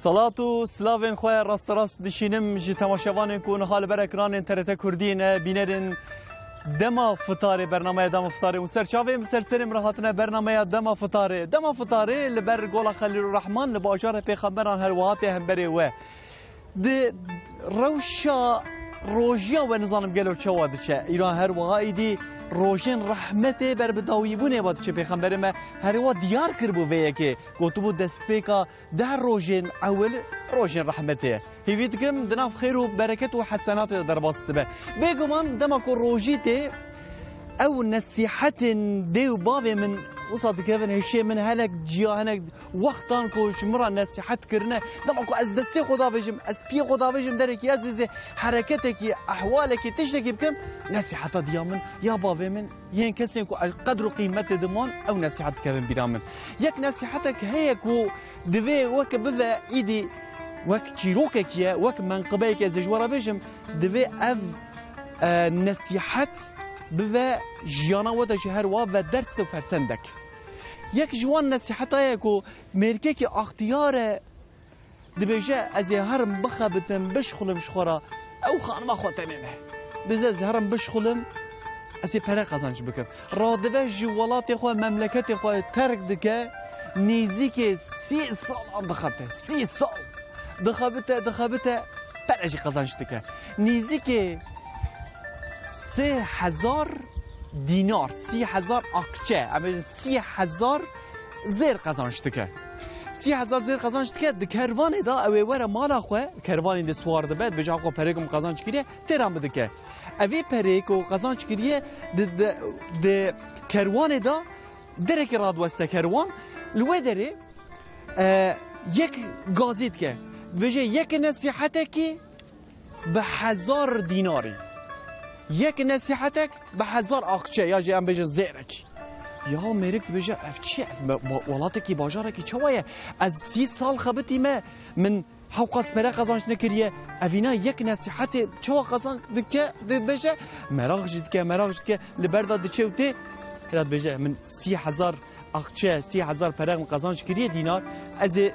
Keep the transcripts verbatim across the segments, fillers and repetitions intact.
Salat û silavên xwe rasterast dişînim ji temaşevanên ku niha li ber ekranên T R T Kurdî ne, bînerên Dema Fitarê, bernameya Dema Fitarê û ser çavên bi ser serê min re hatine bernameya Dema Fitarê. Dema Fitarê li ber Gola Xelîlurrehman li bajarê Pêxemberan her wiha tê hemberê we. Di rewşa rojiya we nizanim gelo çawa diçe. Îro her wiha îdî rojên rehmetê ber bi dawîbûnê ve diçe. Pêxemberê me her wiha diyar kiribû vê yekê. Gotibû destpêka deh rojên ewil rojên rehmetê ye. Hêvî dikim di nav xêr û bereket û hesenatê de derbas dibe. Bêguman dema ku rojî tê, ew nesîhetên dê û bavê min wisa dikevin hişê min, hinek ciya, hinek wextan ku ji min re nesîhet kirine. Dema ku ez destê xwe davêjim, ez piyê xwe davêjim derekî, ez ê zê hereketekî, ehwalekî, tiştekî bikim, nesîheta diya min ya bavê min, yên kesên ku qedr û qîmetê diman, ew nesîhet dikevin bîra min. Yek nesîhetek heye ku divê weke bive îdî wek çîrokekî ye, wek menqibeyekî, ez ê ji we re bêjim, divê ev, e, nesîhet bive jiyana we de ji her wa ve ders û fersendek. Yek ji wan nesîheta ye ku mêrkekî axtiyar e, dibêje, ez ê herim bixebitim, bişxulim ji xwe re. Ew xanima xwe tenê ne. Dibêje, ez ê herim bişxulim, ez ê pere qezanc bikim. Radibe ji welatê xwe, memleketê xwe terk dike, nêzîkê sî salan dixebite. Sî sal. Dixebite, dixebite, pere jî qezanc dike. Nêzîkê sê hezar dînar, sî hezar akçe, em bêjin sî hezar zêr qezanç dike. Sî hezar zêr qezanç dike, di kervanê de ew ê were mala xwe, kervanê de siwar dibe, dibêje, "Xwe perê ku min qezanç kiriye, têra min dike." Evê perê ku qezanç kiriye, di, di, di kerwanê de derekî radiweste kerwan, li wê derê, e, yek gazî dike. Dibêje, yek nesîhetekî bi hezar dînarî. Yek nesîhetek bi hezar akçe ya jî em bêjin zêrekî. Ya mêrik dibêje, ev çi ye? Ev me-, wa-, welatekî, bajarekî çawa ye? Ez sî sal xebitîme, min hewqas pere qezanç nekiriye. Evîna yek nesîhetê çawa qezanç dike? Dibêje, meraq jî dike, meraq jî dike. Li ber de diçe û tê, hira dibêje, min sî hezar akçe, sî hezar pere min qezanç kiriye dînar, ez ê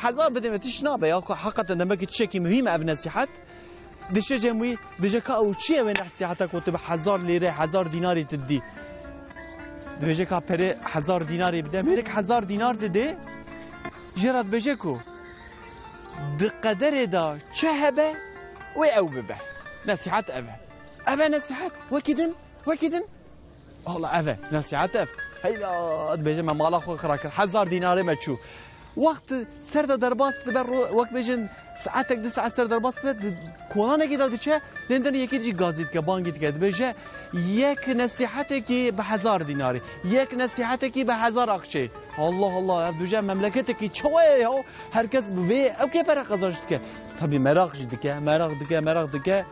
hezar bidê me, tişt nabe ya, ku heqeten demekî tiştekî muhîm e ev nesîhet. Dişe cem wî, dibêje, ka ew çi ye wê nesîheta ku tu bi hezar lîre, hezar dînarî tu didî? Dibêje, ka perê hezar dînarî bide. Mêrik hezar dînar didê, jê re dibêje ku di qederê de çi hebe, wê ew bibe. Nesîhet ev e. Ev e nesîhet. Wekî din, wekî din. Wala ev e, nesîhet ev. Heyla, dibêje me mala xwe xira kir. Hezar dînarê me çû. Wext ser de derbas dibe, ro-, wek bêjin saetek, du saet ser derbas dibe, di kolanekê de diçe, lê din yekî jî gazî dike, bangî dike. Dibêje, yek nesîhetekî bi hezar dînarî. Yek nesîhetekî bi hezar akçeyê. Allah Allah, ev dibêje memleketekî çawa ye ya? Her kes bi vê, ew kê pere qezanç dike? Tabî meraq jî dike, meraq dike, meraq dike.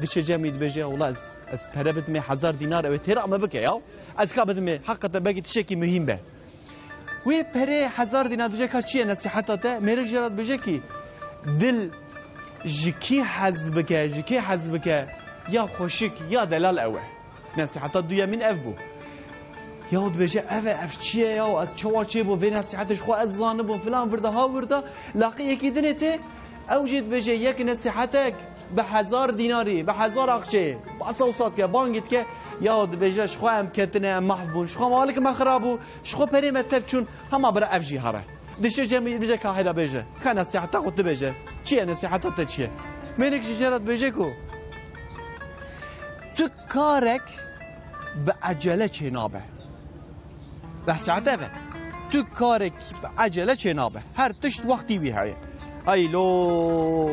Diçe cem wî dibêje, wala ez, ez pere bidimê hezar dînar, ew ê têra me bike ya. Ez ka bidimê, heqeten belkî tiştekî muhîm be. Wê perê hezar dînar dibêje, ka çi ye nesîheta te? Mêrik jê re dibêje kî, dil ji kî hez bike, ji kê hez bike, ya xweşik, ya delal ew e. Nesîheta duyemîn ev bû. Ya dibêje, ev e, ev çi ye ya? Ez çawa çêbû vê nesîhetê, ji xwe ez zanibûm, filan, virda ha virda. Laqî yekî dinê tê, ew jî dibêje, yek nesîhetek bi hezar dînarî, bi hezar akçeyê. Basa wisa dike, bangî dike. Ya dibêje, ji xwe em ketine, em mahv bûn. Ji xwe malik me xira bû. Ji xwe perê me tev çûn. Hema bira ev jî here. Dişê cem wî dibêje, ka heyra bêje. Ka nesîheta xwe tu bêje. Çi ye nesîheta te çi ye? Mêrik jî jê re dibêje ku tu karek bi ecele çênabe. Nesîheta ev e. Tu karek bi ecele çênabe. Her tişt wextî wî heye. Ey lo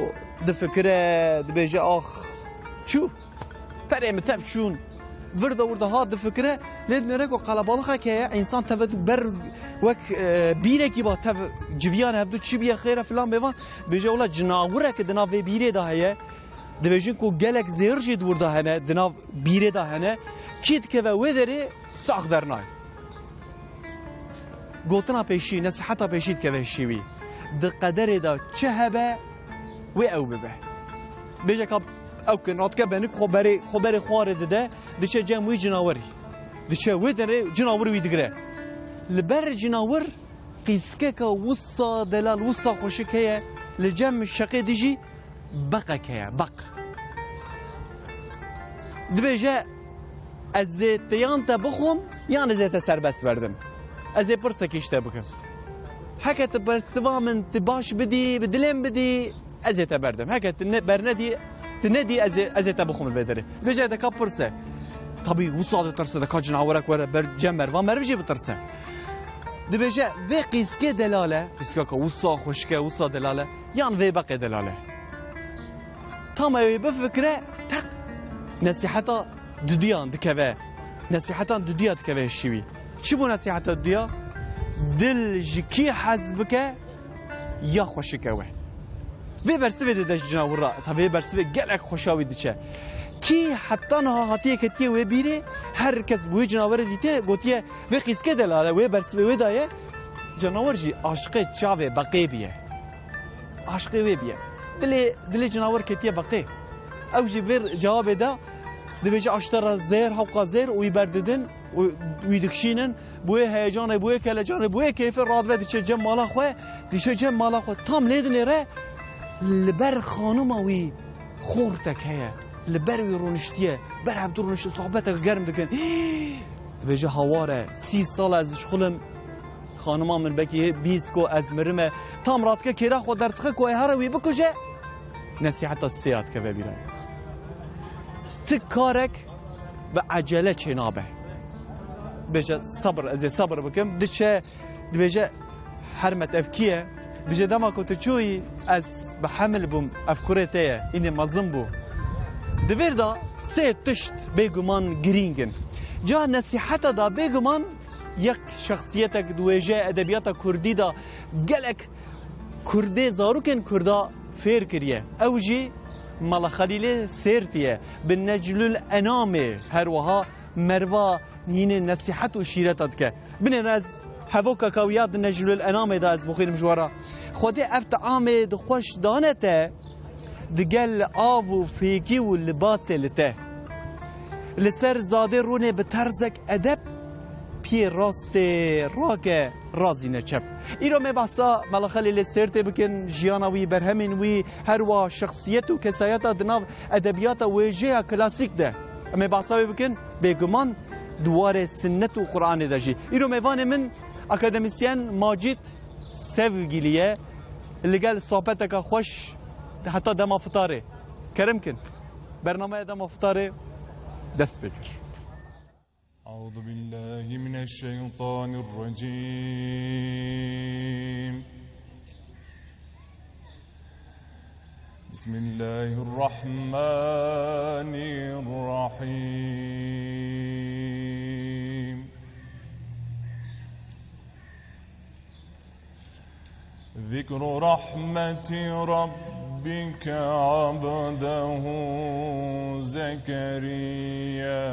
difikire, dibêje, ax, çû. Perê min tev çûn. Virda wirda ha difikire, lê dinêre ku qelebalixek heye, însan teve ber wek, e, bîrekî ba tev civiyan hevdu çi biye xêre filan bêvan, bêje wela cinawirek di nav vê bîrê de heye. Dibêjin ku gelek zêr jî di wirda hene, di nav bîrê de hene. Kî dikeve wê derê sax dernay. Gotina pêşî, nesîheta pêşî dikeve hişê wî. Di qederê de çi hebe, wê ew bibe. Bêje ka ew ki nadike benik xwe berê, xwe berê xwarê dide, diçe cem wî cinawerî. Diçe wê derê cinawir wî digire. Li ber cinawir qîskeka wisa delal, wisa xweşik heye, li cem şeqê dî jî beqek heye, beq. Dibêje, ez ê te yan te bixwim, yan ez ê te serbest berdim. Ez ê pirsekî ji te bikim. Heke tu bersiva min tu baş bidî, bi dilê min bidî, ez ê te berdim. Heke tu ne, bernedî, tu nedî, ez ê, ez ê te bixwim li vê derê. Dibêje, deka pirse. Tabî, wisa ditirse, deka cinawerek were ber cem merva, meriv jî bitirse. Dibêje, vê qîskê delal e, qîskeka wisa xweşik e, wisa delal e, yan vê beqê delal e. Tam ew ê bifikire, teq, nesîheta dudiyan dikeve. Nesîhetan dudiya dikeve hişî wî. Çi bû nesîheta dudiya? Dil ji kî hez bike, ya xweşik e we. Vê bersivê dide ji cinawir re. Tabi vê bersivê gelek xweşa wî diçe. Kî heta niha hatiye ketiye wê bîrê, her kes bi wê cinawerê dîtiye, gotiye, vê qîskê delal e, wê bersivê wê daye. Canawer jî aşiqê çavê beqê biye. Aşiqê wê biye. Dilê, dilê cinawer ketiye beqê. Ew jî vê cewabê da, dibêje, aştera zêr, hewqa zêr, û wî berdidin, û wî dikişînin. Bi wê heyecanê, bi wê kelecanê, bi wê keyfê radibe diçe cem mala xwe, diçe cem mala xwe. Tam lê dinêre, li ber xanima wî xortek heye. Li ber wî rûniştiye. Ber hevdu rûniştin, sohbetek germ dikin. Dibêje, hawar e, sî sal e ez dişxulim. Xanima min bekî hê bîst ku ez mirime. Tam radike kêra xwe derdixe ku ê here wî bikuje. Nesîheta sêya dikeve bîra. Ti karek bi ecele çênabe. Bêje, sabir, ez ê sabir bikim. Diçe, dibêje, hermet, ev kî ye? Bêje, dema ku tu çûyî, ez bi hemil bûm, ev kurê te ye, înê mezin bû. Di vêr de sê tişt bêguman girîng in. Ca nesîheta da bêguman yek şexsiyetek di wêjeya edebiyata kurdî de gelek kurdê, zarokên kurda fêr kiriye. Ew jî Mela Xelîlê Sêrtî ye. Bi Neclul Enamê her wiha merva hînê nesîhet û şîreta dike. Binêre ez hevokeka wî ya di Neclul Enamê de ez bixwînim ji we re. Xwedê ev teamê di xweş dane te, digel av û fêkî û libasê li te. Li ser zadê rûnê bi terzek edeb, piyê rastê rake, razî ne çep. Îro me behsa Mela Xelîlê Sêrtê bikin, jiyana wî, berhemên wî, her wiha şexsiyet û kesayeta di nav edebiyata wêjeya klasîk de. Em ê behsa wê bikin, bêguman di warê sinnet û Quranê de jî. Îro mêvanê min akademîsyen Macîd Sevgîlî ye. Li gel sohbeteke xweş heta dema fitarê. Kerem kin. Bernameya dema fitarê dest pê dike. أعوذ بالله من الشيطان الرجيم. بسم الله الرحمن الرحيم. ذكر رحمة ربك عبده زكريا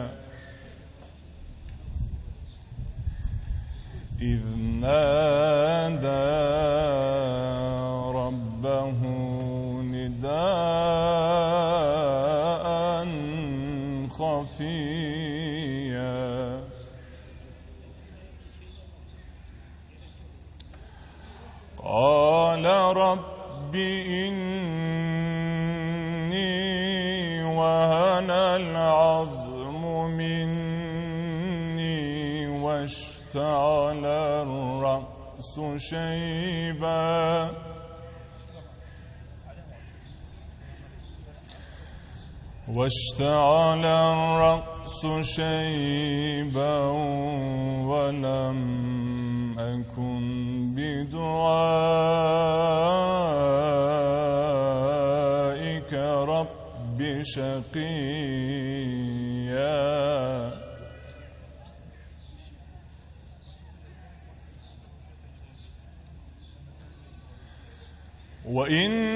إذ نادى ربه نداء خفيا. قال رب إني وهن العظم مني واشتعل الرأس شيبا واشتعل الرأس شيبا ولم أكن بدعائك رب شقيا.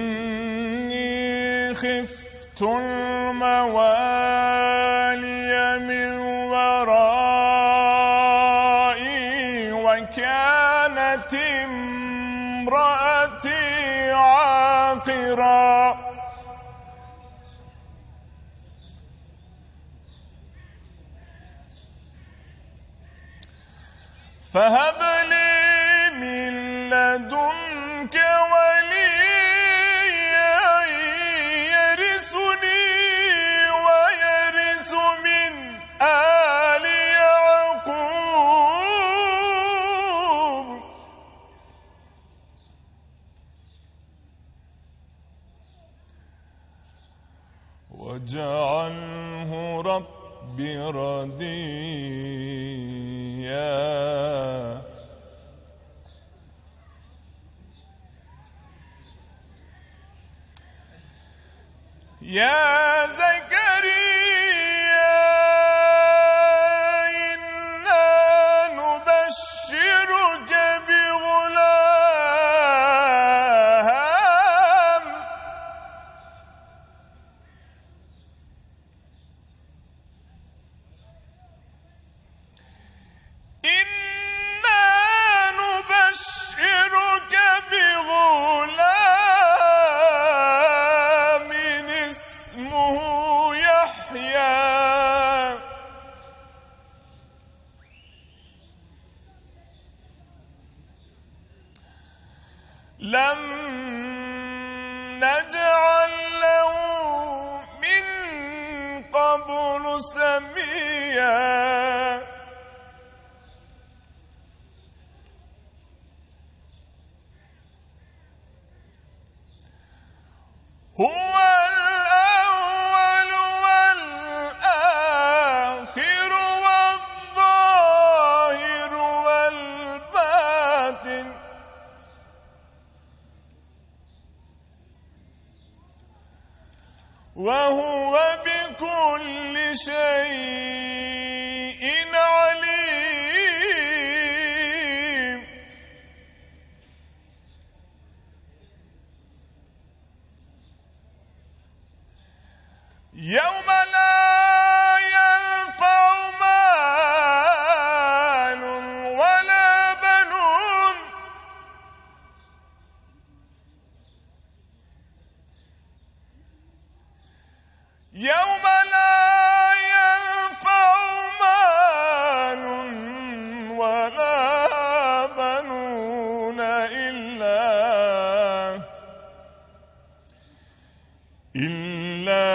وإني خفت الموالي من ورائي وكانت امرأتي عاقرا. فهب لي من لدنك وليا يرثني ويرث من آل يعقوب. واجعله رب رضيا. يا زكريا إنا نبشرك بغلام. إنا نبشرك بغلام اسمه يحيى. لم نجعل له من قبل سميا. هو الأول والآخر والظاهر والباطن. وهو بكل شيء عليم. يوم لا ينفع مال ولا بنون. يوم لا ينفع مال ولا بنون إلا إلا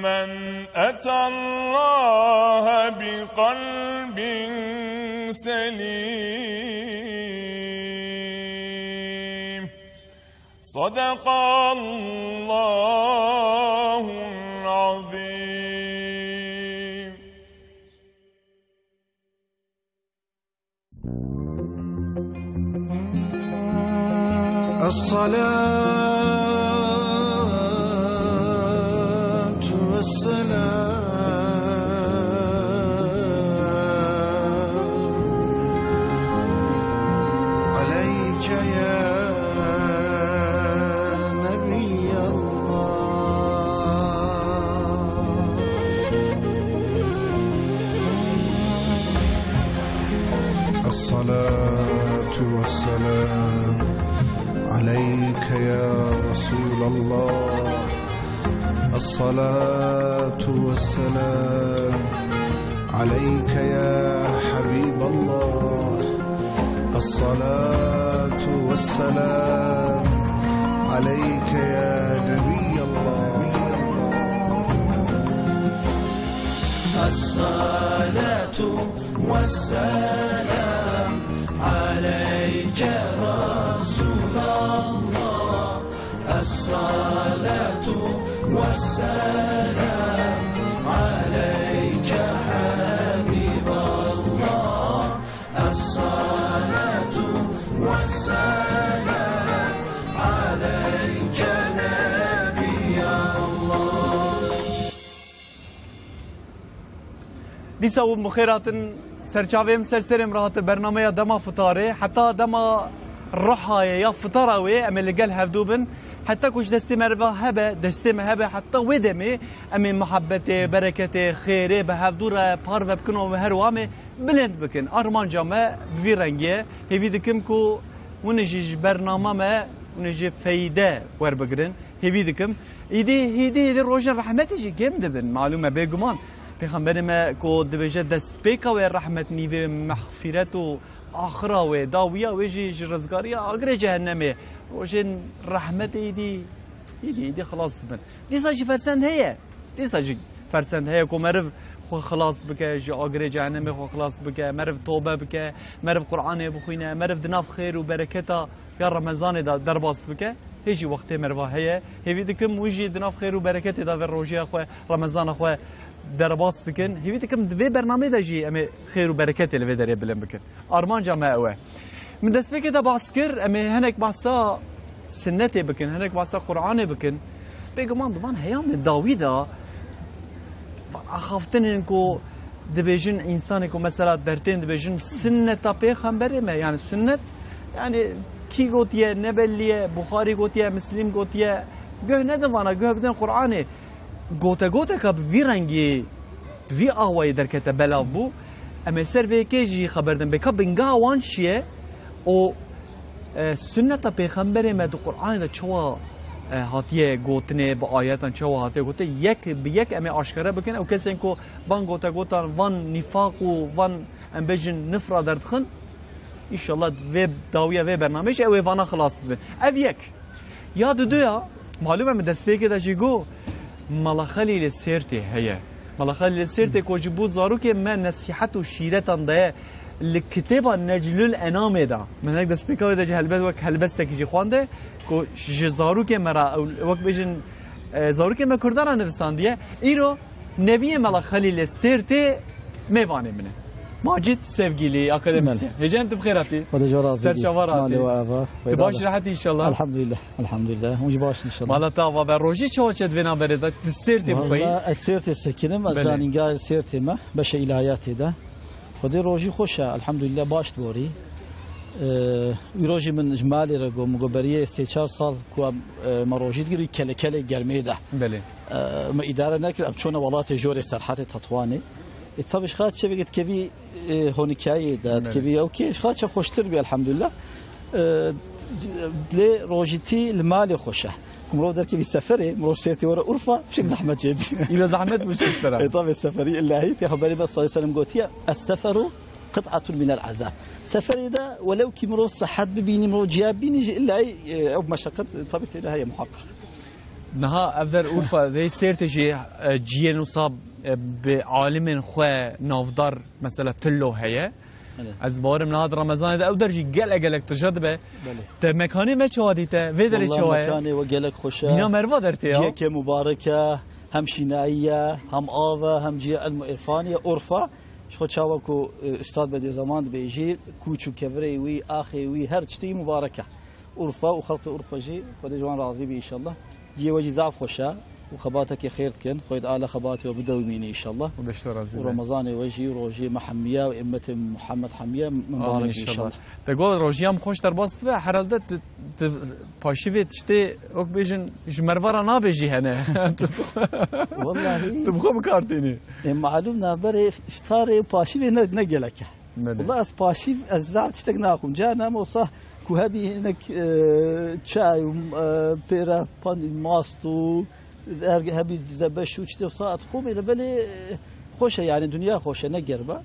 من أتى الله بقلب سليم. صدق الله العظيم. الصلاة والسلام عليك يا نبي الله. الصلاة والسلام عليك يا رسول الله. الصلاة والسلام عليك يا حبيب الله. الصلاة والسلام عليك يا نبي الله. الصلاة والسلام عليك رسول الله. الصلاة والسلام عليك حبيب الله. الصلاة والسلام عليك نبي الله. Dîsa û bi xêr hatin, serçavê min ser serê min re hate bernameya dema fitarê. Heta dema ruha ye ya fitara wê, em ê li gel hevdû bin. Heta ku ji destê me re ve hebe, destê me hebe, heta wê demê em ê muhebbetê, bereketê, xêrê bi hevdû re parve bikin û her wan ê bilind bikin. Armanca me bi vî rengî ye. Hêvî dikim ku hûn jî ji bernama me, hûn jî feyde werbigirin. Hêvî dikim. Îdî, hêdî, hêdî rojên rehmetê jî kêm dibin, malûm e, bêguman. Pêxemberê me ku dibêje destpêka wê rehmet nîvê mexfîret û axira wê, dawiya wê jî ji rizgariya agirê cehennemê, rojên rehmetê îdî, îdî, îdî xilas dibin. Dîsa jî fersend heye. Dîsa jî fersend heye ku meriv xwe xilas bike, ji agirê cehennemê xwe xilas bike, meriv tobe bike, meriv Qur'anê bixwîne, meriv di nav xêr û bereketa ya Remezanê de derbas bike. Hê jî wextê meriva heye. Hêvî dikim wî jî di nav xêr û bereketê de vê rojê xwe, Remezana xwe derbas dikin. Hêvî dikim di vê bernameyê de jî em ê xêr û bereketê li vê derê bilind bikin. Armanca me ew e. Min destpêkê de behs kir, em ê hinek behsa sinnetê bikin, hinek behsa Qur'anê bikin. Bêguman di van heyamên dawî de, van axaftinên ku dibêjin, însanê ku mesela dertên dibêjin, sinneta pêxemberê me, yani sunnet, yani kî gotiye, ne belliye, Buxarî gotiye, Mislîm gotiye, guh nedin vana, guh bidin Qur'anê. Gote goteka bi vî rengî, bi vî awayî derkete belav bû. Em ê ser vê yekê jî xeber din. Bêka bingeha wan çi ye? O, e, sunneta Pêxemberê me di Qur'anê de çawa, e, hatiye gotinê, bi ayetan çawa hatiye gotinê, yek bi yek em ê aşkere bikin. Ew kesên ku van gotegotan, van nîfaq û van, em bêjin, nifra derdixin, înşallah vê dawiya vê bernameyê jî ew ê vana xilas bibin. Ev yek. Ya diduya, malûm e min destpêkê de jî got, Mala Xelîlê Sêrtê heye. Mala Xelîlê Sêrtê ku ji bo zarokên me nesîhet û şîretan daye li kitêba Neclül Enamê de. Min hinek destpêka wê de jî helbet wek helbestekî jî xwende ku ji zarokên me re ew wek bêjin, e, zarokên me Kurdan re nivisandiye. Îro Neviyê Mela Xelîlê Sêrtê mêvanê min e. Macit Sevgîlî, akademisyen. Belê. Hêja em tu bi xêr hatî. Xwedê ji we razî bî. Ser çava re hatî. Malê we ava. Tu baş, rehet î înşallah. Elhamdülillah, elhamdülillah. Hûn jî baş in înşallah. Mala te ava be, rojê çawa çi di vê navberê de, tu Sêrtê bixweyî? Valla ez Sêrtê sekinim, ez Belê. Zanîngeha Sêrtê me, beşa îlahiyatê de. Xwedê rojî xweş e, elhamdülillah baş diborî. Ee, wî rojî min ji malê re got, min got beriyê sê çar sal ku em, e, me rojî digirî kele kelê germê de. Belê. E, me îdare nekir, em çûne welatê jorê Serhetê Tetwanê. E, tabi ji xaçe vê dikevî, e, honikayê de, Belê. dikevî ew kê, ji xaçe xweştir bî, elhamdülillah. E, lê rojîtî li malê xweş e. Ku mirov derkevî seferê, mirov Sêrtê were Urfa, pişek zehmet çêdî. Îro zehmet bû çeştera. E, tabi seferî illahî, Pêxemberê me sallallahu aleyhi ve sellem gotiye, "Es-seferu qit'atun minel azab." Seferê de welew kî mirov sehet bibînî, mirov ciya bibînî jî illahî, e, ew meşeqet, e, tabi tê de heye muhakkak. Niha ev der Urfa, vê Sêrtê jî, e, ciyên wisa, e, bi alimên xwe navdar, mesela Tillo heye. Belê. Ez bawerim niha di Remezanê de ew der jî gelek gelek tije dibe. Belê. Te mekanê me çawa dîte? Vê derê Walla çawa ye? Mekanê we gelek xweş e. Bîna meriva dertê ya. Ciyekê mubarek e, hem şînayî ye, hem av e, hem ciyê ilm û irfanî ye. Urfa, ji xwe çawa ku, e, Ustad Bediüzzaman dibêjî, kûç û kevirê wî, axê wî, her tiştê wî mubarek e. Urfa û xelkê Urfa jî Xwedê ji wan razî bî înşallah. Cihê we jî zaf xweş e û xebatekê xêr dikin. Xwedê Teala xebatê we bidewimîne înşallah. Xwedê ji te razî be. Û Remezanê we jî û rojê me hemiya û ümmetê Muhammed hemiya Amîn mubarek bî înşallah. Te got rojiya min xweş derbas dibe, herhalde tu, tu paşîvê tiştê wek bêjin ji merva re nabêjî hene. Tu, Wallahî. Tu bi xwe bi kar tînî. E, malûm navberê îftarê û paşîvê ne, ne gelek e. Belê. Wala ez paşîv, ez zaf tiştek naxwim. Carna em olsa ku hebî hinek, e, çay û, e, pêre pan-, mast û her hebî zebeş û tiştê wisa ez dixwim, lê belê, e, xweş e, yani dinya xweş e, ne germ e.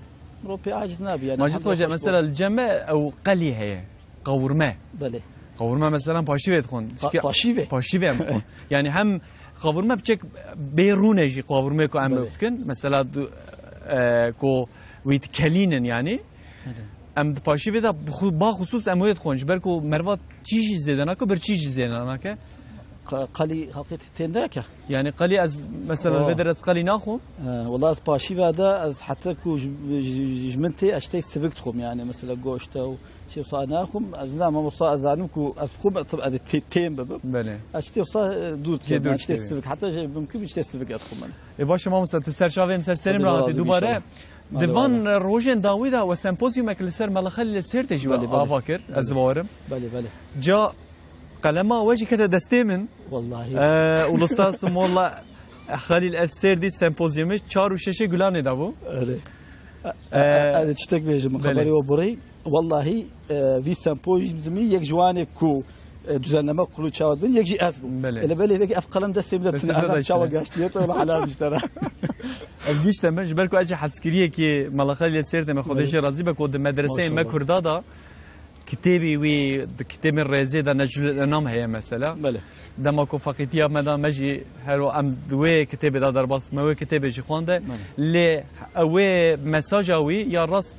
Mirov pê aciz nabî, yani Macit Hoca, mesela li cem me ew qelî heye, qawurme. Belê. Qawurme mesela paşîvê dixwin. Pa-, Çike-, paşîvê? Paşîvê em dixwin. Yani hem qawurme biçek bê rûne jî qawurmê ku em Belê. dikin. Mesela du, e, ku wî dikelînin yani. Belê. Em di paşîvê de bi xu-, ba xusûs em wê dixwin. Ji ber ku merva çî jî zêde nake, bir çî jî zêde nake. Qa-, qelî xelkê tê-, tên dereke? Yani qelî ez, mesela, Oh. vê der ez qelî naxwim. He, wala ez paşîva de ez heta ku ji, ji, ji min tê ez tiştê sivik dixwim yani, mesela goşte û şey wisa naxwim. Ez zina mamosta ez zanim ku ez dixwim ez tê-, têm bibim. Belê. Ez tiştê wisa, e, dûr Jê dikim, dûr yani tiştê dikevî. sivik. Heta jî mümkün bî tiştê sivik ez dixwim yani. E, baş e mamosta, tu ser çavê min, ser serê min Xwedê re hatî razî bî dubare. înşallah. Di Hadi van eyvallah. rojên dawî de we sempozyumek li ser Mela Xelîlê Sêrtê jî we Belê, belê. ava kir, ez Belê. bawerim. Belê, belê. Ca qelema we jî kete destê min. Wallahî. Ee, Uluslararası Molla Xelîl Es-Sêrdî sempozyumê çar û şeşê Gulanê de bû. Erê. Ee, E, e, e, tiştek bêjim, Belê. xeberê we birî. Wallahî, e, vî sempozyumî yek ji wanê ku, e, düzenleme kurulu çawa dibin, yek jî ez bûm. Belê. Ele belê vekî ev qelem destê min de Destê tune, min de ez çawa işte. gaştiye, te wala helal bî ji te re. Ev gişt e min, ji ber ku ez jî hezkiriyekî Mela Xelîlê Sêrtê me, Xwedê Belê. jê razî be, ku di medreseyên me Maşallah. Kurda de kitêbî wî, di kitêbên rêzê de Neclul Enam heye mesela. Belê. Dema ku feqîtiya me de, me jî her wa-, em di wê kitêbê de derbas, me wê kitêbê jî xwende. Belê. Lê wê mesaja wî ya rast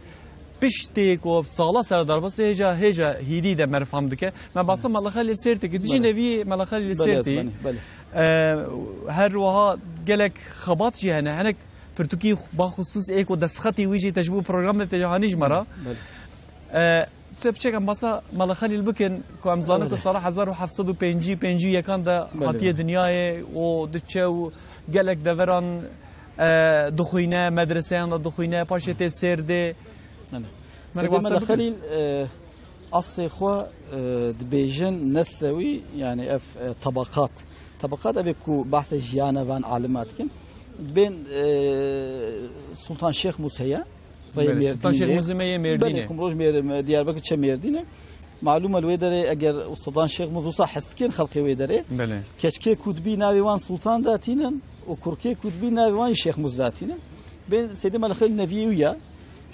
piştê ku sala ser derbas, hêja, hêja hîrî de me re fam dike. Me basa Belê. Mela Xelîlê Sêrtê kir. Dijî Belê. nevî Mela Xelîlê Belê, Sêrtê. Belê, belê. Ee, her wiha gelek xebat jî hene. Hinek pirtûkî baxusûs ê ku destxetî wî jî te ji bo programê te hanî ji me re. Belê. Ee, tu piçek em basa Mela Xelîl bikin ku em zanin ku Belê. sala hezar û heft sed û pêncî, pêncî û yekan de Belê, hatiye belê. dinyayê û diçe û gelek deveran, e, dixwîne, medreseyan de dixwîne, paşê tê Sêrdê. Belê. Me Sêrdê Mela bikin. Xelîl, e, Aslê xwe, e, dibêjin neslewî, yani ev, e, tebeqat. Tebeqat ev ê ku behsê jiyana van alima dikin. Bên, e, Sultan Şêx Mûs heye. Rê Belê, Sultan Mêrdînê. Şêx Mûs me yê Mêrdînê. Belê, ku mirov ji Mêr-, Diyarbekir çe Mêrdînê. Malûm e li wê derê eger Sultan Şêx Mûs wisa hez dikin xelkê wê derê. Belê. Keçikê ku dibî navê wan Sultan datînin û kurkê ku dibî navê wan jî Şêx Mûs datînin. Bên Seydê Mela Xelîl neviyê wî ya.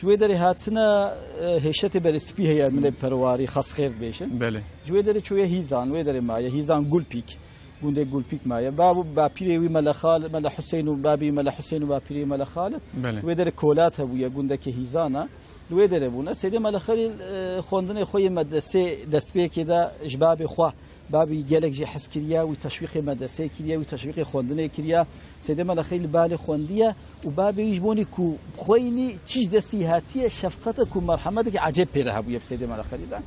Ji wê derê hatine, e, hêşetê berê spî heye, milê perwarî, xas xêr dibêjin. Belê. Ji wê derê çûye Hîzan, wê derê maye. Hîzan Gulpîk, gundê Gulpîk maye. Bab û bapîrê wî Mele Xal-, Mele Husên û babî Mele Husên û bapîrê Mele Xalid. Belê. Wê derê Kolat hebûye, gundekê Hîzan a. Li wê derê bûne. Seydê Mele Xelîl, e, xwendinê xwe yê medresê destpêkê de ji babê xwe Babî gelek jê hez kiriye, wî teşwîqê medreseyê kiriye, wî teşwîqê xwendinê kiriye. Seydê Mela Xelîl li balê xwendiye û babê wî ji bonî ku xweyînî çi ji destî hatiye, şefqet e ku merhemetekî ecêb pê re hebûye bi Seydê Mela Xelîl re.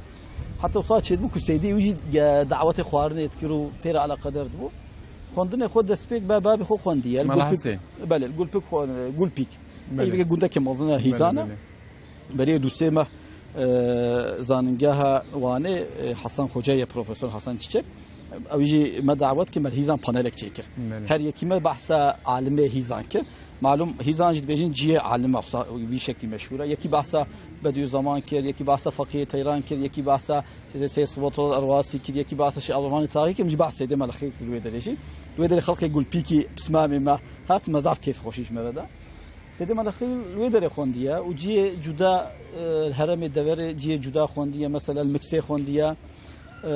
Heta wisa çêdibû ku Seydê wî jî, e, dawetê xwarinê dikir û pê re eleqedar dibû. Xwendinê xwe destpêk be babê xwe xwendiye. Li Mela Gulpik, Hisê. Belê, li Gulpik xwe, Gulpîk. Belê. Ê, gundekê mezin e, Belê, Hîzan e. belê. Berê du sê meh, e, zanîngeha Wanê, e, Hasan Xoca ye, Profesor Hasan Çiçek. Ew jî me dawet kir, me Hîzan panelek çêkir. Belê. Her yekî me behsa alimê Hîzan kir. Malûm Hîzan jî dibêjin cihê alim e, wisa wî şeklî meşhûr e. Yekî behsa Bediüzzaman kir, yekî behsa Feqiyê Teyran kir, yekî behsa Seyyid Sibotol Erwasî kir, yekî behsa Şêx Ebdurrahmanê Tarî kir, min jî behs Seydê Mela Xelîl kir li wê derê jî. Li wê derê xelkê Gulpîkî pismamê me hat, me zaf kêf xweşî ji me re da. Seydê Mela Xelîl li wê derê xwendiye û cihê cuda, e, heremê deverê cihê cuda xwendiye, mesela li Miksê xwendiye, e,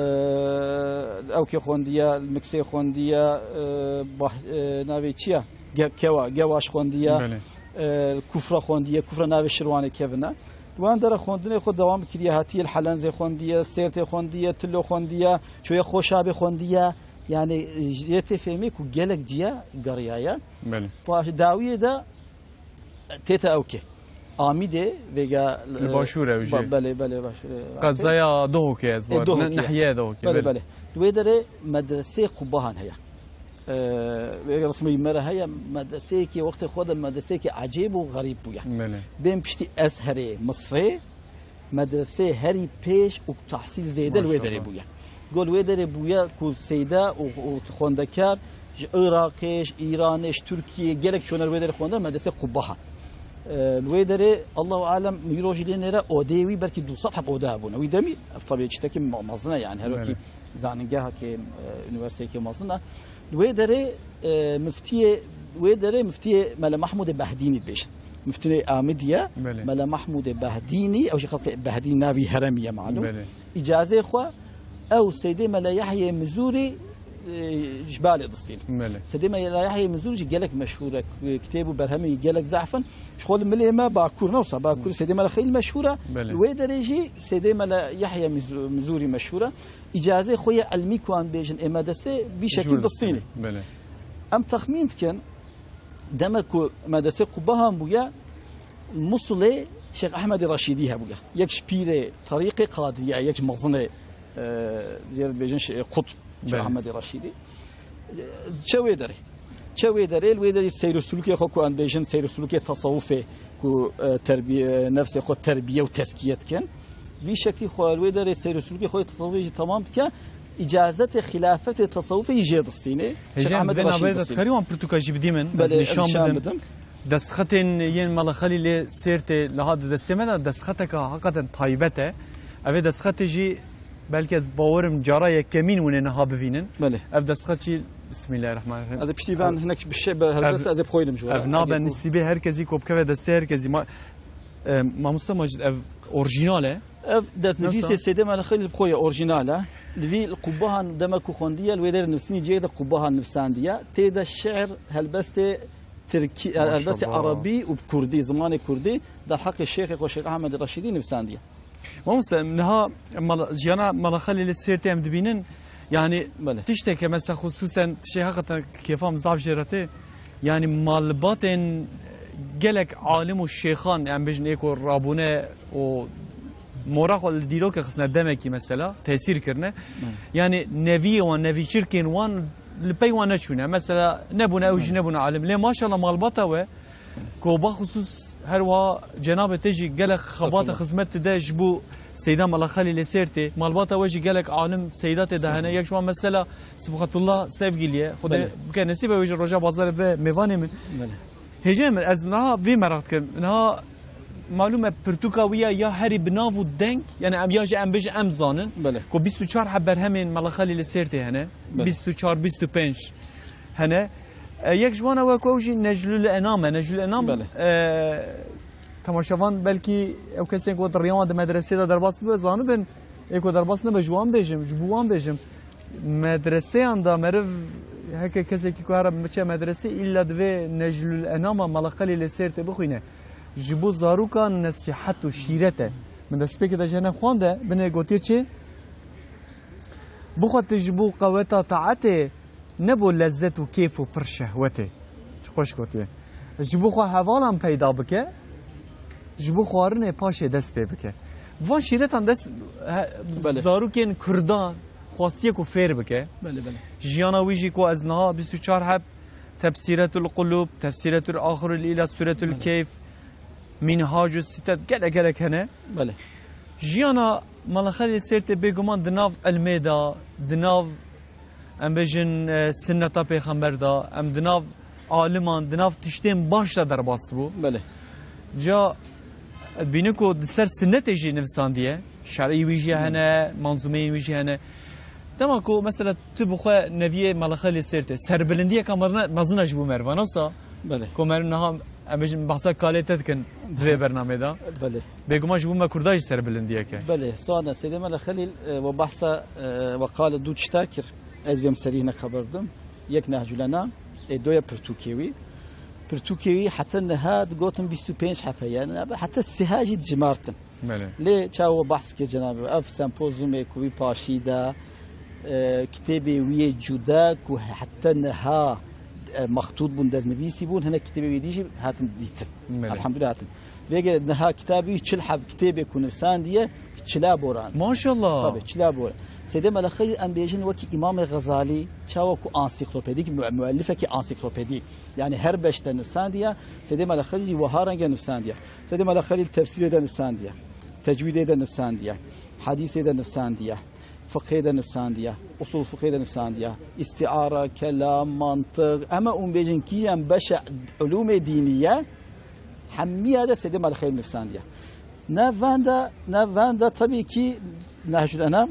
li Ewkê xwendiye, li Miksê xwendiye, e, bah-, e, navê çi ye? Ge-, Kewa, Gewaş xwendiye, Belê. e, li Kufra xwendiye, Kufra navê Şirwanê kevin e. Li wan dera xwendinê xwe dewam kiriye, hatiye li Helenzê xwendiye, Sêrtê xwendiye, Tilo xwendiye, çoye Xoşabê xwendiye. Yani, e, jê tê fêmê ku gelek ciya geriyaye. Belê. Paş dawiyê de tête Ewkê. Amîdê vêga, Li e, başûr e ba-, jî. Belê, belê, başûr e. Qezaya Duhokê ez Ê, bar. Duhokê. Ne-, nehiyeya Duhokê, Belê, belê. belê. Di wê derê medreseyê Qubahan heye. E, vêga rismê me re heye, medreseyekê wextê xwe de medreseyekê ecêb û xerîb bûye. Belê. Bên piştî Ezherê Misrê, medreseyê herî pêş û tehsîl zêde li wê Maşallah. derê bûye. Go li wê derê bûye ku seyde û, û xwendekar ji Iraqê, ji Îranê, ji Tirkiyê gelek çûne li wê derê xwendin, medresê Qubahan. E, li wê derê Allahu alem îro jî lê nêre odeyê wî belkî du sed heb oda hebûne. Wî demî ev tabii çitekî ma-, mezin e yani her wekî Evet. zanîngehekê, e, unîversîteyekê mezin e. Li wê derê, e, miftiyê, wê derê miftiyê Mele Mahmûdê Behdînî dibêjin. Miftiyê Amidî ye, Belê. Mele Mahmûdê Behdînî, ew jî xelkê Behdîn navî heremî ye malûm. Belê. Îcazê xwe ew Seydê Mele Yehyê Mizûrî, e, ji balê distîn. Belê. Seydê Mele Yehyê Mizûrî jî gelek meşhûr e. K-, kitêb û berhemê gelek zehf in. Ji xwe li milê me Bakur ne wisa, Bakur Seydê Mele xeylî meşhûr e. Belê. Li wê derê jî Seydê Mele Yehyê Mizû-, Mizûrî meşhûr e. Îcazê xwe yê ilmî ku an bêjin ê medresê bî şeklî Jûr distînî. Belê. Em texmîn dikin, demek ku medresê Qubahan bûye, Musulê Şêx Ehmedê Reşîdî hebûye. Yek ji pîrê terîqê Qadiriye, yek ji mezinê, e, jê re dibêjin Şê-, Qutb, Şêx Belê. Ehmedê Reşîdî. Çe wê derê. Çe wê derê, li wê derê seyr û sulûkê xwe ku em bêjin, seyr û sulûkê tesewufê ku, e, terbiye, nefsê xwe terbiye û teskiye dikin. Vî şeklî xwe li wê derê seyr û sulûkê xwe yê tesewufê jî temam dike. Îcazetê xilafetê tesewufê jî jê distînê. Hêjayê Şêx em Ehmed divê Reşîd navê de distînê. Dikarî wan pirtûka jî bidî min, Belê, ez nîşan nîşan bidim. bidim. Destxetên yên Mela Xelîlê Sêrtê li ha di destê me de destxeteka heqeten taybet e. Ev ê destxetê jî belkî ez bawerim cara yekemîn hûn ê niha bivînin. Belê. Ev destxet jî Bismillahirrahmanirrahim. Ez ê piştî van hinek bi şey, bi helbest ez ê bixwînim ji we re. Ev nabe nisîbê herkesî, ku bikeve destê herkesî. Ma-, e, Mamoste Macîd, ev orjînal e? Ev destnivîsê Sêdê Mele Xelîl bi xwe ye, orjînal e. Li vî li qubahan dema ku xwendiye, li wê derê nivîsînî cihê de qubahan nivîsandiye. Tê de şi'r, helbestê tirkî, helbestê erebî û bi kurdî, zimanê kurdî, derheqê şêxê xwe Şêx Ehmedê Reşîdî nivîsandiye. Mamoste, niha mala-, jiyana Mala Xelîlê Sêrtê em dibînin, yanî Belê. Tişteke mesela xusûsen tiştê heqeten kêfa min zaf jê re tê, yanî malbatên gelek alim û şêxan, em bêjin ê ku rabûne û mora xwe li dîrokê xistine demekî mesela, tesîr kirine. Belê. Yanî neviyê wan, nevîçirkên wan li pey wan neçûne. Mesela nebûne, ew jî Belê. Nebûne alim. Lê maşallah malbata we, ku baxusûs her wiha cenabê te jî gelek xebata Estağfurullah. Xizmet dide ji bo Seyda Mela Xelîlê Sêrtê. Malbata we jî gelek alim seyda tê de hene. Estağfurullah. Yek ji wan mesela Sibxetullah Sevgîlî ye. Xwedê Belê. Bike nesîbe wê jî roja bazarê ve mêvanê min. Belê. Hêjayê min, ez niha vê meraq dikim. Niha malûm e pirtûka wî ya, ya herî bi nav û deng, yani em ya jî em bêjin em zanin. Belê. Ku bîst û çar heb berhemên Mela Xelîlê Sêrtê hene. Belê. Bîst û çar, bîst û pênc hene. E, yek ji wan e wek ew jî Neclül Enam e. Neclül Enam, Belê. E, temaşevan belkî ew kesên ku di riya wan di medresê de derbas bibe zanibin. Ê ku derbas nebe ji wan bêjim, ji bo wan bêjim. Medreseyan de meriv heke kesekî ku here biçe medresê îlla divê Neclül Enama Mela Xelîlê Sêrtê bixwîne. Ji bo zarokan nesîhet û şîret e. Min destpêkê de ji hene xwande, binê gotiye çi? Bixwe tu ji bo qeweta taetê, ne bo lezzet û kêf û pir şehwetê. Çi xweş gotiye. Ji bo xwe hevalan peyda bike, ji bo xwarinê paşê dest pê bike. Van şîretan dest, he, Belê. Zarokên kurdan xwestiye ku fêr bike. Belê, belê. Jiyana wî jî ku ez niha bîst û çar heb, Tefsîretul Qulub, Tefsîretul Axirul Îla, Sûretul Belê. Keyf, Minhacus Sitet, gelek gelek hene. Belê. Jiyana Mela Xelîlê Sêrtê bêguman di nav ilmê de, di nav, em bêjin, e, sinneta pêxember de, em di nav aliman, di nav tiştên baş de derbas bû. Belê. Ca dibînin ku di ser sinnetê jî nivîsandiye, şerî wî jî Belê. Hene, manzûmeyên wî jî hene. Dema ku mesela tu bi xwe neviyê Mela Xelîlê Sêrtê, serbilindiyeka mezin e, mezin e ji bo merivan, wisa? Belê. Ku meriv niha, em bêjin, behsa kalê te dikin di vê bernamê de. Belê. Bêguman ji bo me kurda jî serbilindiyek e. Belê, soane Sêdê Mela Xelîl, e, we behsa, e, we qale du tişta kir. Ez vêm serî hinek xeber bidim. Yek Nehcul Enam, ê doya pirtûkê wî. Pirtûkê wî heta niha digotin bîst û pênc heb heye. Heta sih jî dijimartin. Belê. Lê çawa behs kir cenabê, ev sempozyumê ku wî paşî de, e, kitêbê wî yê cuda ku heta niha, e, mextût bûn, destnivîsî bûn, hinek kitêbê wî dî jî hatin dîtin. Belê. Elhamdulillah hatin. Vêge niha kitabê wî çil heb kitêbê ku nivîsandiye, çila boran. Maşallah. Tabii, çila boran. Sêdê Mela Xelîl em bêjin wekî Îmamê Xezalî, çawa ku ansîklopedîk, mu-, muellifekî ansîklopedî. Yani her beş de nivîsandiye, Sêdê Mela Xelîl jî wiha renge nivîsandiye. Sêdê Mela Xelîl tefsîrê de nivîsandiye, tecwîdê de nivîsandiye, hedîsê de nivîsandiye, fiqhê de nivîsandiye, usul fiqhê de nivîsandiye, îstiara, kelam, mantiq, heme hûn bêjin kîjan beşe ulûmê dînî ye, hemiya de Sêdê Mela Xelîl nivîsandiye. Nav van de, nav van de tabii ki Nehcul Enam,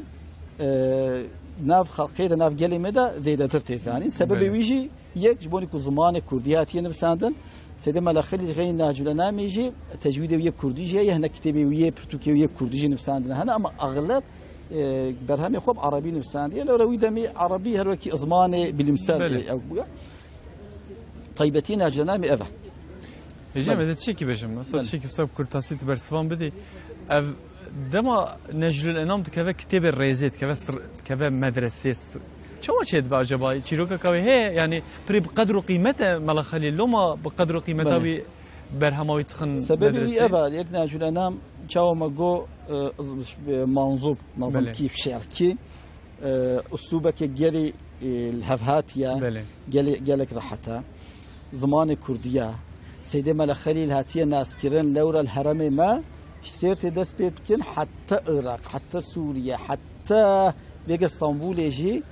e, nav xelqê de, nav gelê me de zêdetir tê zanîn. Sebebê Belê. Wî jî yek, ji bo ku zimanê kurdî hatiye nivîsandin. Sêdê Mela Xelîl jî xeynî Nehcul Enamê jî tecwîdê wî yê kurdî jî heye, hinek kitêbê wî yê pirtûkê wî yê kurdî jî nivîsandine hene, ama exleb, e, berhemê xwe bi erebî nivîsandiye. Lewra wî demî erebî her wekî zimanê bilimsel Belê. Ew bûye. Taybetî Nehcul Enamê ev e. Hêjayê Belê. Me, ez tiştekî bêjim. Mesela Belê. Tiştekî wisa bi kurtasî tu bersivan bidî. Ev dema Neclül Enam dikeve kitêbê rêzê, dikeve sir-, dikeve medresê. Sir-, çawa çêdibe acaba? Çîrokeka wê heye? Yani pirê bi qedr û qîmet e Mela Xelîl, loma bi qedr û qîmeta Belê. Wî berhema wî dixin Sebebê wî medresê? Ev e, yek Neclul Enam çawa me got, e, manzûb, nazim Belê. Kî şerkî. E, uslûbeke gelî, e, li hev hatiye, Belê. Gelê, gelek rehet e. Zimanê kurdî ye. Seydê Mele Xelîl hatiye naskirin, lewra li heremê me ji Sêrtê dest pê bikin heta Iraq, heta Sûriye, heta vêge Stenbolê jî,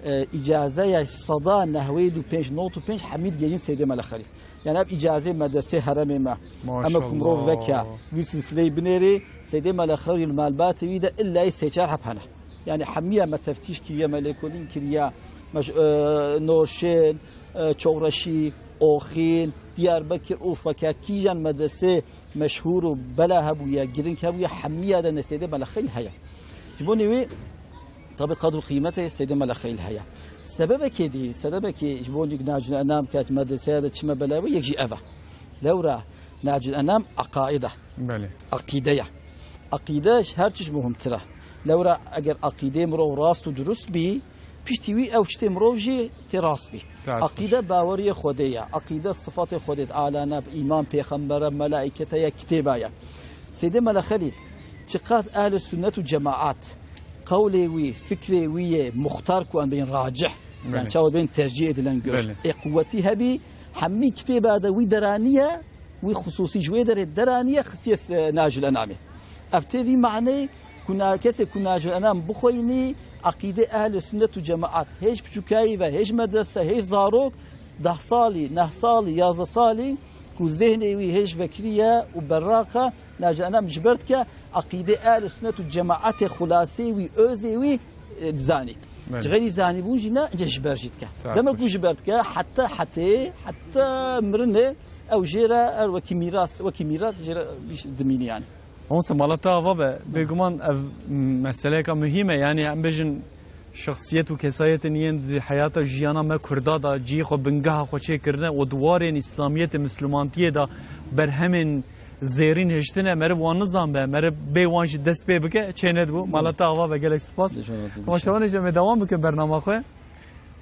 e, îcazeya seda nehweyê du pênc, nod û pênc hemî digihîn Seydê Mele Xelîl. Yani ev îcazê medresê heremê me. Maşallah. Em ku mirov veke, wî silsileyê binêrê, Seydê Mele Xelîl malbatê wî de illa sê çar heb hene. Yani hemiya me teftîş kiriye, me lêkolîn kiriye. Meş-, e, Norşên, e, Çoreşî, Oxîn, Diyarbekir, Urfa, ke kîjan medresê meşhûr û bela hebûye, giring hebûye, hemiya de ne Seydê Mela Xelîl heye. Ji bo nî wî, tabi qedr û qîmetê Seydê Mela Xelîl heye. Sebebekê dî, sebebekê ji bo nî Nacil Enam ke medreseya de çime bela wî, yek jî ev e. Lewra Nacil Enam eqaid e. Belê. Aqîde ye. Aqîde ji her çiş muhimtir e. Lewra eger aqîdeyê mirov rast û dirust bî, piştî wî ew tiştê mirov jî tê rast bî. Saet xweş. Aqîde baweriyê Xwedê ye. Aqîde sifatê Xwedê, alane, îman pêxembere, melaîkete ye, kitêba ye. Seydê Mela Xelîl, çiqas ehl-i sünnet û cemaat, qewlê wî, fikrê wî yê muxtar ku em bên racih, yani Belê. çawa bên tercîh edilen gör. Belê. Ê quwetî hebî, hemî kitêba de wî deraniye, wî xisûsî ji wê derê deraniye xistiye se-, Nacil Enamê. Ev tê vî maneyê ku na-, kesê ku Nacil Enam bixweyînî, eqîdê ehl-i sünnet û cemaat, hêj piçûkayî ve, hêj medrese, hêj zarok, deh salî, neh salî, yazdeh salî ku zêhnê wî hêj vekirî ye û berraq e, Nacil Enam ji ber dike, eqîdê ehl-i sünnet û cemaatê xulasê wî, özê wî, e, dizanî. Belê. Ji xeyrî zanîbûn jî ne, ince ji ber jî dike. Saet Demek ku xweş. ji ber dike, heta hetê, heta mirinê ew jê re her wekî mîras, wekî mîras jê re dimînî yani. Onse mala te ava be, bêguman ev meseleyeka muhîm e. Yani em bêjin şexsiyet û kesayetên yên di heyata jiyana me Kurda de cihê xwe, bingeha xwe çêkirine û di warên îslamiyetê, misilmantiyê de berhemên zêrîn hiştine, meriv wan nizan be, meriv bê wan jî dest pê bike, çê nedibû. Mala te ava be, gelek spas. Temaşevanê jî em ê dewam bikin bernama xwe.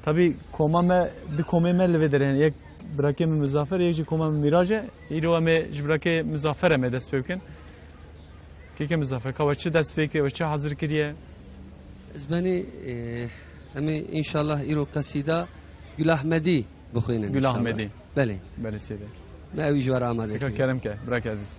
Tabî koma me, di komê me li vê derê hene. Yek birakê min Muzaffer, yek jî koma min Mîrac e. Îro em ê ji birakê Muzaffer em ê dest pê bikin. Kêkê Muzaffer, ka we çi dest pê kiriye, we çi hazir kiriye? Ez benî, e, em ê înşallah îro qesîda Gül Ahmedî bixwînin Gül inşallah. Ahmedî. Belê. Belê Seydê. Me ew jî were amade Teka kiriye. Kerem ke, birakê ezîz.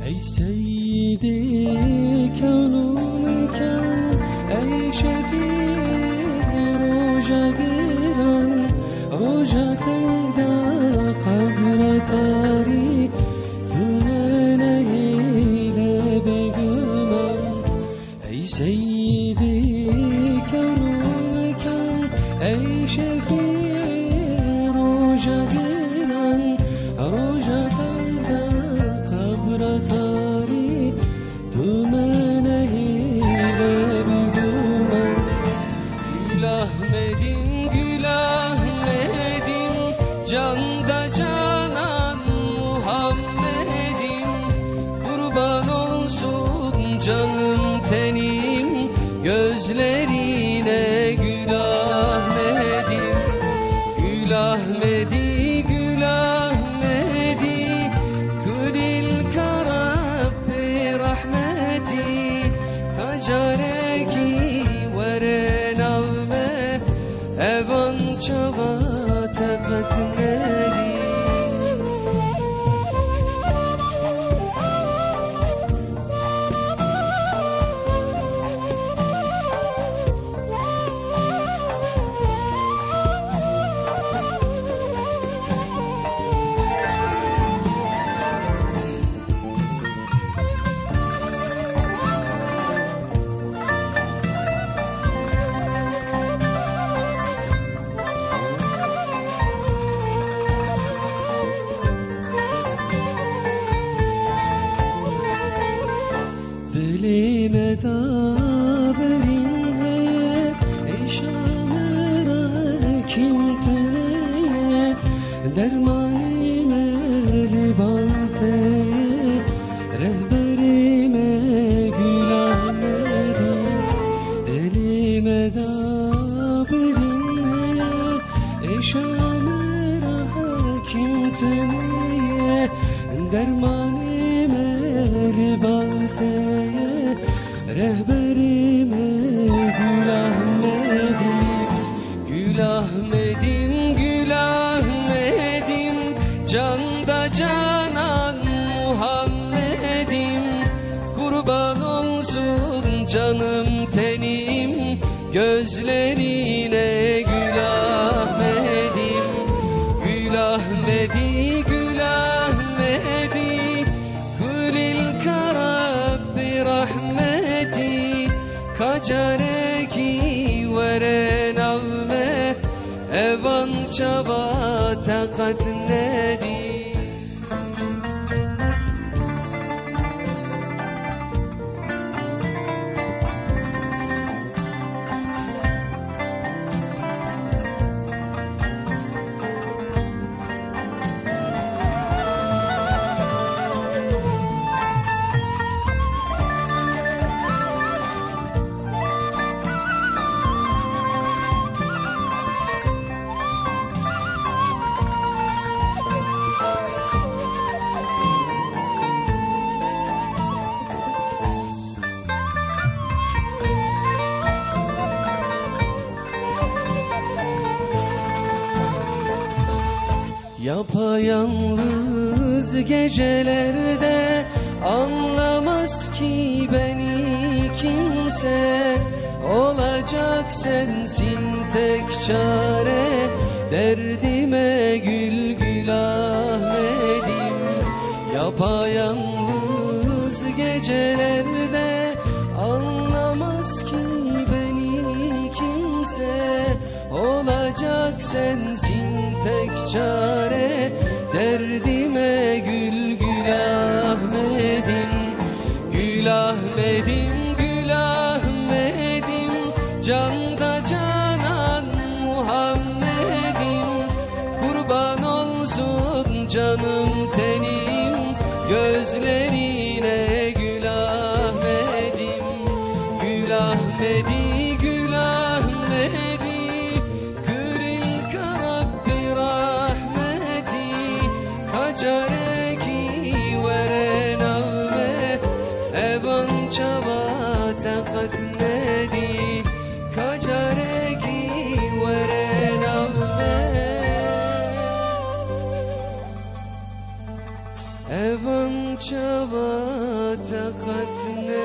Ey seydê kewn û mekan, ey şefî roja giran, roja tengda qebra tarî, tu me nehêle bêguman. Ey seydê kewn û mekan, ey şefî roja giran, roja tengda qebra tarî, tu me nehêle bêguman. Gül Ahmedim, Gül Ahmedim, canda canan Muhammedim, kurban olsun canım tenim gözlerine Gül Ahmedim. Gül Ahmedi, Gül Ahmedi, tu dilka Rabbê rahmetî, ka carekî were nav me, evan çawa te qet nedî. Daverîn heye, êşa me re hekîm tune ye, dermanê me li bal te ye, rehberê me Gul Ahmedî, delê me daverîn heye, êşa me re hekîm tune ye, dermanê me li bal te ye. Rehberî me Gul Ahmedî, Gul Ahmedîm, Gul Ahmedîm, canda canan Muhammedîm, kurban olsun canım tenim gözlerine Gul Ahmedîm, Gul Ahmedî, Gul Ahmedî. Kulil ka Rabbî rahmetî, ka carekî were nav me, evan çava teqet nedî. Yapayalnız gecelerde anlamaz ki beni kimse. Olacak sensin tek çare derdime Gül Gül Ahmet'im. Yapayalnız gecelerde anlamaz ki beni kimse. Olacak sensin tek çare derdime Gül Gül Ahmet'im. Gül Ahmet'im, Gül Ahmet'im, canda canan Muhammed'im. Kurban olsun canım tenim gözlerine Gül Ahmet'im. Gül Ahmedî, Gül Ahmedî, Guril ka Rabbî rahmetî, ka carekî were nav me, evan çava teqet nedî, ka carekî were nav me. Evan çava teqet nedî.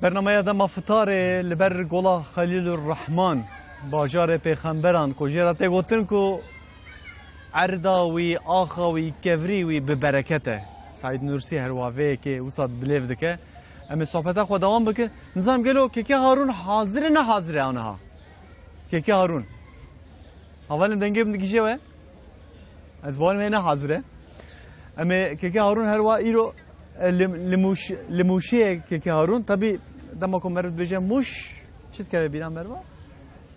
Bernameya dema fitarê li ber Gola Xelîlur Rehman, bajarê pêxemberan, ku jê re tê gotin ku erda wî, axa wî, kevirî wî bi bereket e. Seîd Nûrsî her wa vê yekê wisa bilêv dike. Em ê sohbeta xwe dewam bikin. Nizam gelo Keke Harûn hazir e, ne hazir e aniha? Keke Harûn. Hevalên dengê min digihîje we. Ez bawerim hê ne hazir e. Em ê Keke Harûn her wa îro, e, li, li Mûş-, li Mûşê ye Keke Harûn. Tabî dema ku meriv dibêje Mûş, çi dikeve bîra meriva?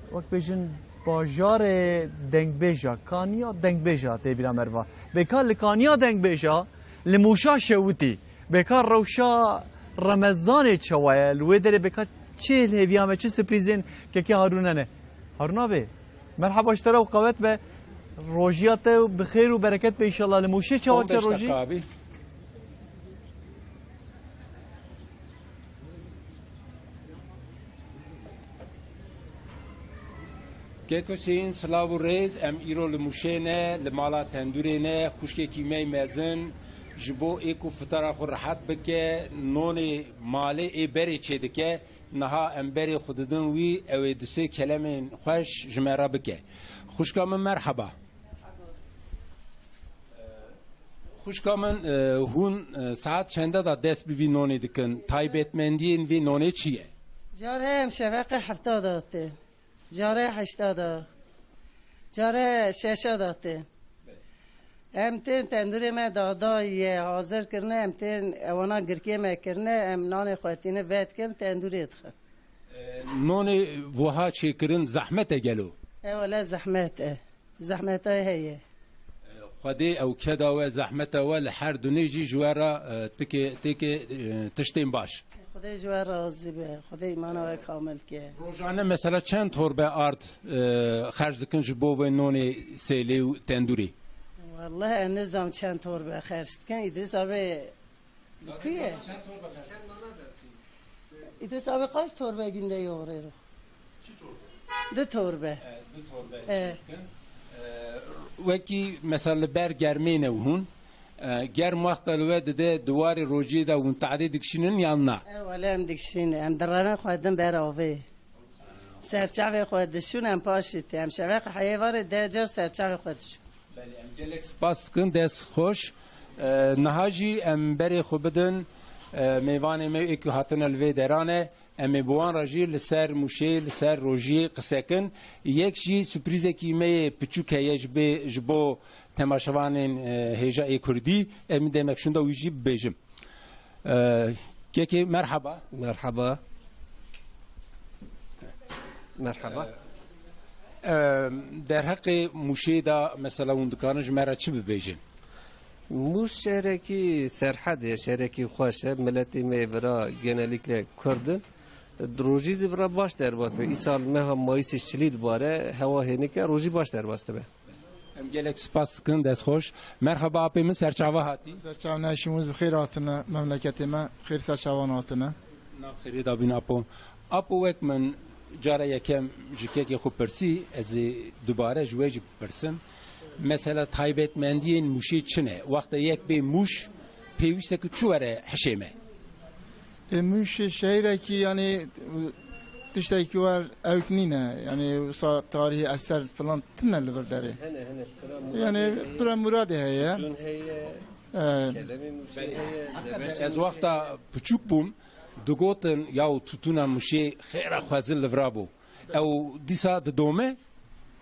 Wek bêjin bajarê dengbêja, kaniya dengbêja tê bîra meriva. Bêka li kaniya dengbêja, li Mûşa şewitî. Bêka rewşa Remezanê çawa ye? Li wê derê bêka çi hêviya me, çi sürprîzên Keke Harûn hene? Harûn abi, merheba ji te re û qewet be. Rojiya te bi xêr û bereket be înşallah. Li Mûşê çawa çe rojî? Kek Huseyîn, silav û rêz, em îro li Mûşê ne, li mala tendûrê ne, xwişkekî me yê mezin ji bo ê ku fitara xwe rehet bike, nonê malê ê berê çêdike, niha em berê xwe didin wî, ew ê du sê kelemên xweş ji me re bike. Xwişka min merheba. Xwişka min, e, hûn, e, saet çende de dest bi vî nonê dikin? Taybetmendiyên vî nonê çi ye? Carê em şeveqê hefta de tê. Carê heşta de. Carê şeşa de tê. Em tên tendûrê me dada ye hazir kirine, em tên ewana girkê me kirine, em nanê xwe tîne vedikin, tendûrê dixin. E, nonê wiha çêkirin zehmet e gelo? E, wele zehmet e. Zehmetay heye. E, Xwedê ew keda we, zehmeta we li her dunê jî ji we re, e, tikê, têkê, e, tiştên baş. Xwedê ji we razî be. Xwedê îmana we kamil ke. Rojane mesela çend torbe ard, e, xerc dikin ji bo vê nonê sêlê û tendûrê? Wallahî ez nizam çend torbe xerc dikin. Îdris abi li ku ye? Çend torbe xerc? Îdris abi kaç torbe günde yoğurur? Du torbe. E, du torbe E. çêdikin. E, wekî mesela li ber germê ne hûn, e, germ wexta li we dide di warê rojiyê de hûn tadê dikişînin yan na? E, wele em dikişînin. Em direne xwe din ber avê. Serçavê xwe dişûn em paşî tê. Em şeve qeheyê varê deh car serçavê xwe dişûn. Belê, em gelek spas dikin, dest xweş. E, niha jî em berê xwe bidin, e, mêvanê me ê ku hatine li vê derane. Em ê bi wan re jî li ser Mûşê, li ser rojiyê qise kin. Yek jî surprîzekî me yê piçûk heye ji bê, ji bo temaşevanên, e, hêja ê Kurdî. Em ê demek şûnda wî jî bibêjim. E, kekê merheba. Merheba. Merheba. E, derheqê Mûşê de mesela hûn dikarin ji me re çi bibêjin? Mûş şehrekî serhed e, şehrekî xweş e. Miletê me vira genellikle Kurd in. Rojî di vira baş derbas be. Îsal meha Mayîsê çilî dibare, hewa hênik e, rojî baş derbas dibe. Em gelek spas dikin, dest xweş. Merhaba apê min, serçava hatî. Serçava neşîmûz bi xêr hatine memleketê me, xêr serçavan hatine. Nav xêrê de bîn apo. Apo wek min cara yekem ji kekê xwe pirsî, ez ê dubare ji we jî bipirsim. Mesela taybetmendiyên Mûşê çi ne? Wexta yek bê Mûş, pêwîst e ku çi were hişê me? E, Mûş şehîrekî, yanî, tiştekî wer ewk nîne. Yanî, wisa tarîhî eser filan tune li vir derê. Hene, hene, pira Yanî, muradê heye. Pira muradê heye. Dûn heye, E, kelemê Mûşê heye, Heqet zebeşê ez Mûşê wexta heye. Piçûk bûm, digotin, yaw tutûna Mûşê xêra xwezil li vira bû. Ew dîsa didome?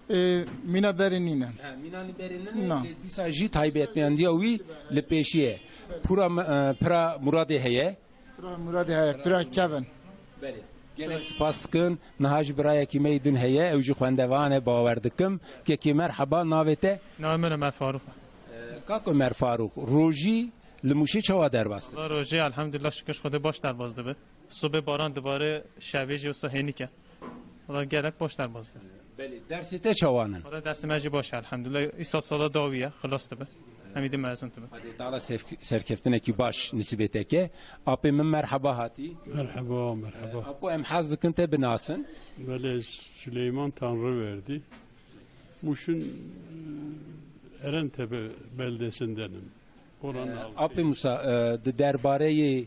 E, mîna berê nîne. He, mînanî berê nîne, Na. Lê dîsa jî taybetmendiya wî li pêşî ye. Pura, e, pira muradê heye. Pira muradê heye, pira kevin. Belê. Gelek spas dikin. Niha jî birayekî me yê din heye, ew jî xwendevan e, bawer dikim. Kekê merheba, navê te? Navê min Ömer Farûq e. E, kak Ömer Farûq, rojî li Mûşê çawa derbas dibe? Valla rojî, elhamdulillah, şikir Xwedê baş derbas dibe. Sibê baran dibare, şevê jî wisa hênik e. Valla gelek baş derbas dibe. Belê, dersê te çawan in? Valla dersê me jî baş e, elhamdulillah. Îsal sala dawî ye, xilas dibe. Em êdî mezûn dibe. Xwedê Teala sef-, serkeftinekî baş nisîbê te ke. Apê min merheba hatî. Merheba, merheba. Apo em hez dikin te binasin. Belê, Süleyman Tanrıverdi. Muş'un, e, Erentepe beldesindenim. Oranın Ee, halkı. Apê Musa, e, di derbareyê,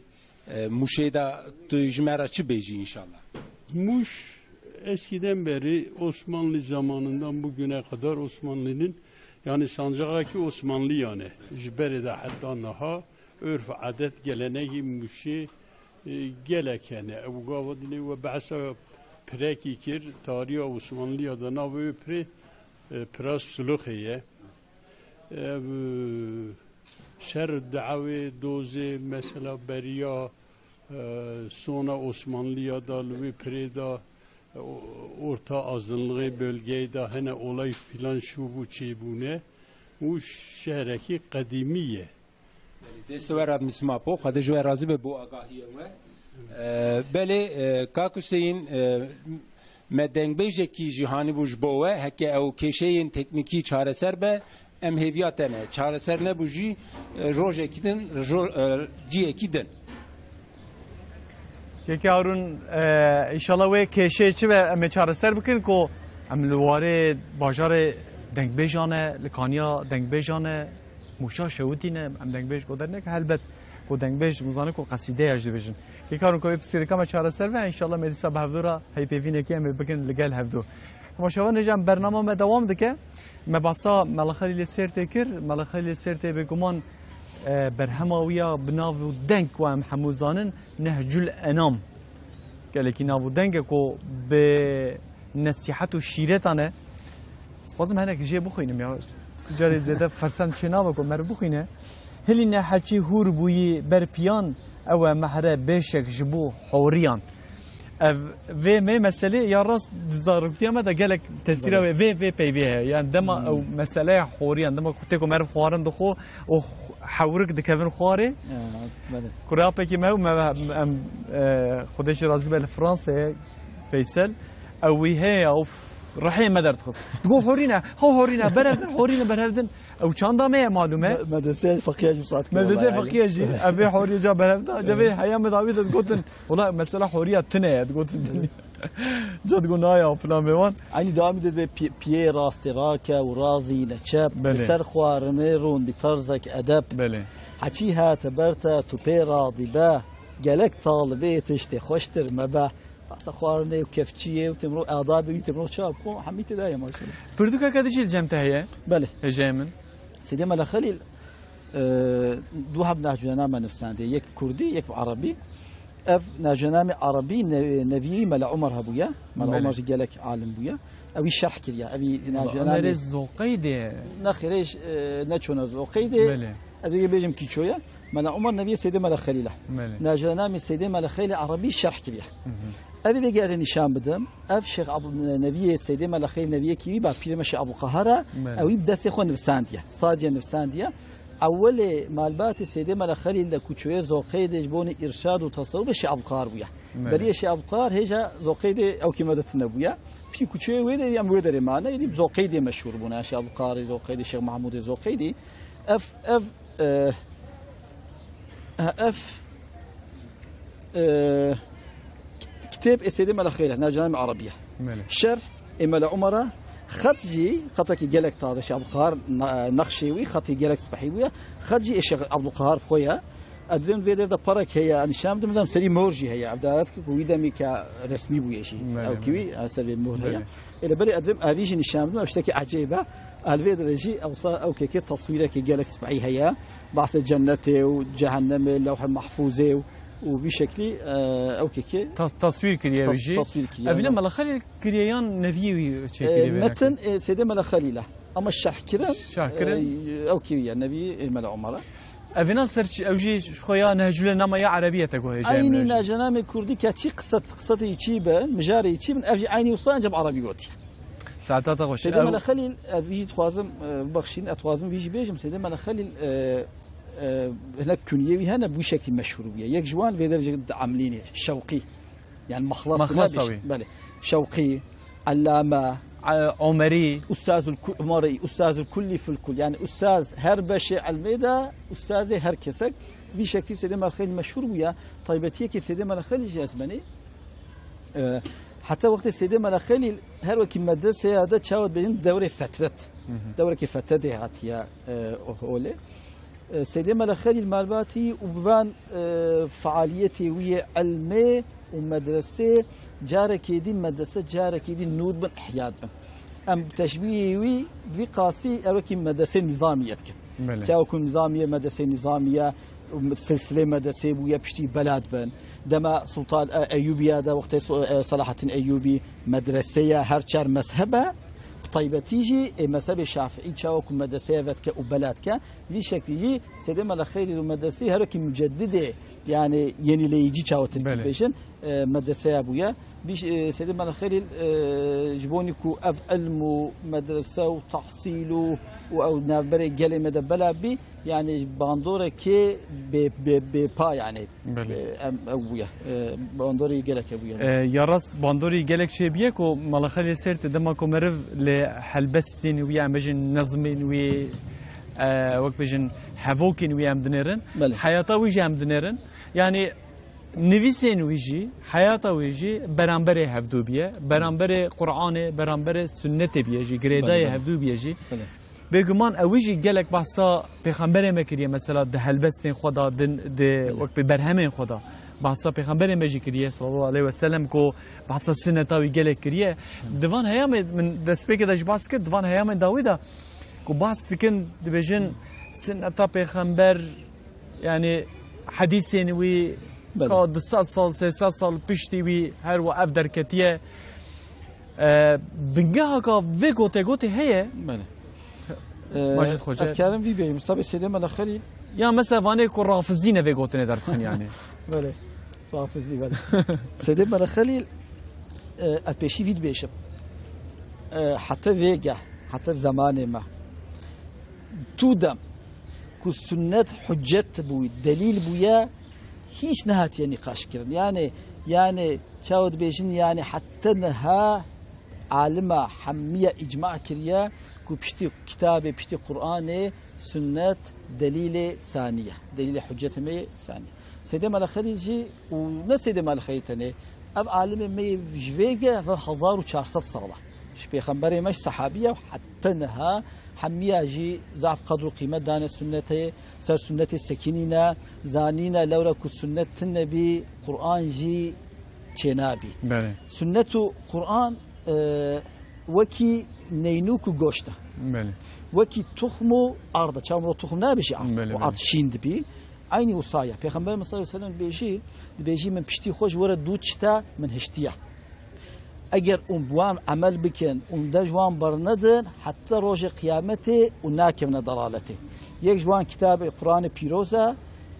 e, Muşê de tu ji me re çi bêjî înşallah? Muş eskiden beri Osmanlı zamanından bugüne kadar Osmanlı'nın, yani Sancak'taki Osmanlı yani, ji berê de heta niha örf, adet, gelenekî Muşê, e, gelek hene. Ew gava dinê we behsa pirekî kir, tariha Osmanlıya de navê wê pirê, e, pira Suluxê ye. Ev, e, şer dawê dozê mesela beriya, e, sona Osmanlıya da li wê pirê da, e, o-, orta azınlığı bölgeyê da hene olay filan şûbû çêbûne û şehrekî qedîmî ye. Belê, destê we radimîsim apo, Xwedê ji we razî be bo agahiya we. E, belê, e, Kak Huseyîn, e, me dengbêjekî jî hanîbû ji bo we, heke ew kêşeyên teknîkî çareser be, em hêviya te ne. Çareser nebû jî, e, rojekî din, ro-, e, ciyekî din. Kekê Harûn, e, înşallah wê kêşeyê çi be em ê çareser bikin ku em li warê bajarê dengbêjan e, li kaniya dengbêjan e, Mûşa şewitîne, em dengbêj goder neke, helbet ku dengbêj hûn zanin ku qesîdeya jî dibêjin. Kekê Harûn ku vê pirsgirêka me çareser be, înşallah me dîsa bi hevdû re heypêvînekê em ê bikin li gel hevdû. Temaşevanê jî em bernama me dewam dike. Me behsa Mela Xelîlê Sêrtê kir. Mela Xelîlê Sêrtê bêguman, e, berhema wî ya bi nav û deng ku em hemû zanin, Nehcul Enam. Gelekî nav û deng e ku bi nesîhet û şîretan e. Ez dixwazim hinek jê bixwînim ya. Carê zêde fersend çê nabe ku meriv bixwîne. Hilîne heçî hûr bûyî ber piyan, ew e mehre bêşek ji bo horiyan. Ev, vê mê meselê ya rast di zaroktiya me de gelek tesîra Belê. Vê, vê, vê peyvê heye. Yani dema Hmm. ew meseleya horiyan, dema ku tê ku meriv xwarin dixwe û x-, hewrik dikevin xwarê. Ya, belê. Kurapekî me û me, em, e, Xwedê jî razî be li Fransayê, Feysel, ew wî heye ya, of, rihê me derdixist. Digo horîne, ha horîne, berevdin, horîne, berevdin. Ew çanda me ye malûm e. Me-, medreseyê feqiya jî saet Medreseyê feqiya jî, ev vê horiye ca berevda, ca vê heya me dawî de digotin. Wala mesela horiya tine ye, digotin. Ca digo naya filan vê wan. Aynî dawamî de be pi-, piyê rastê rake û razî neçep, Belê. Li ser xwarinê rûn bi tarzek edeb. Belê. Heçî hate ber te tu pê radî be, gelek talibê tiştê xweştir me be. Basa xwarinê û kevçiyê û tê mirov adabê wî tê mirov çawa bixwe, hemî tê de ye maşallah. Pirtûkeke din jî li cem te heye? Belê. Hêjayê min. Seydê Mele Xelîl, e, du heb nahcuname nivîsandiye, yek bi kurdî, yek bi erebî. Ev nahcunamê erebî ne-, neviyê Mele Omer hebûye. Mele Belê. Omer jî gelek alim bûye. Ew wî şerh kiriye. Ew wî Mele nahcunamê Omerê Zoqeydê. Nexêrê, e, neçûne Zoqeydê. Belê. Ez ê bêjim kîço ye. Mela Omer neviyê Seydê Mela Xelîl e. Belê. Nacînamê Seydê Mela Xelîl Erebî şerh kiriye. Hı hı. Ev ê vêgehê nîşan bidim. Ev Şêx Abdul-, neviyê Seydê Mela Xelîl neviyekî wî ba pîrê me Şêx Abdulqahar e. Belê. Ew wî bi destê xwe nivîsandiye. Sadiye nivîsandiye. Ewelê malbatê Seydê Mela Xelîl de ku çûye Zoqeydê ji bo nî îrşad û tesewufê Şêx Abdulqahar bûye. Belê. Beriyê Şêx Abdulqahar hêja Zoqeydê ew kî me de tune bûye. Piştî ku çûye wê derê em wê derê mane. Êdî bi Zoqeydê meşhûr bûne. Şêx Abdulqaharê Zoqeydê, Şêx Mahmûdê Zoqeydê. Ev, ev, e, ha, ev, e, kitêb ê Seydê Mela Xelîl e, Nacînamê Erebî ye. Belê. Şerh ê Mela Omer e, xet jî, xetekî gelek tade, Şêx Abdulqahar na-, nexşê wî, xetê gelek spehî bûye. Xet jî ê Şêx Abdulqahar bi xwe ye. Ez dibêm vê der de parek heye, nîşan bidim, serî mor jî heye. Ev daret ku wî demî ke resmî bûye jî. Belê, Ew kî belê. Wî, e, ser vê mor heye. Belê. Ê, li berê ez dibêm evî jî nîşan bidim, ev tiştekî ecêb e. Li vê derê jî ewsa ew kekê teswîrekî gelek spehî heye. Bahsê cennetê û cehennemê, Lewhê Mehfûzê û, û vî şeklî, e, ew kekê Tas-, taswîr kiriye wî tas-, jî. Taswîr kiriye, Evîne ya. Mela Xelîl kiriye yan neviyê wî çêkiriye E, vê metin, rakê? E, Seydê Mela Xelîl e. Ama şerh kirin, Şerh kirin. E, ew kî ye, neviyê, e, Mela Omer e. Evîna ser çi, ew jî ji xwe ya nehcûlê nama ya erebî ye te guhê Eynî nacînamê kurdî ke çi qisat, qisatê çi bin, mijarê çi bin, ev jî eynî wisa ancak erebî gotiye. Saeta te xweş. Seydê Ew Mela Xelîl, ev jî dixwazim, e, bibexşîn, ez dixwazim vî jî bêjim, Seydê Mela Xelîl, e, e, hinek kunyê wî hene, bi wî şeklî meşhûr bûye. Yek ji wan vê derê jî di emlînê, Şewqî. Yani Mexlas Mexlas nabî. Belê. Şewqî, Ellame, E, Omerî. Ustazul Ku-, Omerî, Ustazul Kulli fil Kul. Yani ustaz her beşê ilmê de, ustazê her kesek. Vî şeklî Seydê Mela Xelîl meşhûr bûye. Taybetiyekî Seydê Mela Xelîl jî ez benî. E, heta wextê Seydê Mela Xelîl her wekî medreseya de çawa dibêjin dewrê fetret. Hı hı. Dewrekî fetretê hatiye, e, o holê. E, Seydê Mela Xelîl malbatî û bi van, e, fealiyetê wî yê ilmê û medresê carekê dî medrese carekê dî nû dibin, ihya dibin. Em teşbîhê wî vî qasî ew wekî medresê nîzamî ye dikin. Belê. Çawa ku nîzamî ye, medresê nîzamî ye, silsilê medresê bûye piştî bela dibin. Dema Sultan, e, Eyûbiya de wextê Su-, e, Selahaddin Eyûbî medreseye her çar mezhebe, bi taybetî jî, e, mezhebê Şafîî çawa ku medreseye vedike û bela dike, Vî şeklî jî Seydê Mela Xelîl û medresî her wekî mucedidê, yani yenileyicî çawa tirkî Belê. Bêjin, e, medreseya bûye. Vî ş-, e, Seydê Mela Xelîl, e, ji bonî ku ev ilm û medrese û tehsîl û, û ew navberê gelê me de bela bî, yani bandorekê bê, bê, bêpa yani. Belê. E, em, ew bûye. E, bandorî gelek hebûye. E, ya rast bandorî gelek çêbûye ku Mela Xelîl Sêrtî dema ku meriv li helbestên wî, em bêjin nezmên wî, e, wek bêjin hevokên wî em dinêrin. Belê. Heyata wî jî em dinêrin. Yani nivîsên wî jî, heyata wî jî beramberê hevdû bûye. Beramberê Qur'anê, beramberê sunnetê bûye jî, girêdayê Belê, belê. Hevdû bûye jî. Belê. Bêguman ewî jî gelek behsa pêxemberê me kiriye, mesela di helbestên xwe de, di, di Belê. Wek bi berhemên xwe de. Behsa pêxemberê me jî kiriye, sallallahu aleyhi ve sellem, ku behsa sinneta wî gelek kiriye. Di van heyamê min destpêkê de jî behs kir, di van heyamên dawî de ku behs dikin, dibêjin sinneta pêxember, yani hedîsên wî Belê. Ka du sed sal, sê sed sal piştî wî her wa ev derketiye. E, bingeha ka vê gote gotê heye. Belê. Ee, Majid Xoca. Ez karim vî bêjim, Mustafa Seydê Mele Xelîl. Ya mesela vanê ku rafizî ne vê gotinê derdixin yani. Belê. Rafizî, belê. Seydê Mele Xelîl, e, ez pêşî vî dibêjim. E, heta vêge, heta zemanê me. Tu dem ku sunnet hucet bû, delîl bûye, hîç nehatiye nîqaş kirin. Yani, yani, çawa dibêjin, yani, heta niha alima hemiye îcma kiriye ku piştî kitabê, piştî Qur'anê, sunnet delîlê saniye. Delîlê hucetê me yê saniye. Seydê Mele Xelîl jî û ne Seydê Mele Xelîl tenê, ev alimê me yê ji vê ge ve hezar û çar sed sala. Ji pêxemberê me, ji sehabiye heta niha hemiya jî zaf qedr û qîmet dane sunnetê, ser sunnetê sekinîne, zanîne lewra ku sunnet tune bî, Qur'an jî çênabî. Belê. Sunnet û Qur'an, e, wekî neynûk û goşt e. Belê. Wekî tuxm û ard e. Çawa mirov tuxm nabêjî ard. Belê, û belê. Ard şîn dibî. Eynî wisa ye. Pêxember sallallahu aleyhi ve sellem dibêjî, dibêjî, min piştî xwe ji we re du tişta min hiştiye. Eger hûn bi wan emel bikin, hûn de ji wan bernedin, heta rojê qiyametê hûn nakevine dalaletê. Yek ji wan kitabê Qur'anê Pîroz e,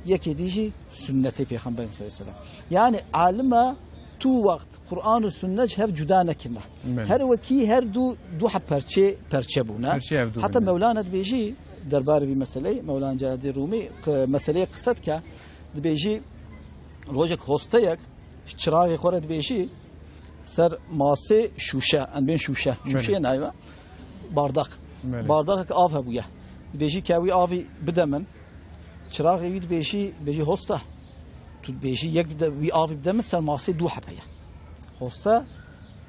yekê dî jî sunnetê Pêxemberê sallallahu aleyhi ve sellem. Yani alime tu wext Qur'an û sunnet ji hev cuda nekirine. Belê. Her wekî her du, du heb perçê, perçe bûne. Perçê hev du Heta bûne. Mewlana dibêjî, derbarê vî meseleyê, Mewlana Celaleddîn Rûmî, qi-, meseleyê qise dike, dibêjî, rojek hosteyek, çiraxê xwe re dibêjî, ser masê şûşe, em bên şûşe, Belê. Şûşeyê nayê ve, bardak. Belê. Bardaxek av hebûye. Dibêjî ke wî avî bide min, çiraxê wî dibêjî, dibêjî, hosta. Tu dibêjî, yek bide, wî avî bide min, ser masê du heb heye. Hosta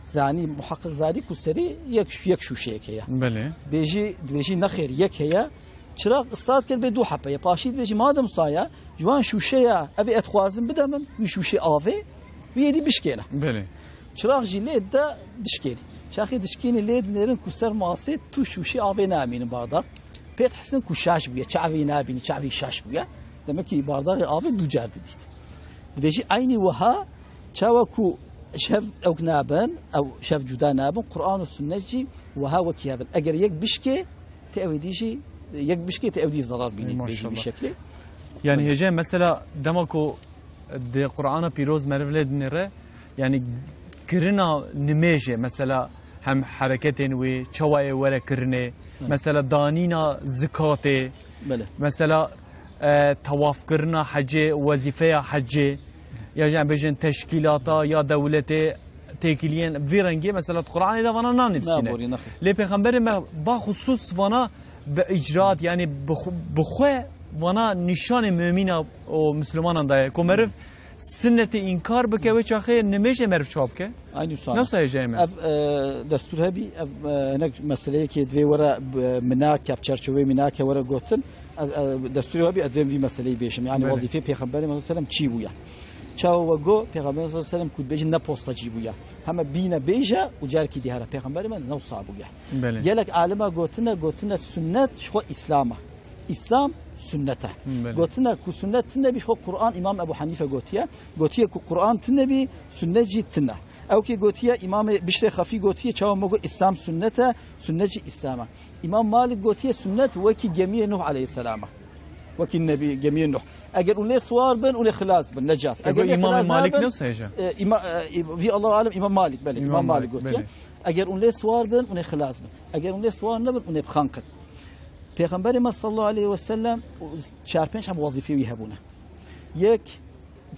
zanî, muheqqiq zanî ku serî yek, yek şûşeyek heye. Belê. Bêjî, dibêjî, nexêr, yek heye. Çirax israr kir bê du heb heye. Paşî dibêjî, madem wisa ye, ji wan şûşeya, evê ez dixwazim bide min, wî şûşê avê, wî êdî bişkêne. Belê. Çirax jî lê dide dişkênî. Çaxê dişkênî lê dinêrin ku ser masê tu şûşê avê namînin bardak. Pê dihisin ku şaş bûye, çavê nabînî, çavê şaş bûye. Demek ki bardaxê avê du car didît. Dibêjî eynî wiha çawa ku şev ewk nabin, ew şev cuda nabin, Qur'an û sunnet jî wiha wekî hev in. Eger yek bişkê, tê ew ê dî jî, yek bişkê tê ew dî zarar bînî, Ey, dibêjî maşallah. Vî şeklê. Yani hêje mesela dema ku di Qur'ana Pîroz meriv lê dinêre, yani kirina nimêjê, mesela hem hereketên wî, çawa yê were kirinê, Hı. mesela danîna zikatê, Belê. mesela, e, tewafkirina hecê, wezîfeya hecê, ya jî em bêjin teşkîlata ya dewletê, têkiliyên vî rengê, mesela di Qur'anê de vana nanivîsîne. Naborî, nexwe. Lê Pêxemberê me baxusûs vana bi îcraat, yani bi xwe, bi xwe vana nîşanê mumîna û mislimanan daye. Ku meriv Hı. Sinnetê înkar bike, wê çaxê nimêjê meriv çawa bike? Aynı sana. Nefsa hêjayê me. Ev, e, destûr hebî, ev, e, hinek meseleyekê divê were, e, minake, bi çerçoveyê minake were gotin. Ez, e, destûrê hebî, ez divêm vî meseleyî bêjim. Yani Belê. Wezîfê Pêxemberê me sellem çî bûye? Çawa we got, Pêxemberê me sellem ku dibêjin ne postacî bûye. Heme bîne bêje û carekî dî here. Pêxemberê me ne wisa bûye. Belê. Gelek alima gotine, gotine sunnet ji xwe Îslam e. Îslam sunnet e. Belê. Gotine ku sunnet tune bî, ji xwe Qur'an, Îmam Ebu Hanife gotiye. Gotiye ku Qur'an tune bî, sunnet jî tune. Ew kê gotiye, Îmamê Bişrê Xefî gotiye, çawa me got Îslam sunnet e, sunnet jî Îslam e. Îmam Malik gotiye sunnet wekî gemiyê Nuh aleyhisselam e. Wekî nebî, gemiyê Nuh. Eger hûn lê siwar bin, hûn ê xilas bin, necat. Ego Eger lê Îmamê xilas Malik nabin, ne wisa hêja? e, Îma-, e, vî Allahu alem Îmam Malik, belê, Îmam Îmam Malik Malik, gotiye. belê. Eger hûn lê siwar bin, hûn ê xilas bin. Eger hûn lê siwar nebin, hûn ê bixanqin. Pêxemberê me sallallahu aleyhi ve sellem çar pênc heb wezîfê wî hebûne. Yek,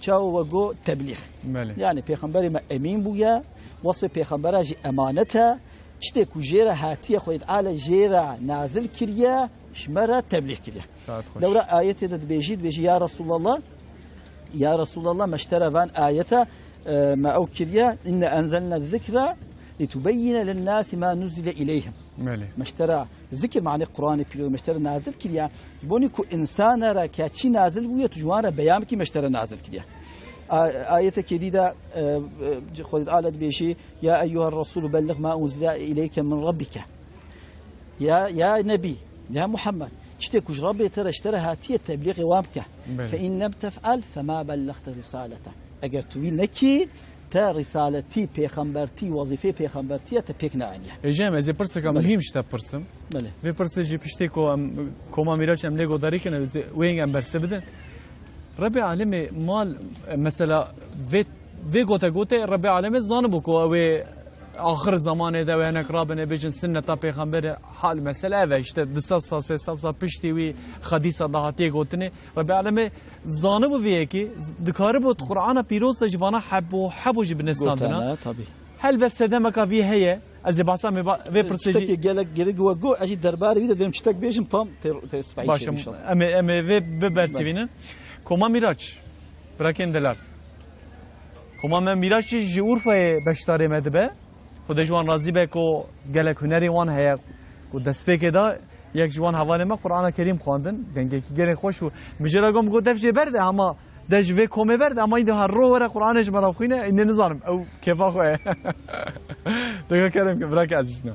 çawa we got, teblîx. Belê. Yani Pêxemberê me emîn bûye, wesfê pêxembera jî emanet e. Tiştê ku jê re hatiye, Xwedê Teala jê re nazil kiriye, ji me re teblîx kiriye. Saet xweş. Lewra ayetê de dibêjî, dibêjî, ya Resulallah, ya Resulallah, me ji te re van ayete, e, me ew kiriye, inne enzelne zikra litubeyyine linnâsi ma nuzile ileyhim. Belê. Me ji te re zikir, manê Qur'anê Pîroz, me ji te re nazil kiriye. Ji bo nî ku insana re ke çî nazil bûye, tu ji wan re beyan bikî, me ji te re nazil kiriye. A-, ayetekê dî de, e, e, Xwedê Teala dibêjî, ya eyyuher Resûlû belliğ ma unzile ileyke min rabbike. Ya, ya Nebî, ya Muhammed, tiştê ku ji Rabbê te re, ji te re hatiye, teblîxê wan bike. Belê. Fe in lem tef'al fe ma bellexte risalete. Eger tu wî nekî, te risaletî, pêxembertî, wezîfê pêxembertiye te pêk neaniye. Hêjayê me, ez ê pirseka Belê. muhîm ji te pirsim. Belê. Vê pirsê jî piştê ku em koma Mîraç em lê godarî kirin, ez ê wê hêng em berse bidin. Rebê Alemê mal, e, mesela vê, vê gote gote Rebê Alemê zanibû ku ew ê axir zemanê de wê hinek rabine bêjin sinneta pêxemberê, hal mesele ev e, işte du sed sal, sê sed sal piştî wî hadîsa dahatiye gotinê. Rebê Alemê zanibû vê yekê, z-, dikaribû di Qur'ana Pîroz de ji vana hebû, hebû jî binivîsandina. Gotane, tabî. Helbet sedemeka vî heye. Ez ê behsa me ba-, vê pirsê jî Tiştekê gelek giring we got, ez jî derbarê wî de divêm tiştek bêjim, pam tê, tê spehî Baş, şêrî inşallah. em ê, em ê vê bibersivînin. Koma Mîraç, birakên delal. Koma me Mîraç jî ji Urfayê beşdarê me dibe. Xwedê ji wan razî be ku gelek hunerê wan heye ku destpêkê de yek ji wan hevalên me Qur'ana Kerîm xwendin. Dengekî gelek xweş û mijara gom got dev jê berde, hema de ji vê komê berde, ama îdî her ro were Qur'anê ji me re bixwîne, îndî nizanim, ew kêfa xwe ye. Dega kerem ke, birake ezîz ne.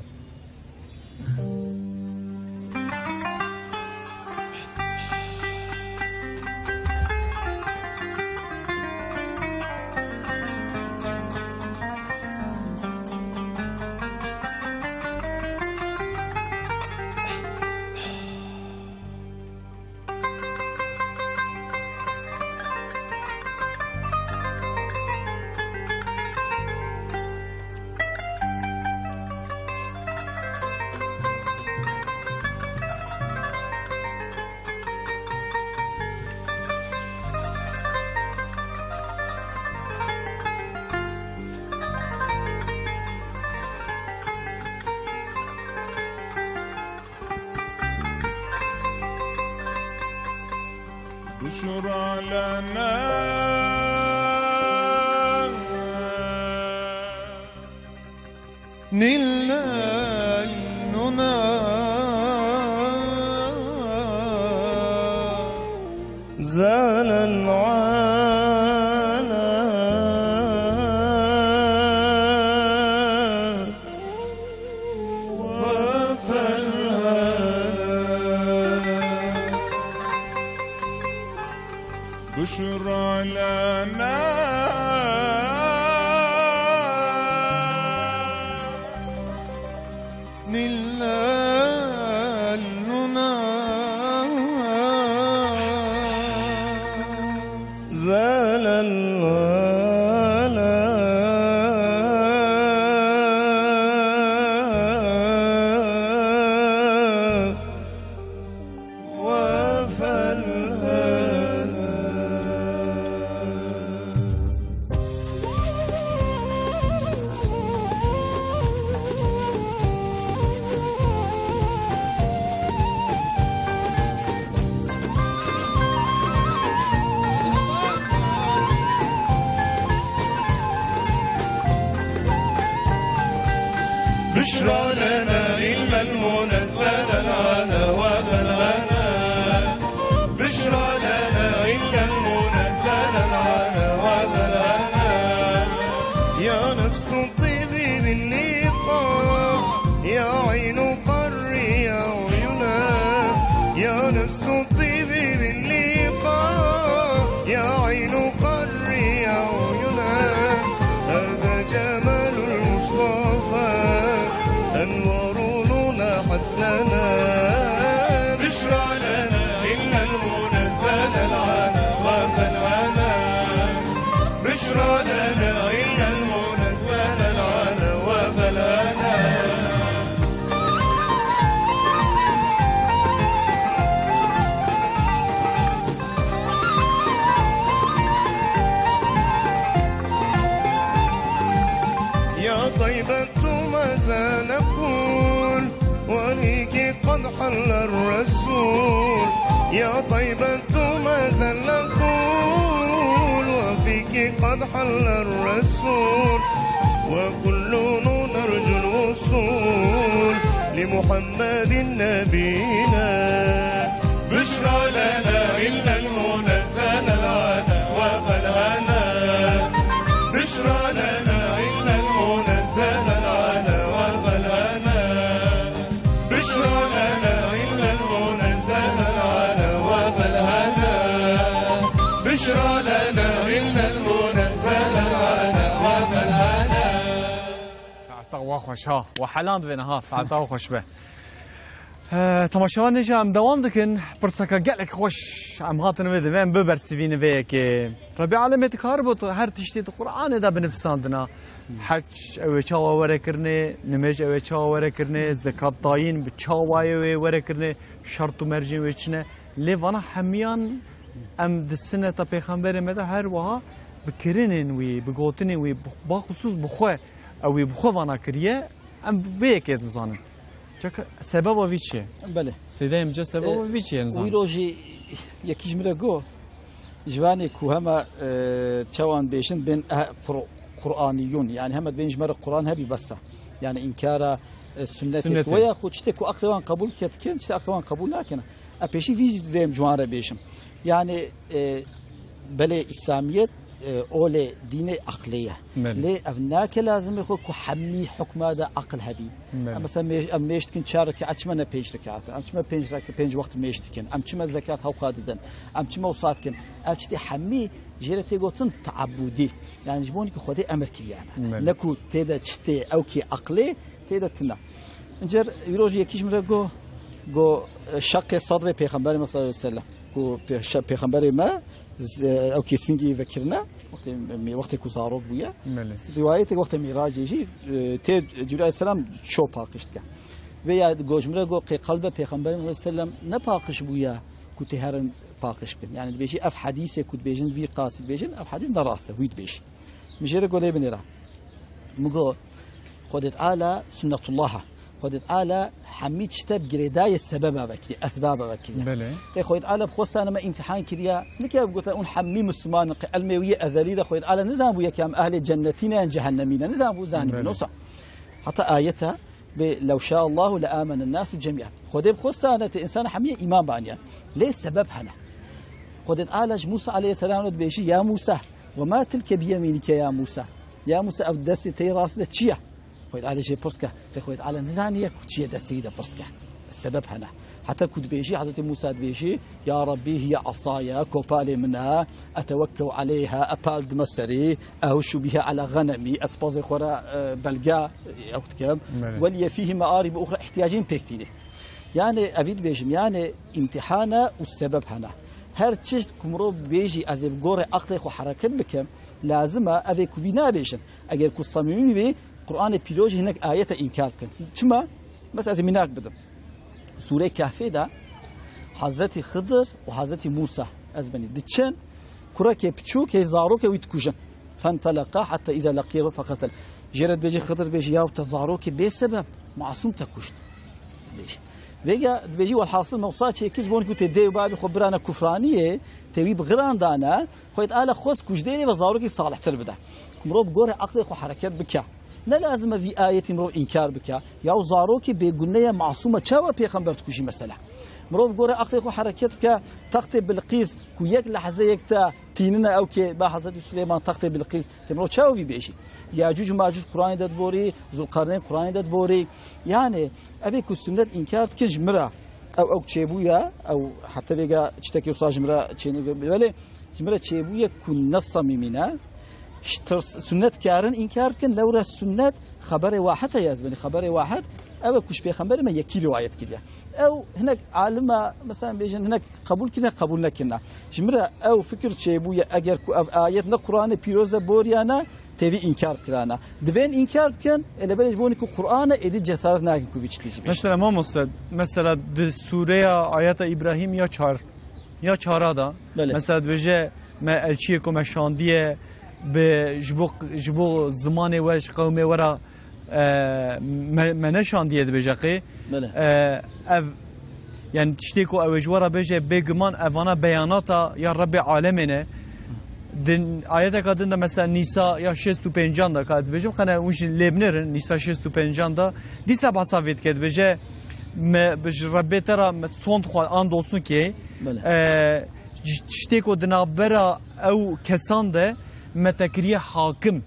بشرى لنا نلنا المنى زال العالم وفى الهنا بشرى لنا نلنا المنى زال الغلا وفى الهنا. بشرى لنا إن المنى زال العنا وفى الهنا. بشرى لنا إن المنى زال العنا وفى الهنا. يا نفس طيبي باللقاء، يا عين قري عيونا. يا نفس طيبي باللقاء، يا عين قري عيونا. هذا جمال المصطفى، أنوار لنا حسننا. بشرى لنا إن المنى زال العنا وفى الهنا. بشرى لنا إن المنى زال العنا وفى الهنا. يا طيبة ماذا نقول، وفيك قد حل الرسول. يا طيبة ماذا نقول، وفيك قد حل الرسول. وكلنا نرجو الوصول لمحمد نبينا. بشرى لنا إن المنى زال العنا وفى الهنا. بشرى لنا إن المنى زال العنا وفى الهنا. بشرى لنا إن المنى زال العنا وفى الهنا. بشرى لنا إن المنى زال العنا وفى Xweş ha, we heland vê niha, saeta we xweş be. Eh, temaşevanê jî em dewam dikin, pirseka gelek xweş em hatin vê divê em bibersivînin vê yekê. Rebî Alemê dikaribû tu her tiştê di Qur'anê de binivîsandina. Heç ew ê çawa were kirinê, nimêj ew ê çawa were kirinê, zekat dayîn bi çawayê wê were kirinê, şert û mercên wê çi ne. Lê vana hemiyan em di sineta pêxemberê me de her wiha bi kirinên wî, bi gotinên wî, baxusûs bi xwe, ew wî bi xwe vana kiriye, em vê yekê dizanin. Çeka sebeba vî çi ye? Belê. Seyda Emce, sebeba E, vî çi ye nizanin? Wî rojî yekî ji min re got, ji vanê ku hema, e, çawan bêjin bên, eh, Qur-, Qur'aniyûn, yani hema dibên ji me re Qur'an hebî bes e. Yani înkara, e, sunnetê Sunnetê. Ku ya xwe tiştê ku aqlê wan qebûl ke dikin, tiştê aqlê wan qebûl nakin. E, pêşî vî vêm ji wan re bêjim. Yani, e, belê îslamiyet, e, olê dînê aqlê ye. Belê. Lê ev nake lazimê xwe ku hemî hukma de aqil hebî. Belê. Em mesela mêj-, em mêj dikin çar reke, em çima ne pênc rekat? Em çima pênc reke, pênc wext mêj dikin? Em çima zekat hewqa didin? Em çima wisa dikin? Ev tiştê hemî jê re tê gotin teabûdî. Yani ji bo ku Xwedê emir kiriyane. Belê. Ne ku tê de tiştê ew kî aqlê tê de tune. Încer îro jî yekî ji min re got, got, e, şeqê sedrê Pêxemberê me sallallahu aleyhi ve sellem. Ku pê-, şe-, Pêxemberê me z-, e, ew kê singî vekirine, wextê, wextê ku zarok bûye. Belê. Rîwayetê wextê Mîracê jî, e, tê Cibrîl aleyhisselam ço paqij dike. Vê ya got ji min re got, qê qelbe Pêxemberê me sallallahu aleyhi ve sellem ne paqij bûye ku tê herin paqij bin. Yani dibêjî ev hedîsê ku dibêjin vî qasî dibêjin, ev hedîs ne rast e, wî dibêjî. Min jê re got lê binêre. Min got, Xwedê Teala sunnetullah e. Xwedê Teala hemî tişte bi girêdayê sebeba vekirî, esbaba vekirî. Belê. Qê Xwedê Teala bi xwestane me îmtihan kiriya, nike bi gote hûn hemî Misliman in, qê ilmê wî yê ezelî de Xwedê Teala nizanbû yek em ehlê cennetî ne yan cehennemî ne, nizanbû zanî Belê. Bin wisa. Heta ayete bê, "Lew şâ Allahu le âmenen nâsu cemî'en." Xwedê bi xwestane tê însan hemî îman baniyan. Lê sebeb hene. Xwedê Teala ji Musa aleyhisselam re dibêjî, "Ya Musa, ve ma tilke biyemînike ya Musa?" Ya Musa, ev destê te yê rastî de çi ye? Xwedê Teala jê pirs ke. Qê Xwedê Teala nizaniye ku çi ye destê wî de pirs ke. Sebeb hene. Heta ku dibêjî, Hezretî Musa dibêjî, "Ya Rabbî, hiye esaye, kopalê min e, etewekkeu aleyha, ez pal dime serî, ehuşu biha ala xenemî, ez pazê xwe re, e, belge, e, ew dikim. Belê. Weliye fîhî mearîb uxra, îhtiyacê min pêk tînê." Yani, evî dibêjim, yani, îmtîhan e û sebeb hene. Her çişt ku mirov bêjî, ez ê bi gorê aqlê xwe hereket bikim, lazim e, ev ê ku vî nabêjin. Eger ku samîmî bê, Qur'anê Pîrojî hinek ayete înkar bikin. Çima? Mesela ez ê mînak bidim. Sûreyê Kehfê de Hezretî Xidir û Hezretî Mûsa, ez benî, diçin, kurekê piçûk hê zarokê wî dikujin. Fenteleqa heta îza leqiye feqetel. Jê re dibêjî Xidir, dibêjî, "Ya te zarokê bê sebeb, masûm te kuşt." Dibêjî. Vêga dibêjî, welhasil me wisa çêkir ji bo ku tê dê û babê xwe birane kufraniyê, tê wî bi xiran dane, Xwedê Teala xwest ku ji dêrê ve zarokî salihtir bide. Ku mirov bi gorê aqlê xwe hereket bike. Ne lazim e vî ayetî mirov înkar bike. Ya zarokî bêgune ye, masûm e, çawa pêxember dikujî mesela? Mirov bi gorê aqlê xwe hereket bike, textê Bilqîs ku yek lehzeyek te tînine ew kê be Hezretî Suleyman textê Bilqîs, tê mirov çawa vî bêjî? Yacûc û Macûc Qur'anê de diborî, Zulqarneyn Qur'anê de diborî. Yani, ev ê ku sunnet înkar dikin ji min re, ew, ew çêbûye, ew heta vêga tiştekî wisa ji min re çênebûye. Belê, ji min re çêbûye ku ne samîmî ne. Ji tirs, sunnet karin înkar bikin, lewre sunnet xeberê wahid heye, ez benî xeberê wahid, ew e ku ji pêxemberê me yekî rîwayet kiriye. Ew hinek alima, mesela bêjin, hinek qebûl kirine, qebûl nekirine. Ji min re ew fikir çêbûye, eger ku ev ayet ne Qur'anê pîroz de boriyane, têvî înkar kirana. Divên înkar bikin, ê lê belê ji bo ku Qur'an e, êdî cesaret nakin ku vî çitî jî bêjin. Mesela mamoste, mesela di sûreya ayeta Îbrahîm ya çar, ya çara da, Belê. Mesela dibêje, me elçiyê ku me şandiye bi, ji bo, ji bo zimanê we, ji qewmê we re, e, me, me neşandiye dibêje qê. Belê. E, ev, yani tiştê ku ew ê ji we re bêje, bêguman evana beyanata ya Rebbê alemê ne. Din, ayeteka din de mesela Nîsa ya şêst û pêncan de ka dibêjim, qene hûn jî lê binêrin, Nîsa şêst û pêncan de dîsa behsa vê dike, dibêje, me bi ji Rebbê te re me sond xwe and olsun ki, Belê. E, ji tiştê ku di navbera ew kesan de me te kiriye hakim.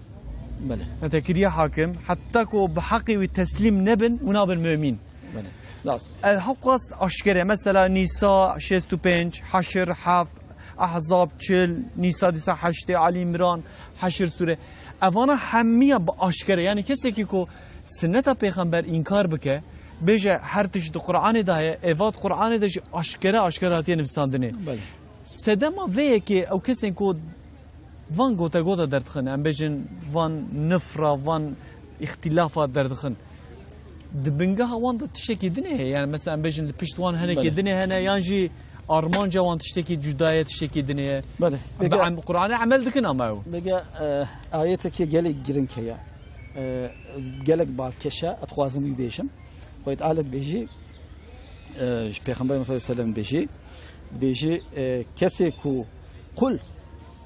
Belê. Me te kiriye hakim. Heta ku bi heqê wî teslîm nebin û nabin mumîn. Belê. Lazim. E, hewqas aşkere. Mesela Nîsa şêst û pênc, Heşr heft, Ahzab çil, Nîsa dîsa heştê, Ali Îmran, Heşr sûre. Evana hemiya bi aşkere. Yani kesekî ku Sinneta pêxember înkar bike, bêje her tişt di Qur'anê de heye, êvat Qur'anê de jî aşkere aşkere hatiye nivîsandinê. Belê. Sedema vê yekê ew kesên ku van gotegota derdixin, em bêjin van nifra, van îxtîlafa derdixin. Di bingeha wan de tiştekî din ê heye. Yani mesela em bêjin li pişt wan henekê Belê. din ê hene, yan jî armanca wan tiştekî cuda ye, tiştekî din ê ye. Belê. Bi Bêga em-, Qur'anê emel dikin ama ew. Bêga, e, ayetekê gelek giring heye. E, gelek balkêş e, ez dixwazim wî bêjim. Xwedê Teala dibêjî, e, ji Pêxemberê sallallahu aleyhi ve sellem dibêjî, dibêjî, e, kesê ku qul,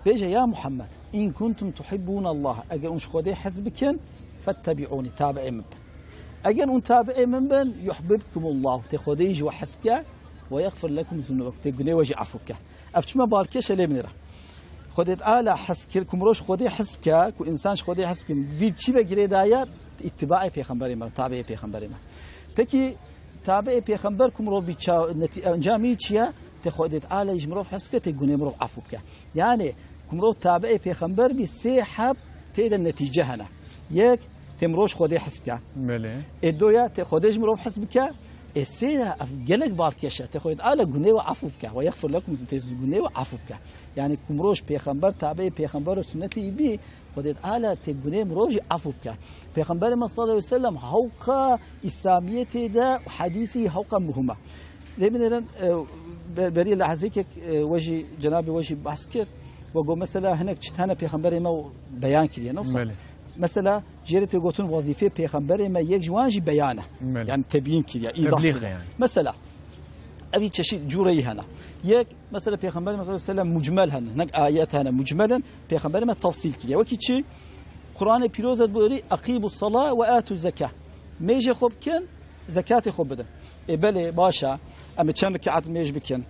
bêje ya Muhammed, in kuntum tuhibbûnallah, eger hûn ji Xwedê hez bikin, fettebi'ûnî, tabi'ê min bin. Eger hûn tabi'ê min bin, yuhbibkumullah, tê Xwedê jî we hez bike, ve yexfir lekum zunubakum, tê gunê we jî efû bike. Ev çima balkêş e lê min re. Xwedê Teala hez kir, ku mirov ji Xwedê hez bike, ku însan ji Xwedê hez bike, vî çi ve girêdayî, îttibaê pêxemberê me, tabiê pêxemberê me. Pekî tabiê pêxember ku mirov bî ça-, netî-, encamî çi ye? Tê Xwedê Teala ji mirov hez bike, tê gunê mirov efû bike. Yani ku mirov tabiê pêxember bî, sê heb tê de netîce hene. Yek, tê mirov ji Xwedê hez bike. Belê. Ê doya, tê Xwedê ji mirov hez bike. Ê sê ya, ev gelek balkêş e. Tê Xwedê Teala gunê we efû bike. Ve yexfir lekum, tê gunê we efû bike. Yani ku mirov ji pêxember, tabiê pêxember û sunnetê wî bî, Xwedê Teala tê gunê mirov jî efû bike. Pêxemberê me sallallahu aleyhi ve sellem hewqa Îslamiyetê de û hedîsî hewqa muhim e. Lê binêrin, e, be-, berî lehzekek, e, we jî, cenabê we jî behs kir. We got mesela hinek çi hene pêxemberê me beyan kiriye, ne wisa? Belê. Mesela jê re tê gotin wezîfê pêxemberê me yek ji wan jî beyan e. Belê. Yani tebîn kiriye, îdah Teblîx kiriye. yani. Mesela, evî çeşît cûreyî hene. Yek, mesela Pêxemberê me sallallahu aleyhi ve sellem mucmel hene. Hinek ayet hene, mucmel in. Pêxemberê me tefsîl kiriye. Wekî çi? Qur'anê Pîroz de diborî, "Eqîmus salâ ve atu zekâ." Mêjê xwe bikin, zekatê xwe bidin. Ê belê, baş e. Em ê çend rekaat mêj bikin?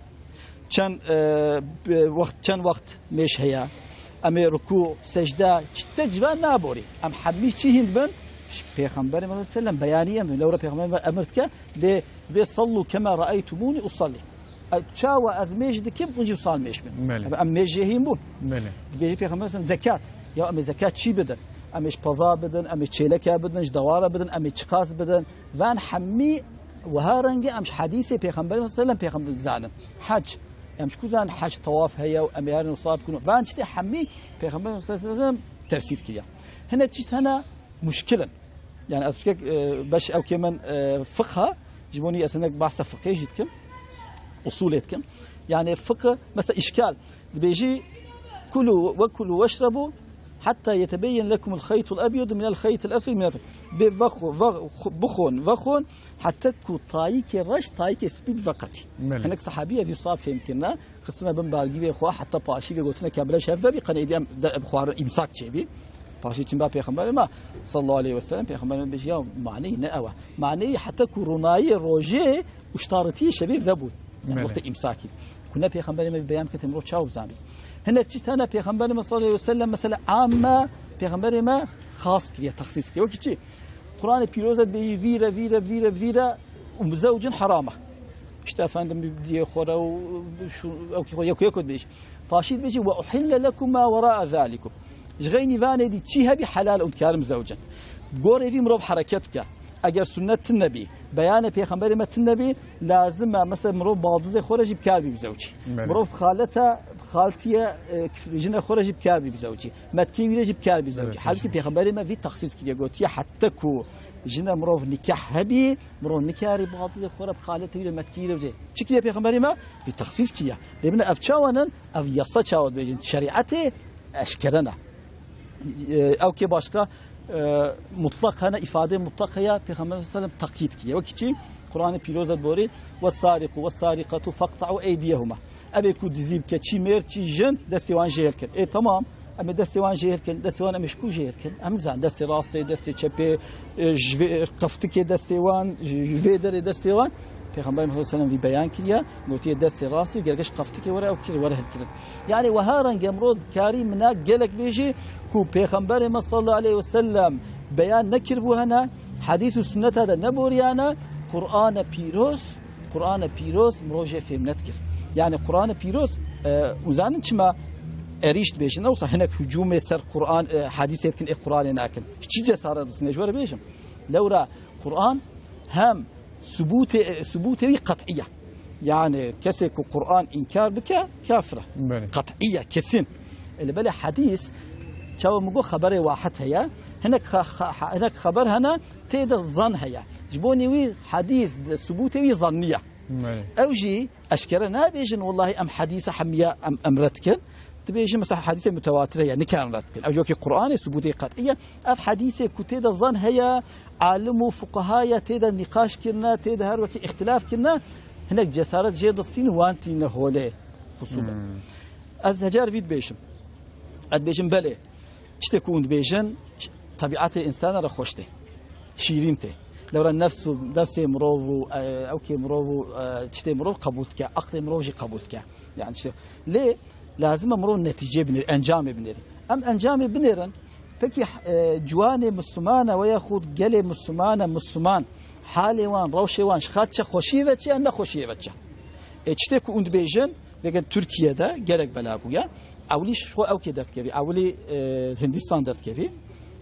Çend, e, bi-, wext, çend wext mêj heye? Em ê rukû, secde, tiştek ji van naborî. Em hemî çi hîn dibin? Ji Pêxemberê me sellem beyanî em dibin. Lewra Pêxemberê me emir dike, lê dibê, "Sallu kema raeytumûnî usalli." E, çawa ez mêj dikim, hûn jî wisa mêj bin. Belê. Em mêj jê hîn bûn. Belê. Dibêje Pêxember sellem zekat. Ya em ê zekat çi bidin? Em ê ji peza bidin, em ê çêleke bidin, ji dewara bidin, em ê çiqas bidin? Van hemî wiha rengî em ji hedîsê Pêxemberê sallallahu aleyhi ve sellem pêxember dizanin. Hec. Em ji ku zanin hec tewaf heye û em ê herin wisa bikin? Van tiştê hemî Pêxemberê sallallahu aleyhi ve sellem tefsîr kiriye. Hinek tişt hene muşkil in. Yani ez fikir, e, beş ew kê min, e, fiqh e, ji bo nî ez hinek behsa fiqhê jî dikim, usulê dikim. Yani fiqh, mesela îşkal, dibêjî, "Kulu ve kulu veşrebu hatta yetebeyyen lekumul xeytul ebyedu minel xeytil eswed minel fe-" Bê vexwe-, vex-, bixwin, vexwin, heta ku tayîkê reş, tayîkê spî bive qetî. Belê. Hinek sehabî ev wisa fêm kirine, xistine bin balgîvê xwe, heta paşî vê gotine ke bile şev vebî, qenê dî em de, em xwarin îmsak çêbî. Paşî çin ba Pêxemberê me sallallahu aleyhi ve sellem, Pêxemberê me bêjî, "Ya maneyî ne ew e." Maneyî heta ku ronayê rojê û ştaritiyê şevê vebû. Yani Belê. wextê îmsakî. Ku ne Pêxemberê me beyan bike, mirov çawa bizanî? Hinek çi tene Pêxemberê me sallallahu aleyhi ve sellem, mesela, amme Pêxemberê me xas kiriye, texsîs kiriye. Wekî çi? Qur'anê Pîroz e dibêjî, "Vîre, vîre, vîre, vîre, û zewcin heram e." İşte efendim, bir diye xora û şu, ew ki xwe yeko yeko dibêjî. Paşî dibêjî, "Ve uhille lekum ma wera'a zalikum." Ji xeynî vanê dî çi hebî helal û dikarim zewcin. Gorê vî mirov hereket bike. Eger sunnet tune bî, beyanê Pêxemberê me tune bî, lazim e, mesela mirov baldizê xwe re jî bikar bî bizewcî. Belê. Mirov xaleta, xaltiye, e, jine xwe re jî bikar bî bizewcî. Metkê wî re jî bikar bî bizewcî. Evet, Halbûkî kesinlikle. Pêxemberê me vî texsîs kiriye, gotiye, heta ku jine mirov nikah hebî, mirov nikarî baldizê xwe re bi xaleta wî re, metkê wî re bicê. Çi kiriye Pêxemberê me? Vî texsîs kiriye. Lê bine ev çawa nin? Ev yasa çawa dibêjin? Şerîetê eşkere ne. E, ew kê başka, e, mutlak hene, îfadeyê mutlak heye, Pêxember sallallahu aleyhi ve sellem teqyîd kiriye. Wekî çi? Qur'anê Pîroz e diborî, "Ve sariqu ve sariqatu faqta'u eydiyehuma." Evê ku dizî bike, çi mêr, çi jin, destê wan jê hilkin. Ê, temam, em ê destê wan jê hilkin, destê wan em ê ji ku jê hilkin? Em nizanin, destê rastê, destê çepê, e, ji vê qeftikê destê wan, ji, ji vê derê destê wan. Pêxember sallallahu aleyhi ve sellem vî beyan kiriye, gotiye destê rastê, gerek ji qeftikê were ew kir, were hilkirin. Yani wiha renge mirov karî mina gelek bêjî ku Pêxemberê me sallallahu aleyhi ve sellem beyan nekiribû hene, hedîs û sunneta de neboriyane, Qur'ane pîroz, Qur'ane pîroz mirov jê fêm nedikir. Yani Qur'ane pîroz, e, hûn zanin çima erîş dibêjin, ne wisa hinek hücûmê ser Qur'an, e, hedîsê dikin, ê Qur'anê nakin. Hiçî cesaret disin, ez ji we re bêjim. Lewra Quran hem subûtê, subûtê wî qet'î ye. Yani kesê ku Quran înkar bike, kafir e. Belê. Qet'î ye, kesin. Lê belê hadîs, çawa min got, xeberê wahid heye. Hinek xa-, xa-, xa-, hinek xeber hene, tê de zan heye. Ji bo nî wî hadîs, subûtê wî zannî ye. Belê. Ew jî eşkere nabêjin, wellahî em hadîsa hemiya em, em red dikin. Dibêjin, mesela, hadîsê mutewatir heye, nikarin red bikin. Ew jî wekî Qur'anê, subûtê qet'î ye. Ev hadîsê ku tê de zan heye, alim û fuqaha ye, tê de nîqaş kirine, tê de her wekî îxtilaf kirine, hinek cesaret jê distîn û wan tîne holê xusûme. Hmm. Ez hecar vî dibêjim. Ez dibêjim, belê. Tiştê ku hûn dibêjin, tebiatê insana re xweş tê. Şîrîn tê. Lewra nefs û, nefsê mirov û, e, ewkê mirov û, e, tiştê mirov qebûl dike, aqlê mirov jî qebûl dike. Yani işte, lê lazim e mirov netîcê binêr, encamê binêrî. Em encamê binêrin, pekî, e, ciwanê Mislimana we yaxud gelê Mislimana Misliman, halê wan, rewşê wan ji xwe çe xweşiyê ve çi, em nexweşiyê ve çi? E, tiştê ku hûn dibêjin, vêgel Tirkiye de gelek bela bûye. Ewlî ji xwe ewkê derdikevî, ewlî, e, Hindistan derdikevî.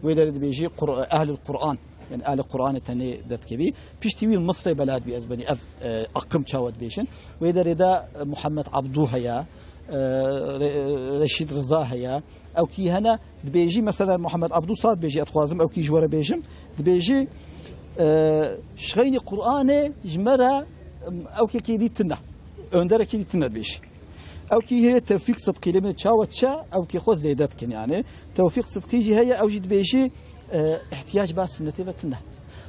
Wê derê dibêjî Qur-, Ehlul Quran. Yani Ehlê Quranê tenê derdikevî. Piştî wî li Misrê bela dibî, ez benî ev, e, akım çawa dibêjin. Wê derê de, e, Muhammed Abdû heye, e, Re-, Reşîd Riza heye. Ew kî hene, dibêjî mesela Muhammed Abdû Sad dibêjî, ez dixwazim ew kî ji we re bêjim. Dibêjî, e, şixeynî Quranê ji me re, em, ew kekê dî tune. Önderekî dî tune dibêjî. Ew kî hê Tewfîq Sidqî lê min çawa çe, ew kê xwe zêde dikin yani. Tewfîq Sidqî jî heye, ew jî dibêjî, e, ihtiyac ba sunnetê ve tune.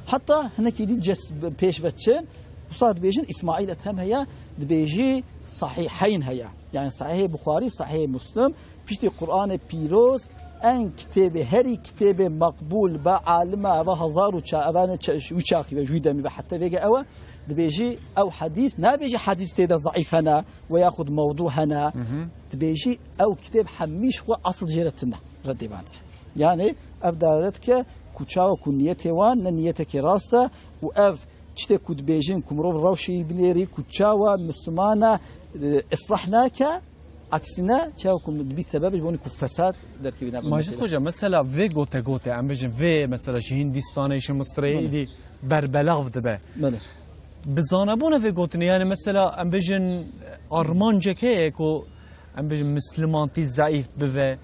Heta hinekî dî ces pêş ve çin, wisa dibêjin, Îsmaîl Ethem heye, dibêjî Sahîheyn heye. Yani Sahîhê Buxarî, Sahîhê Muslim, piştî Quranê pîroz, en kitêbê, herî kitêbê meqbûl be alima, eva hezar û ça-, evane ça-, wî çaxî ve, jû demî ve heta vêge ew e, dibêjî ew hadîs, nabêjî hadîs tê de zeîf hene, we yaxud mewdû hene. Hı hı. Dibêjî ew kitêb hemî ji xwe esil jê re tune, reddê van dike. Yani ev dare dike ku çawa ku niyetê wan ne niyetekê rast e û ev tiştê ku dibêjin ku mirov rewşê wî binêrî ku çawa Mislimana, e, islah nake, aksine çawa ku dibî sebeb ji bo ku fesad derkevî nava Macit Hoca, mesela vê gote gote, em bêjin vê mesela ji Hindistanê, ji Misirê, belê, îdî berbelav dibe. Belê. Bi zanebûna vê gotinê, yani mesela em bêjin armancek heye ku em bêjin Mislimantî zeîf bive,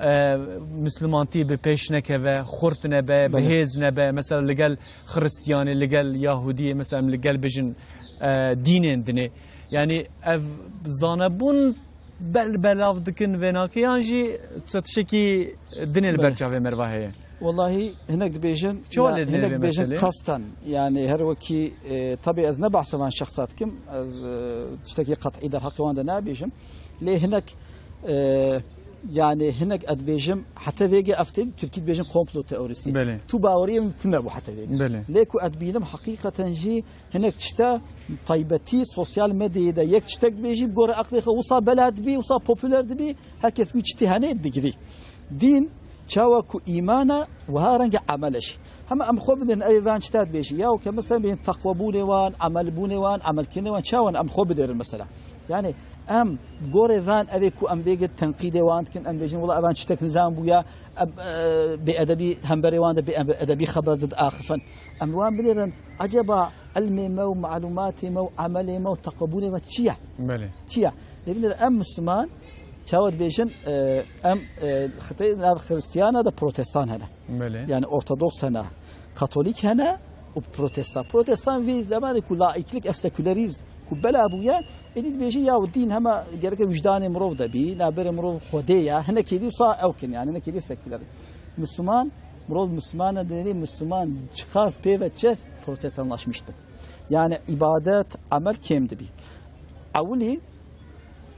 e, Mislimantî bi pêş nekeve, xurt nebe, bi, belê, hêz nebe, mesela li gel Xiristiyanê, li gel Yahudiyê, mesela em li gel bêjin, e, dînên dinê. Yani ev zanebûn ber belav dikin vê nake yan jî tiştekî dinê li, belê, ber çavê merva heye? Wellahî hinek dibêjin, çawa ya, lê dinê hinek vê dibêjin meselê? Kasten. Yani her wekî, e, tabii ez ne behsa van şexsa dikim, ez, e, tiştekî qet'î derheqê wan de nabêjim. Lê hinek, e, yani hinek ez dibêjim, heta vêge ev tên, Tirkî dibêjin komplo teorisi. Belê. Tu baweriyê min tune bû heta vêge. Belê. Lê ku ez dibînim heqîqeten jî hinek tişta taybetî sosyal medyayê de yek tiştek dibêjî, bi gorî aqlê xwe wisa bela dibî, wisa popüler dibî, her kes wî çitî hene digirî. Dîn çawa ku îman e, wiha rengê emel e jî. Hema em xwe bidin, ew ê van çita dibêjî. Ya ke mesela bên teqwebûnê wan, emelbûnê wan, emelkirinê wan çawa ne, em xwe bidêrin mesela. Yani em gorê van ev ê ku em vêge tenqîdê wan dikin, em bêjin wela evan tiştek nizan bûya, em, e, bêedebî hemberê wan de bêedebî xeber diaxifin. Em wan binêrin, eceba ilmê me û malûmatê me û emelê me û teqwebûnê me çi ye? Belê. Çi ye? Lê binêrin em Misliman, çawa dibêjin, e, em, e, xitê nav Xiristiyana de protestan hene. Belê. Yani ortodoks hene, katolîk hene û protestan. Protestan vî zemanê ku laiklik, ev sekülerîz ku bela bûye, êdî dibêjin ya dîn hema gereke wijdanê mirov de bî, navberê mirov Xwedê ye, hinekê dî wisa ew kin, yani hinekê dî seküler. Misliman, mirov Misliman e, dinê Misliman çiqas pê ve çe protestanlaşmiş bin. Yani ibadet, emel kêm dibî. Ewilî,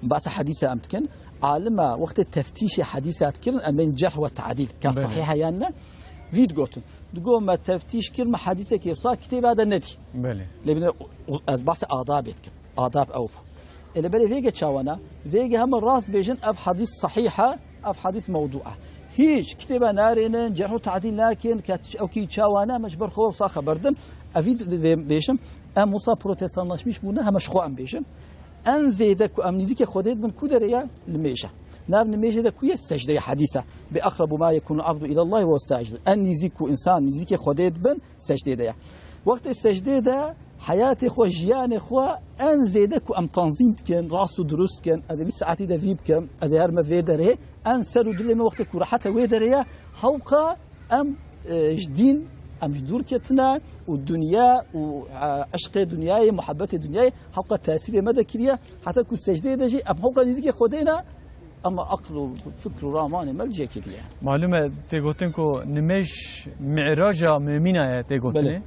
Basa hedîsa em dikin. Alima wextê teftîşê hedîsa dikirin, em bên cerh ve tadîl, ka, belê, sahîh e yan ne, vî digotin. Digo me teftîş kir, me hedîsekê wisa kitêba de nedî. Belê. Lê bine, ez basa adabê dikim. Adab ew bû. Ê lê belê vêge çawa ne? Vêge hema rast bêjin, ev hedîs sahîh e, ev hedîs mewdû e. Hîç kitêba narênin, cerh û tadîl nakin, ke ew kî çawa ne, me ji ber xwe wisa xeber din. Ev vî vê-, bêjim, em wisa protestanlaşmiş bûne, hema ji xwe em bêjin. En zêde ku em nîzîkê Xwedê dibin ku derê ye? Li mêj e. Nav nimêjê de ku ye? Secdeyê hedîs e. Bi aqrabu ma yekunu abdu ilallahi ve sajid. En nîzîk ku însan nîzîkê Xwedê dibin, secdê de ye. Wextê secdê de heyatê xwe, jiyanê xwe en zêde ku em tanzîm dikin, rast û dirust dikin, ez ê vî saetî de vî bikim, ez ê herime vê derê, en ser û dilê me wextê ku rehet e wê derê ye, hewqa em, e, ji dîn, em ji dûr ketine û dinya û, e, eşqê dinyayê, muhebbetê dinyayê hewqa tesîrê me de kiriye, heta ku secdeyê de jî em hewqa nîzîkê Xwedê ne, ama aql û fikr û ramanê me li cihekê diye. Malûm e, tê gotin ku nimêj mi'raja mumîna ye, tê gotinê. Belê.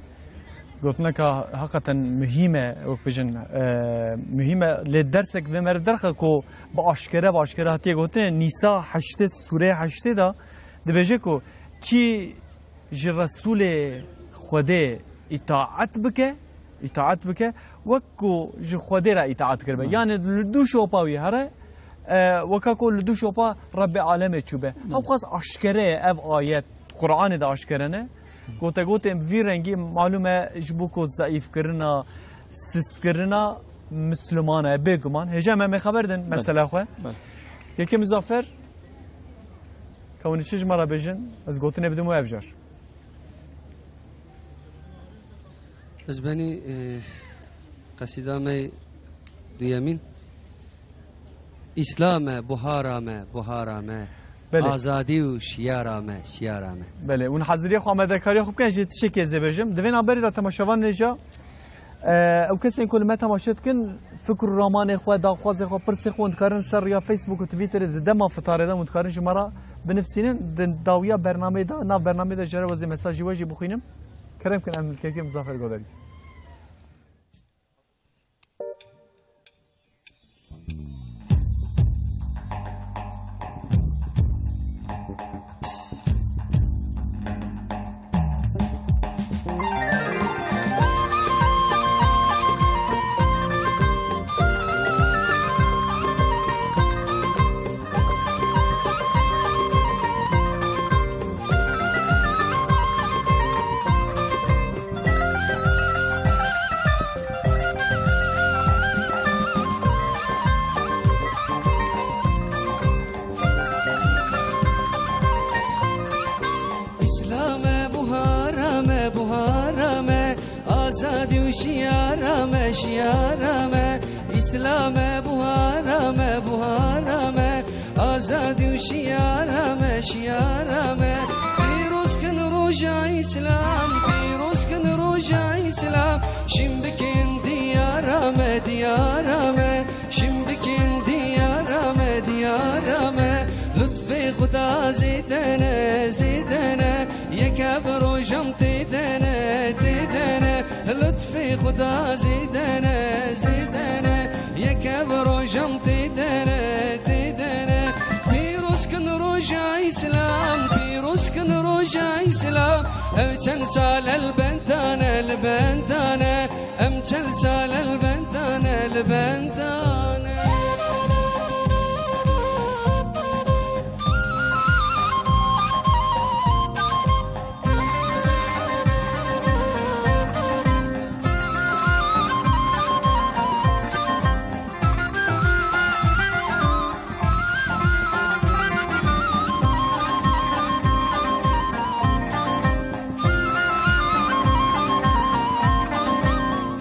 Gotineka heqeten muhîm e, wek bijin, e, muhîm e, lê dersek vê meriv derxe ku bi aşkere, bi aşkere hatiye gotinê, Nîsa heştê, sûreyê heştê de dibêje ku kî ji Resûlê Xwedê îtaet bike, îtaet bike, wek ku ji Xwedê re îtaet kiribe. Hı. Yani li dû şopa wî here, e, weka ku li dû şopa Rebbê alemê çûbe. Hı. Hewqas aşkere ye ev ayet, Qur'anê de aşkere ne. Gote gotên vî rengî malûm e ji bo ku zeîfkirina, sistkirina Misliman e, bêguman. Hêja me, me xeber din, belê, mesela xwe. Belê. Yekê Muzaffer, ka hûn çi ji me re bêjin, ez gotinê bidim we ev car. Ez benî, e, qesîda me duyemîn. Îslam e, buhara me, buhara me. Belê. Azadî û şiyara me, şiyara me. Belê. Hûn haziriya xwe, amadekariya xwe bikin, ez jî tiştekê ez ê bêjim. Di vê navberê de temaşevanên hêja, e, ew kesên ku li me temaşe dikin, fikr û ramanê xwe, daxwazê xwe, pirsê xwe hûn dikarin ser riya Facebook û Twitterê di dema fitarê de hûn dikarin ji me re binivîsînin. Di dawiya bernameyê de, nav bernameyê de ji re wezê mesajî we jî bixwînim. Kerem kin em li kekê Muzaffer guhdar bikin. Îslam e, buhara me, buhara me, azadî û şiyara me, şiyara me. Îslam e, buhara me, buhara me, azadî û şiyara me, şiyara me. Pîroz kin roja Îslam, pîroz kin roja Îslam. Şîn bikin diyara me, diyara me. Şîn bikin diyara me, diyara me. Lutfê Xuda zêde ne, zêde ne. Yek ev rojam têde ne, têde ne. Lutfê Xuda zêde ne, zêde ne. Yek ev rojam têde ne, têde ne. Pîroz kin roja Îslam, pîroz kin roja Îslam. Ev çend sal e li benda ne, li benda ne. Em çend sal e li benda ne, li benda ne.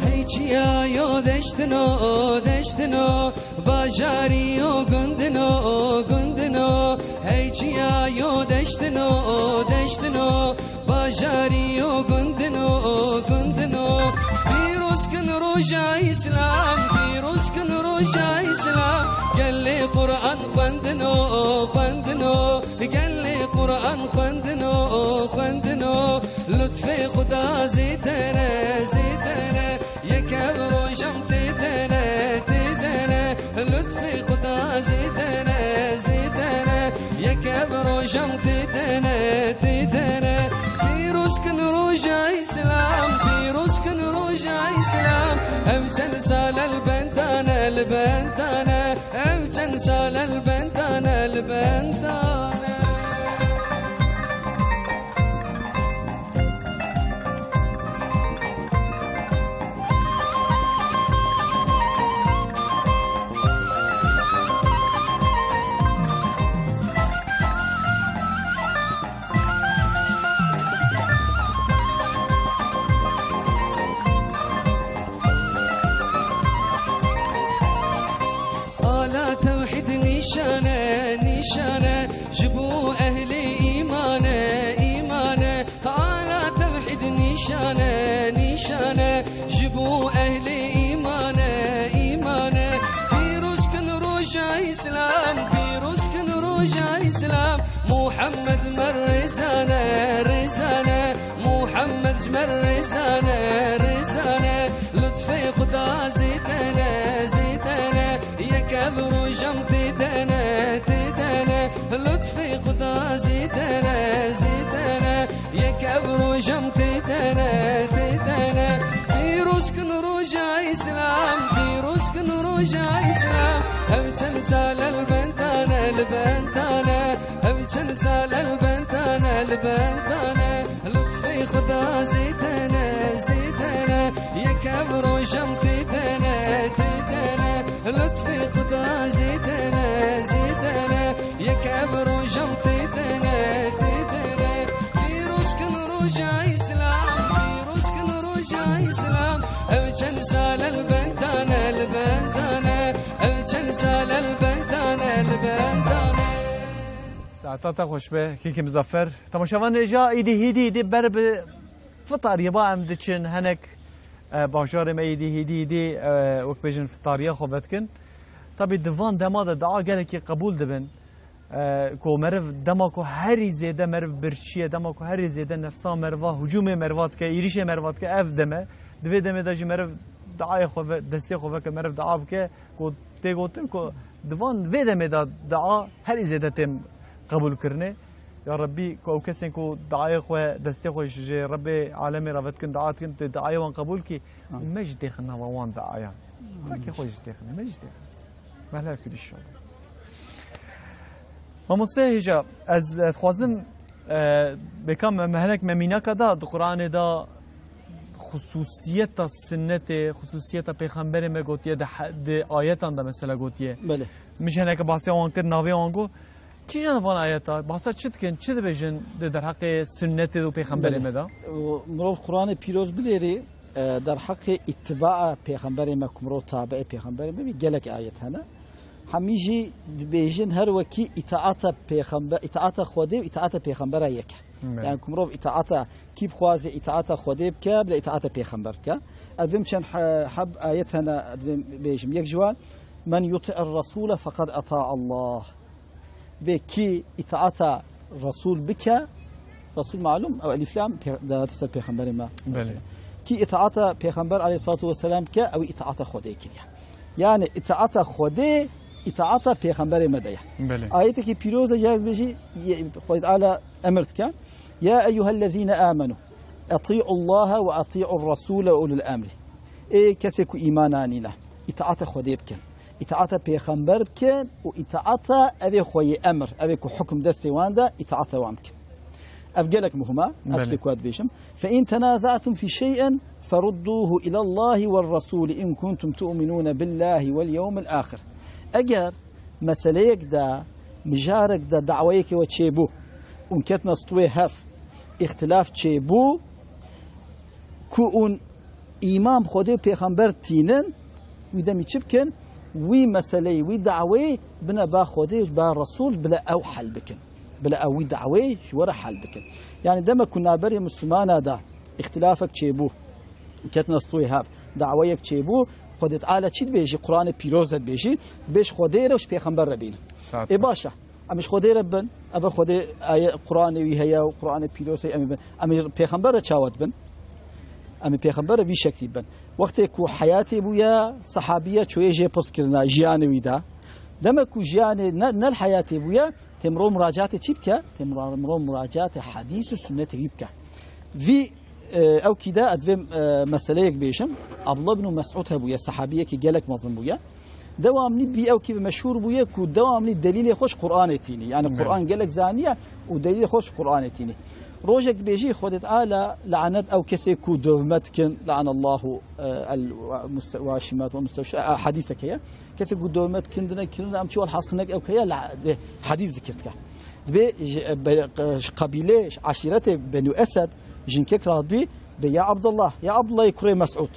Hey çiya yo deştino, deştino, bajarî yo gundino, gundino. Hey çiya yo deştino, deştino, bajarî yo gundino, gundino. Pîroz kin roja Îslam, pîroz kin roja Îslam. Gelê Qur'an xwendino, xwendino. Gelê Qur'an xwendino, xwendino. Lutfê Xuda zêde ne, zêde ne. Yek ev rojam têde ne, têde ne. Lutfê Xuda zêde ne, zêde ne. Yek ev rojam têde ne, têde ne. Pîroz kin roja Îslam, pîroz kin roja Îslam. Ev çend sal e li benda ne, li benda ne. Ev çend sal e li benda ne, li benda ne. Nîşane ji bo ehlê îmane, îmane, ala tevhîd nîşane, nîşane ji bo ehlê îmane, îmane. Pîroz kin roja Îslam, pîroz kin roja Îslam. Muhammed me rêzane, rêzane. Muhammed ji me rêzane, rêzane. Lutfê Xuda zêdene, zêdene. Yek ev rojam têdene, têdene. Lutfê Xuda zêdene, zêdene. Yek ev rojam têdene, têdene. Pîroz kin roja Îslam, pîroz kin roja Îslam. Ev çend sal el bendane, li bendane. Ev çend sal el bendane, li bendane. Lutfê Xuda zêdene, zêdene. Yek ev rojam têdene, têdene. Lutfê Xuda zêdene, zêdene. Yek ev rojam têdene, têdene. Pîroz kin roja Îslam, pîroz kin roja Îslam. Ev çend sal el bendane, li bendane. Ev çend sal el bendane, li bendane. Saeta te xweş be, Kîkî Muzaffer. Temaşevan, êja îdî hîdî hîdî ber bi fitariyê ba em diçin, hinek, e, bajarê me îdî hîdî hîdî, e, wek bêjin fitariya xwe vedikin. Tabî di van dema de dua gelekî qebûl dibin. E, ku meriv dema ku herî zêde meriv birçiye, dema ku herî zêde nefsa meriva, hicûmê meriva dike, êrîşê meriva dike, ev dem e. Di vê demê de jî meriv duayê xwe ve, destê xwe veke, meriv dua bike, ku tê gotin ku di van vê demê de dua herî zêde tên qebûlkirinê. Ya Rebbî, ku ew kesên ku duayê xwe, destê xwe ji Rebbê alemê re vedikin, dua dikin, tu duayê wan qebûl kî, Amin. Me jî têxin nava wan duayan. Belkî xwe jî têxin, me jî têxin. Mehler kir inşallah. Mamoste hêja, ez, ez dixwazim, e, bêka me, me hinek me mînaka da, di Qur'anê da xusûsiyeta sinnetê, xusûsiyeta pêxemberê me gotiye, di he-, di ayetan de mesela gotiye. Belê. Min jî hineke bahsê wan kir, navê wan got. Kîjan van ayeta? Bahsa çi dikin? Çi dibêjin di derheqê sunnetê û pêxemberê Belê. me de? Mirov Qur'anê pîroz bidêrî, e, derheqê îtibaa pêxemberê me, ku mirov tabiê pêxemberê me bî, gelek ayet hene. Hemî jî dibêjin her wekî îtaata pêxembe-, îtaata Xwedê û îtaata pêxembera yek e. Belê. Yani ku mirov îtaata kî bixwaze îtaata Xwedê bike, bila îtaata pêxember bike. Ez vêm çend he-, heb ayet hene, ez vêm bêjim. Yek ji wan, "Men yuti'ir rasûle feqad ata Allah." Vê kî îtaata Resul bike, Resul malum, ew elîf lam pê-, dayate ser pêxemberê me. Belê. Kî îtaata pêxember aleyhissalatu vesselam bike, ew îtaata Xwedê kiriye. Yani îtaata Xwedê, îtaata pêxemberê me de ye. Belê. Ayetekî pîroz e, cihaz bêjî, ye-, Xwedê Teala emir dike. "Ya eyyuhellezîne amenu, eti'ullaha ve eti'ur rasûle ulul emri." Ê kesê ku îman anîne, îtaata Xwedê bikin. Îtaata pêxember bikin û îtaata evê xweyê emir, evê ku hukm destê wan de, îtaata wan bikin. Ev gelek muhim e, ev Belê. Tiştê ku ez dibêjim. "Fe in tenaza'tum fi şey'in ferudduhu ilallahi ve rasûli in kuntum tu'minûne billahi vel yewmil ahir." Eger meseleyek de, mijarek de daweyekê we çêbû, ûn ketine stûyê hev, îxtilaf çêbû, ku ûn îman bi Xwedê û pêxember tînin, wî demî çi bikin? Wî meseleyê, wî daweyê bine ba Xwedê, ba Resul, bila ew hel bikin. Bila ew wî daweyê ji we re hel bikin. Yani demek ku naberê Mislimana da îxtilafek çêbû, ketine stûyê hev, daweyek çêbû, Xwedê Teala çi dibêjî? Qur'anê pîroz de dibêjî, dibêj Xwedê re û ji pêxember re bînin. Saet Ê baş. Baş e. Em ji Xwedê re bin, ev Xwedê aye Qur'anê wî heye û Qur'anê pîroz heye, em ê bin. Em ê pêxember re çawa dibin? Em ê pêxember re vî şeklî bin. Wextê ku heyatê bûye, sehabiye çoyê jê pirs kirina, jiyanê wî de. Demek ku jiyanê ne, ne li heyatê bûye, tê mirov muracaatê çi bike? Tê mira-, mirov muracaatê hedîs û sunnetê wî bike. Vî E, ew kî de ez divêm, e, meseleyek bêjim. Abdullah bin Mes'ud hebûye, sehabiyekî gelek mezin bûye. Dewamlî bî ew kî bi meşhûr bûye ku dewamlî delîlê xwe ji Qur'anê tînî. Yani Belê. Qur'an gelek zaniye û delîlê xwe ji Qur'anê tînî. Rojek dibêjî, Xwedê Teala lanet ew kesê ku dövme dikin, "La'anallahu, e, el muste-, waşimat ve mustevşirat", e, hedîsek heye. Kesê ku dövme dikin, dine kirin, em çi wal hasinek ew heye, la-, e, hedîs zikir dike. Dibê ji, e, be-, e, ji qebîlê, ji eşîretê Benû Esed jinkek radibî, bê ya Abdullah, ya Abdullahê kurê Mes'ud.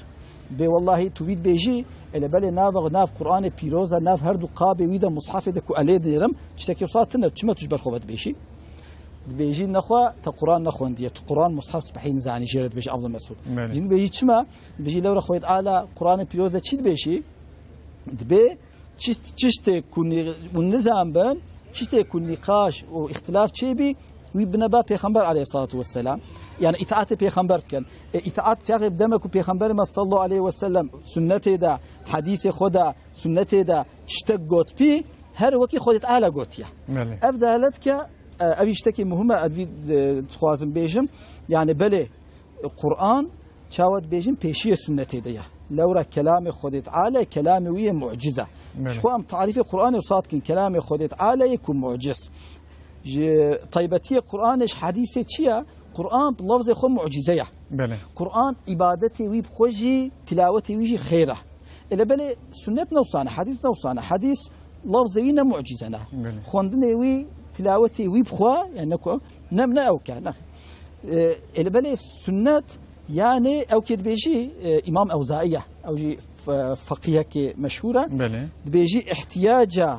Bê wellahî tu vî dibêjî, Ele belê nav, nav Qur'anê pîroz e, nav her du qabê wî de, mushafê de ku elê dinêrim, tiştekî wisa tine, çima tu ji ber xwe ve dibêjî? Dibêjî nexwe te Qur'an nexwendiye, tu Qur'an mushaf spehî nizanî, jê re dibêje Abdul Mesûd. Belê. Jî dibêjî çima? Dibêjî lewra Xwedê Teala Qur'anê pîroz de çi dibêjî? Dibê çi-, çiştê ku nî-, hûn nizan bin, çiştê ku nîqaş û îxtilaf çêbî, wî bine ba Pêxember aleyhissalatu vesselam. Yani îtaatê Pêxember bikin. E, îtaat çaxê bi deme ku Pêxemberê me sallallahu aleyhi ve sellem sunnetê de, hadîsê xwe de, sunnetê de tiştek got pî, her wekî Xwedê Teala gotiye. Belê. Ev delalet ke, e, ev tiştekî muhim e, ev vî, e, dixwazim bêjim. Yani belê, Qur'an, çawa dibêjin, pêşiyê sunnetê de ye. Lewra kelamê Xwedê Teala, kelamê wî yê muciz e. Belê. Ji xwe em tarîfê Qur'anê wisa dikin, kelamê Xwedê Teala yê ku muciz. Ji taybetiyê Qur'anê, ji hadîsê çi ye? Qur'an bi lafzê xwe mucize ye. Belê. Qur'an îbadetê wî bi xwe jî, tilawetê wî jî xêr e. Ele belê sunnet ne wisa ne, hadîs ne wisa ne. Hadîs lafzê wî ne mucize ne. Belê. Xwendinê wî, tilawetê wî bi xwe, yani ne ku, ne, ne ew ke, ne. E, ele belê sunnet, yani ew ke dibêjî, e, Îmam Ewzaî ye. Ew jî f-, feqîhekê meşhûr e. Belê. Dibêjî ihtiyaca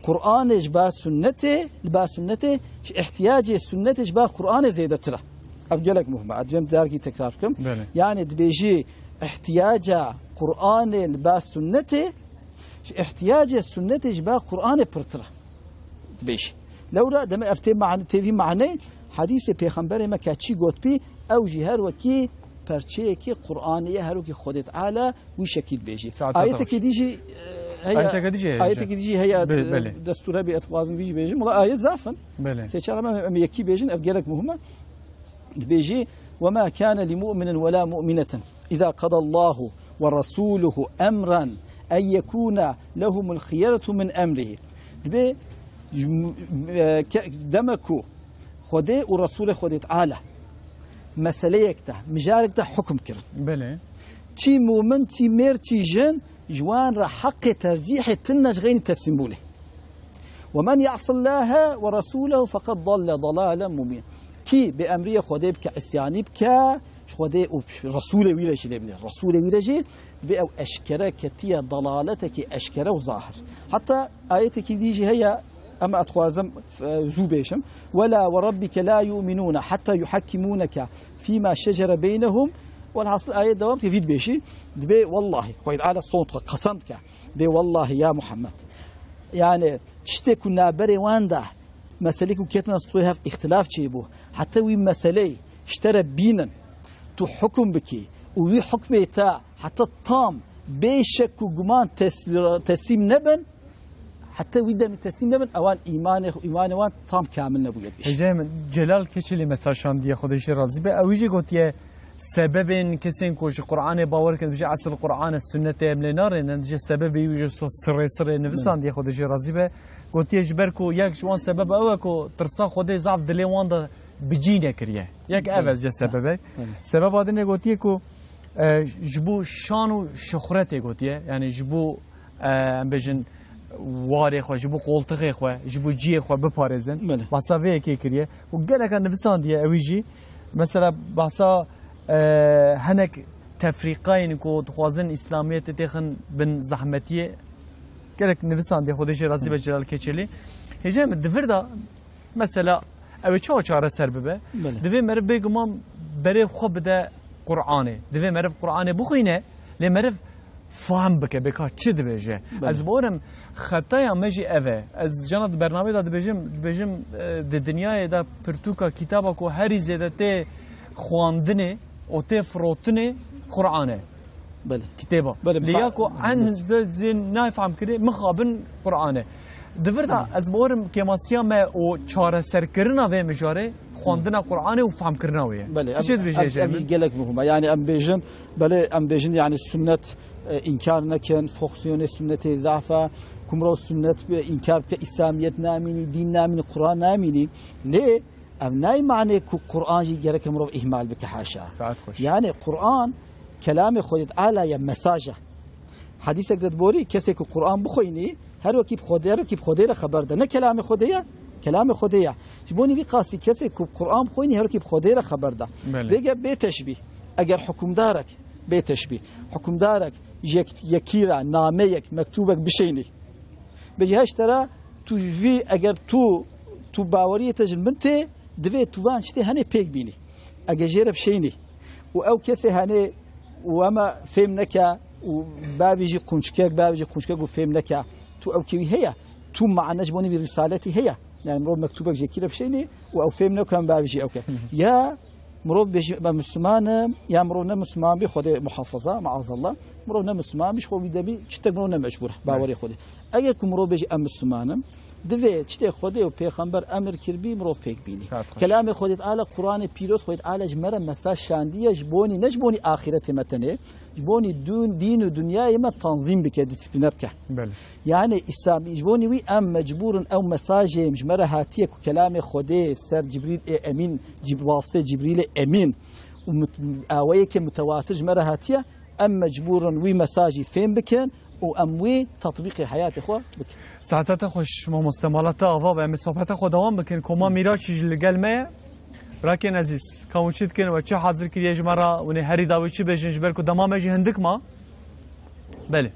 Qur'anê ji ba sunnetê, li ba sunnetê, ji ihtiyacê sunnetê ji ba Qur'anê zêdetir e. Ev gelek muhim e. Ez dibêm dergî tekrar bikim. Belê. Yani dibêjî ihtiyaca Qur'anê li ba sunnetê, ji ihtiyacê sunnetê ji ba Qur'anê pirtir e. Dibêjî. Lewra deme ev tê mane-, têvî maneyê hadîsê Pêxemberê me ke çî got pî, ew jî her wekî perçeyekî Qur'anê ye, her wekî Xwedê Teala wî şekî dibêjî. Saeta Ayetekî taş. Dî jî, e, heye, Ayeteke dî jî heye ayetekî jî. Dî jî heye, Be-, e, belê. Destûr hebî ez dixwazim vî jî bêjim. Wela ayet zaf in. Belê. Sê çar em, em yekî bêjin, ev gelek muhim e. Dibêjî, "Ve ma kâne li mu'minin ve la mu'minetin izâ qadallahu ve rasûluhu emran en yekûne lehumul khiyeretu min emrihi." Dibê, e, ke-, deme ku Xwedê û Resûlê Xwedê Teala meseleyek de, mijarek de hukm kirin. Belê. Çî mumin, çî mêr, çî jin, ji wan re heqê tercîhê tune ji xeynî teslîmbûnê. "Ve men ya'sillâhe ve resûlehu feqad dalle dalâlen mubîn." Kî bêemriyê Xwedê bike, îsyanî bike, ji Xwedê û Resûlê wî re jî lê bidê. Resûlê wî re jî dibê ew eşkere ketiye dalaletekî eşkere û zahir. Heta ayetekî dî jî heye, em ez dixwazim, e, zû bêjim. "Wela ve rabbike la yu'minûne hetta yuhakkimûneke fîma şecere beynehum." Welhasil ayet dewam dike, vî dibêjî, dibê wellahî, Xwedê Teala sond xwe qesem dike. Bê wellahî ya Muhammed. Yani tiştê ku naberê wan de meselê ku ketina stûyê hev îxtilaf çêbû. Heta wî meseleyê ji te re bînin, tu hukum bikî û wî hukmê te heta tam bê şek û guman tesl-, teslîm nebin, heta wî demî teslîm nebin, ewan îmanê, îmanê wan tam kamil nebûye dibêjin. Hêjayê min, Celal Keçelî mesaj şandiye, Xwedê jê razî be. Ew jî gotiye, sebebên kesên ku ji Qur'anê bawer dikin, dibêje, "Esil Qur'an e, sunnet e, em lê narênin." Dibêje, sebebê wî ji so-, sirê sirê nivisandiye, Xwedê jê razî be. Gotiye, ji ber ku yek ji wan sebeba ew e ku tirsa Xwedê zaf dilê wan de bi cî nekiriye. Yek ev e, dibêje, sebeb e. Sebeba din e gotiye ku, e, ji bo şan û şuhretê gotiye, yani ji bo, e, em bêjin, warê xwe, ji bo qoltixê xwe, ji bo ciyê xwe biparêzin. Belê. Behsa vê yekê kiriye. Û geleka nivisandiye ewî jî. Mesela behsa, e, hinek tefrîqayên ku dixwazin îslamiyetê têxin bin zehmetiyê. Gelek nivisandiye, Xwedê jê razî be, Celal Keçelî. Hêjayê min, di vir de mesela ew ê çawa çareser bibe? Belê. Divê meriv bêguman berê xwe bide Qur'anê. Divê meriv Qur'anê bixwîne, lê meriv fehm bike, bê ka çi dibêje. Belê. Ez bawerim xetaya me jî ev e. Ez cana di bernameyê de dibêjim, dibêjim, e, di dinyayê de pirtûka kitaba ku herî zêde tê xwendinê û tê firotinê Qur'an e. Belê. Kitêba. Belê, Lê ya ku en zê-, zê nayê fehm kirê, mixabin Qur'an e. Di vir de ez bawerim kêmasiya me û çareserkirina vê mijarê xwendina Qur'anê û fehmkirina wê ye. Belê, Tu çi em, dibêjî, em, Hêjayê em min? Gelek muhim e. Yani em bêjin, belê em bêjin, yani sunnet, e, înkar nekin, fonksiyonê sunnetê zaf e, ku mirov sunnet bi înkar bike, îslamiyet namînî, dîn namînî, Qur'an namînî. Lê ev nayê manê ku Qur'an jî gereke mirov îhmal bike, haşa. Saet xweş. Yani Qur'an kelamê Xwedê Teala ye, mesaj e. Hadîsek de diborî, kesê ku Qur'an bixwînî, her wekî bi Xwedê, her wekî bi Xwedê re xeber de. Ne kelamê Xwedê ye, kelamê Xwedê ye. Ji bo nî vî qasî kesê ku Qur'an bixwînî, her wekî bi Xwedê re xeber de. Belê. Bêge bê teşbîh. Eger hukimdarek Bê teşbîh. Hukimdarek ji yek-, yekî re nameyek, mektûbek bişênî. Bêjî heşt te re tu ji vî, eger tu, tu baweriyê te ji min tê, divê tu van tiştê henê pêk bînî. Eger jê re bişênî û ew kesê henê û ema fêm neke û bavêjî qunçkek, bavêjî qunçkek û fêm neke, tu ew kê wî heye, tu mane ji bo nî vî rîsaletî heye. Yani mirov mektûbek ji yekî re bişênî û ew fêm neke em bavêjî ew ke. Ya mirov bêjî, "Ben Müslümanım", ya mirov ne Müslüman bî, Xwedê muhafaza, maazallah. Mirov ne Müslüman bî, ji xwe wî de bî, çitek mirov ne mecbur e, bawerê Xwedê. Eger ku mirov bêjî, "Em Müslümanım", divê çitê Xwedê û Pêxember emir kiribî, mirov pêk bînî. Saet xweş. Kelamê Xwedê Teala, Quranê Pîroz, Xwedê Teala ji me re mesaj şandiye, ji bonî, ne ji bonî axîretê me tenê, ji bonî dûn, dîn û dinyayê me tanzîm bike, disiplîne bike. Belê. Yani, Îsa, ji bo nî wî em mecbûr in ew mesajê ji me re hatiye ku kelamê Xwedê ser Cibrîl ê Emîn, Cib-, wasitê Cibrîlê Emîn û mut-, awayekê mutewatir ji me re hatiye, em mecbûr in wî mesajî fêm bikin û em wî tetbîqê heyatê xwe bikin. Saeta te xweş, mamoste, mala te ava be. Em ê sohbeta xwe dewam bikin. Koma Mîraçî jî li gel me ye. Birakên ezîz, ka hûn çi dikin we çi hazir kiriye ji me re? Hûn ê herî dawî çi bêjin, ji ber ku dema me jî hindik ma? Belê.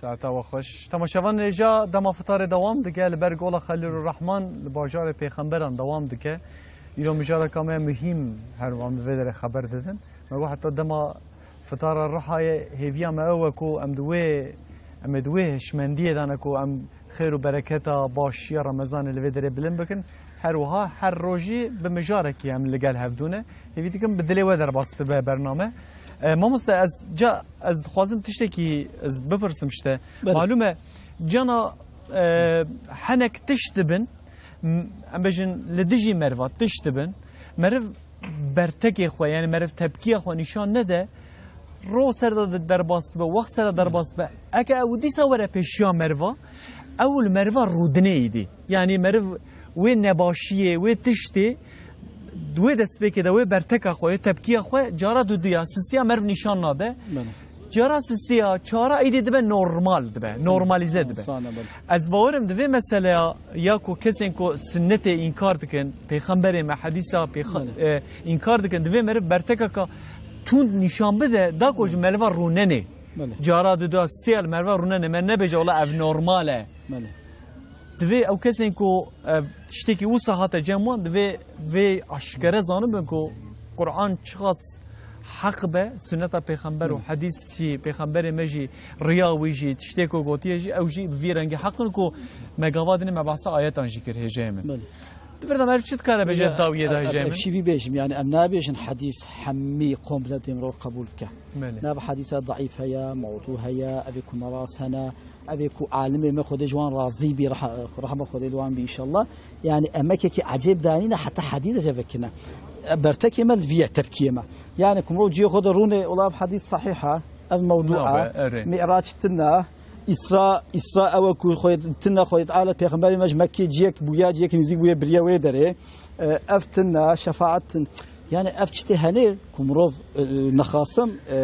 Saeta we xweş. Temaşevan, hêja dema fitarê dewam dike, li ber Gola Xelîlurrehman li bajarê Pêxemberan dewam dike. Îro mijareka me muhîm her wan bi vê derê xeber didin. Me got heta dema fitara Rihayê hêviya me ew e ku em di wê, em ê di wê hişmendiyê de ne ku em xêr û bereketa başiya Remezanê li vê derê bilind bikin. Her wiha her rojî bi mijarekî em li gel hevdû ne. Hêvî dikim bi dilê we derbas dibe bername. E, mamoste, ez ca, ez dixwazim tiştekî ez bipirsim işte. Belê. Malûm e, cana, e, henek tişt dibin, m-, em bêjin li dijî meriva tişt dibin. Meriv bertekê xwe, yani meriv tepkiya xwe nîşan nede, ro ser de derbas dibe, wext ser de derbas dibe. Eke ew dîsa were pêşiya meriva, ew li meriva rûdinê îdî. Yani meriv wê nebaşiyê, wê tiştê, di wê destpêkê de wê berteka xwe, wê tepkiya xwe cara duduya, sisiya meriv nîşan nade. Belê. Cara sisiya, çara îdî dibe normal dibe, normalîze dibe. Sane, belê. Ez bawerim di vê meseleya ya ku kesên ku sunnetê înkar dikin, pêxemberê me, hedîsa pêxa-, Belê. e, înkar dikin, di vê meriv bertekeka tund nîşan bide, da ku ji meriva rûnenê. Belê. Cara duda sisiya li meriva rûnenê, me nebêje wela ev normal e. Belê. Divê ew kesên ku, e, tiştekî wisa hate cem wan, divê vê aşkere zanibin ku Quran çiqas heq be, sunneta pêxember û Hı. hedîs jî, pêxemberê me jî, riya wî jî, tiştê ku gotiye jî, ew jî bi vî rengî heq in ku me gava dinê me behsa ayetan jî kir hêjeyê min. Belê. Di vir de meriv çi dikare bêje Ya, dawiyê de em, hêjeyê em, min? Şî vî bêjim, yani em nabêjin hedîs hemî komple dê mirov qebûl bike. Belê. Nav hedîsa daîf heye, mewdû heye, evê ku neras hene, evê ku alimê me Xwedê ji wan razî bî, reh-, rehma Xwedê li wan bî înşallah. Yani emekekî ecêb danîne heta hedîs de vekirine. E, bertekê me li vî ye, tepkiyê me. Yani ku mirov cihê xwe de rûnê, wela ev hedîs sehîh e, ev mewdû Nabe, e, erê. Mi'rac tine, Îsra, Îsra ew e ku Xwedê tine, Xwedê Teala pêxemberê me ji Mekkê cihek bûya, cihek nêzîk bûye, biriye wê derê. E, ev tine, şefaet tin. Yani ev tiştê hene ku mirov, e, nexasim, e,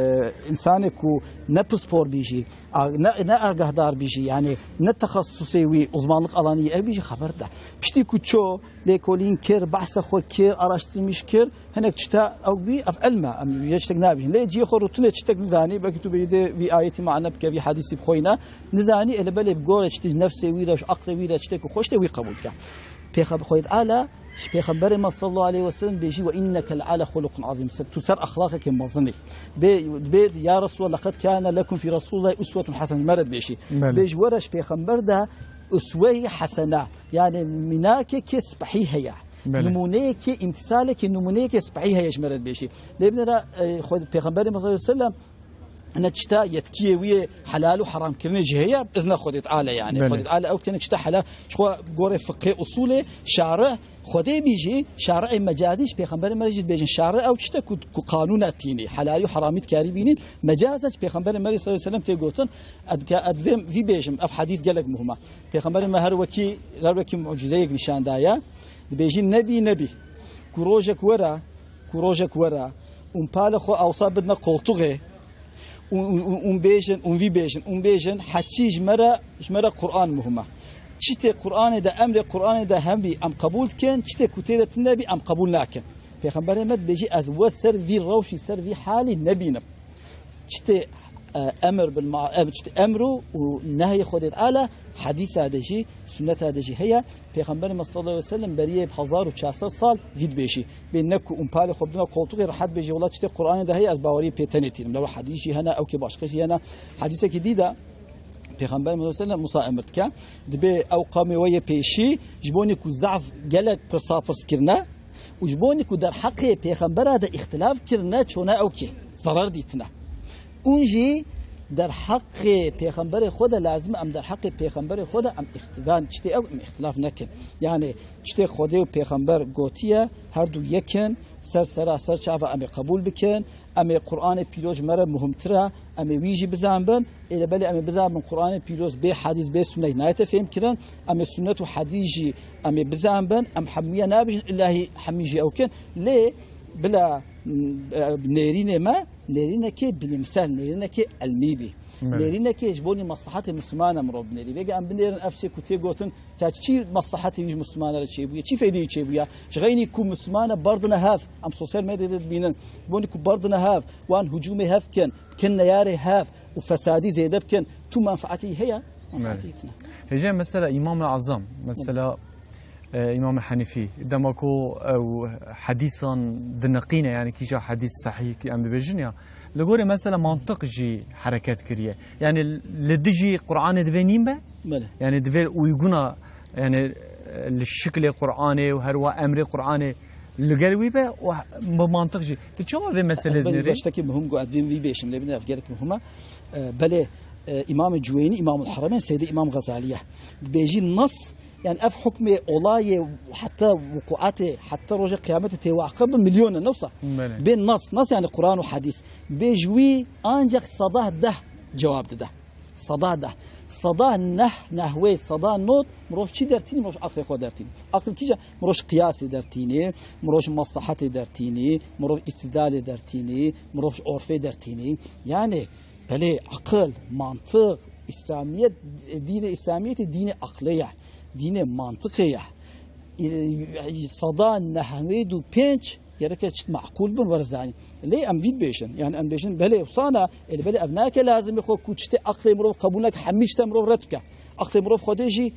insanê ku ne pispor bî jî, a-, ne, ne agahdar bî jî, yani ne texasusê wî, uzmanlık alanî ev bî jî xeber de. Piştî ku ço lêkolîn kir, behsa xwe kir, araştirmiş kir, hinek tişta ew bî, ev ilm e, em vê tiştek nabîjin. Lê cihê xwe rûtine tiştek nizanî, belkî tu bêjî dê vî ayetî mane bike, vî hedîsî bixweyne, nizanî, ê li belê bi gorê tiştê nefsê wî de, ji aqlê wî de tiştek ku xweş tê wî qebûl bike. Pêxem-, Xwedê Teala ji Pêxemberê me sallallahu aleyhi ve sellem bêjî, "Ve inneke le'ala xuluqin azîm." Se-, tu ser exlaqeke mezin î. Bê, bê, "Ya Resulallah, laqad kâne lekum fî Resûlillahi uswetun hasene." Mere dibêjî. Belê. Bêj, were ji Pêxember de usweyê hesene. Yani mînakeke spehî heye. Belê. Nimûneyeke, îmtîsaleke, nimûneyeke spehî heye ji mere dibêjî. Lê binêre, e, Xwedê Pêxemberê me sallallahu aleyhi ve sellem Hine tişta yetkiyê wî yê helal û heramkirinê jî heye, izna Xwedê Teala yani. Belê. Xwedê Teala ew têne tişta helal, ji xwe gorê fiqhê usulê şari Xwedê bî jî, şari'ê mecazî ji pêxemberê me re jî dibêjin. Şari ew tişte ku, ku qanûna tînî, helalî û heramî dikarî bînîn, mecaz e ji pêxemberê me re sallallahu aleyhi ve sellem tê gotin, ez dika-, ez divêm vî bêjim, ev hedîs gelek muhim e. Pêxemberê me her wekî, her wekî mucizeyek nîşan daye. Dibêjî, nebî, nebî. Ku rojek were, ku rojek were, û em palê xwe awsa bidine qoltuxê, û, û, û, û bêjin, û vî bêjin, û bêjin, heçî ji me re, ji me re Quran muhim e. Çi tê Quranê de, emrê Quranê de hebî, em qebûl dikin, çi tê ku tê de tune bî, em qebûl nakin. Pêxemberê me dibêjî, ez we ser vî rewşî, ser vî halî nebînim. Çi tê, e, emir bil ma-, e, çi tê emru û nehyê Xwedê Teala, hedîsa de jî, sunneta de jî heye. Pêxemberê me sallallahu aleyhi ve sellem beriyê hezar û çar sed sal vî dibêjî. Bê ne ku û palê xwe bidine qoltuxê rehet bêjî, wela çi tê Quranê de heye, ez bawerî pê tenê tînim. Lewra hedîs jî hene, ew kê başqa jî hene. Hedîsekî dî de Pêxemberê me sallallahu aleyhi ve sellem wisa emir dike. Dibê ew qamê we yê pêşî ji bonî ku zaf gelek pirsa pirs kirine, û ji bonî ku derheqê pêxembera de îxtilaf kirine, çone ew kê zerar dîtine. Ûn jî derheqê pêxemberê xwe de lazim e, em derheqê pêxemberê xwe de em îxtivan, çi tê ew em îxtilaf nekin. Yani çi tê Xwedê û pêxember gotiye, her du yek in, ser sera ser çava em ê qebûl bikin. Em ê Qur'anê Pîroz ji me re muhimtir e, em ê wî jî bizanbin. Ê, lê belê em ê bizanbin, Qur'anê Pîroz bê hedîs, bê sunnet nayete fêhmkirin. Em ê sunnet û hedîs jî em ê bizanbin. Em hemûya nabêjin, illahî hemî jî ew kin. Lê bila, m, e, nêrînê me, nêrînekê bilimsel, nêrînekê ilmî bî. Evet. Nêrînekê ji bo nî meslahetê Misliman e mirov binêrî. Vêga em binêrin ev çê ku tê gotin, Ka çi meslehetê wî ji Mislimana re çêbûye? Çi feydeyê çêbûye? Ji xeynî ku Mislimana berdine hev, em sosyal medyada dibînin, ji bo nî ku berdine hev, wan hicûmê hev bikin, bikin neyarê hev, û fesadî zêde bikin, tu menfaetî heye, menfaetî tine. Hêje mesela Îmam Azam, mesela, e, Îmam Henîfî, dema ku ew hedîsan dineqîne, yani kîja hedîs sehîh ki em dibêjin ya, li gorê mesela mantiq jî hereket kiriye. Yani li dijî Qur'anê divê nîn be? Belê. Yani divê uyguna, yani, e, li şiklê Qur'anê û herwa emrê Qur'anê li gel wî be û bi mantiq jî. Tu çawa vê meselê dinêrî? Ez belê tiştekî muhim got, ez vê vî bêşim, lê bine ev gelek muhim e. E, belê, e, Îmamê Cuweynî, Îmamul Heremeyn, Seydê Îmam Xezalî ye. Dibêjî nas, yani ev hukmê olayê heta wukuatê, heta roja qiyametê tê waqe bi milyon e, ne wisa? Belê. Bê nas, nas yani Qur'an û hedîs. Bê ji wî ancak sada deh cewab dide. Sada deh. Sada neh, nehwê, sada not, mirov çi dertînî, mirov ji aqlê xwe dertînî. Aql kîja, mirov ji qiyasê dertînî, mirov ji maslahatê dertînî, mirov îstidlalê dertînî, mirov ji orfê dertînî. Yani, belê aqil, mantiq, İslamiyet, dînê İslamiyetê dînê aqlê ye, dînê mantiqê ye. Î-, sada nehwêd û pênc gereke çit meqûl bin, were zanîn. Lê em vî dibêjin. Yani em dibêjin, belê, wisa ne, ê, belê ev nake lazimê xwe ku çitê aqlê mirov qebûl neke, hemî çite mirov red bike. Aqlê mirov Xwedê jî,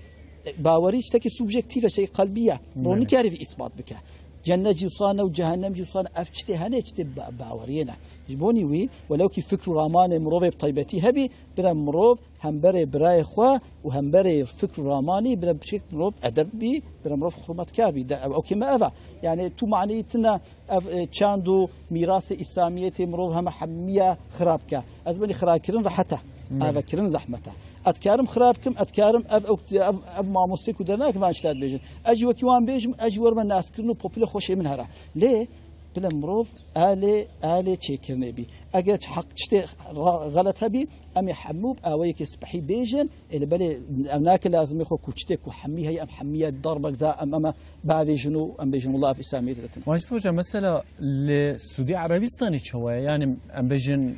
e, bawerî çitekî subjektîf e, çitekî qelbî ye. Mirov Belê. Nikarî vî îspat bike. Cennet jî wisa ne û cehennem jî wisa ne. Ev çitê hene, çitê ba-, baweriyê ne. Ji bonî wî, welew kî fikr û ramanê mirovê bi taybetî hebî, bire mirov hemberê birayê xwe û hemberê fikr û ramanî bire biçek mirov edeb bî, bire mirov hurmetkar bî. De, ew, ew kême ev e. Yani tu manî tine ev, e, çand û mîrasê îslamiyetê mirov heme hemiya xirab ke. Ez benî xirakirin rehet e. Belê. Avekirin zehmet e. Ez karim xirab kim, ez karim ev, ev, ev, ev mamostê ku dernake van şta dibêjin. Ez jî wekî wan bêjim, ez jî werme naskirin û populê xweşê min here. Lê bile mirov alê, alê çêkirinê bî. Eger heq çitê ra-, xelet hebî, em ê hemû bi awayekê spehî bêjin, ê li belê ev nake lazimê xwe ku çitê ku hemî heye, em hemiye darbek da, em, em bavêjin û em bêjin, wela ev îslamiyetê de tune. Macit Hoca, mesela li Sûdî Erebistanê çawa ye? Yani em bêjin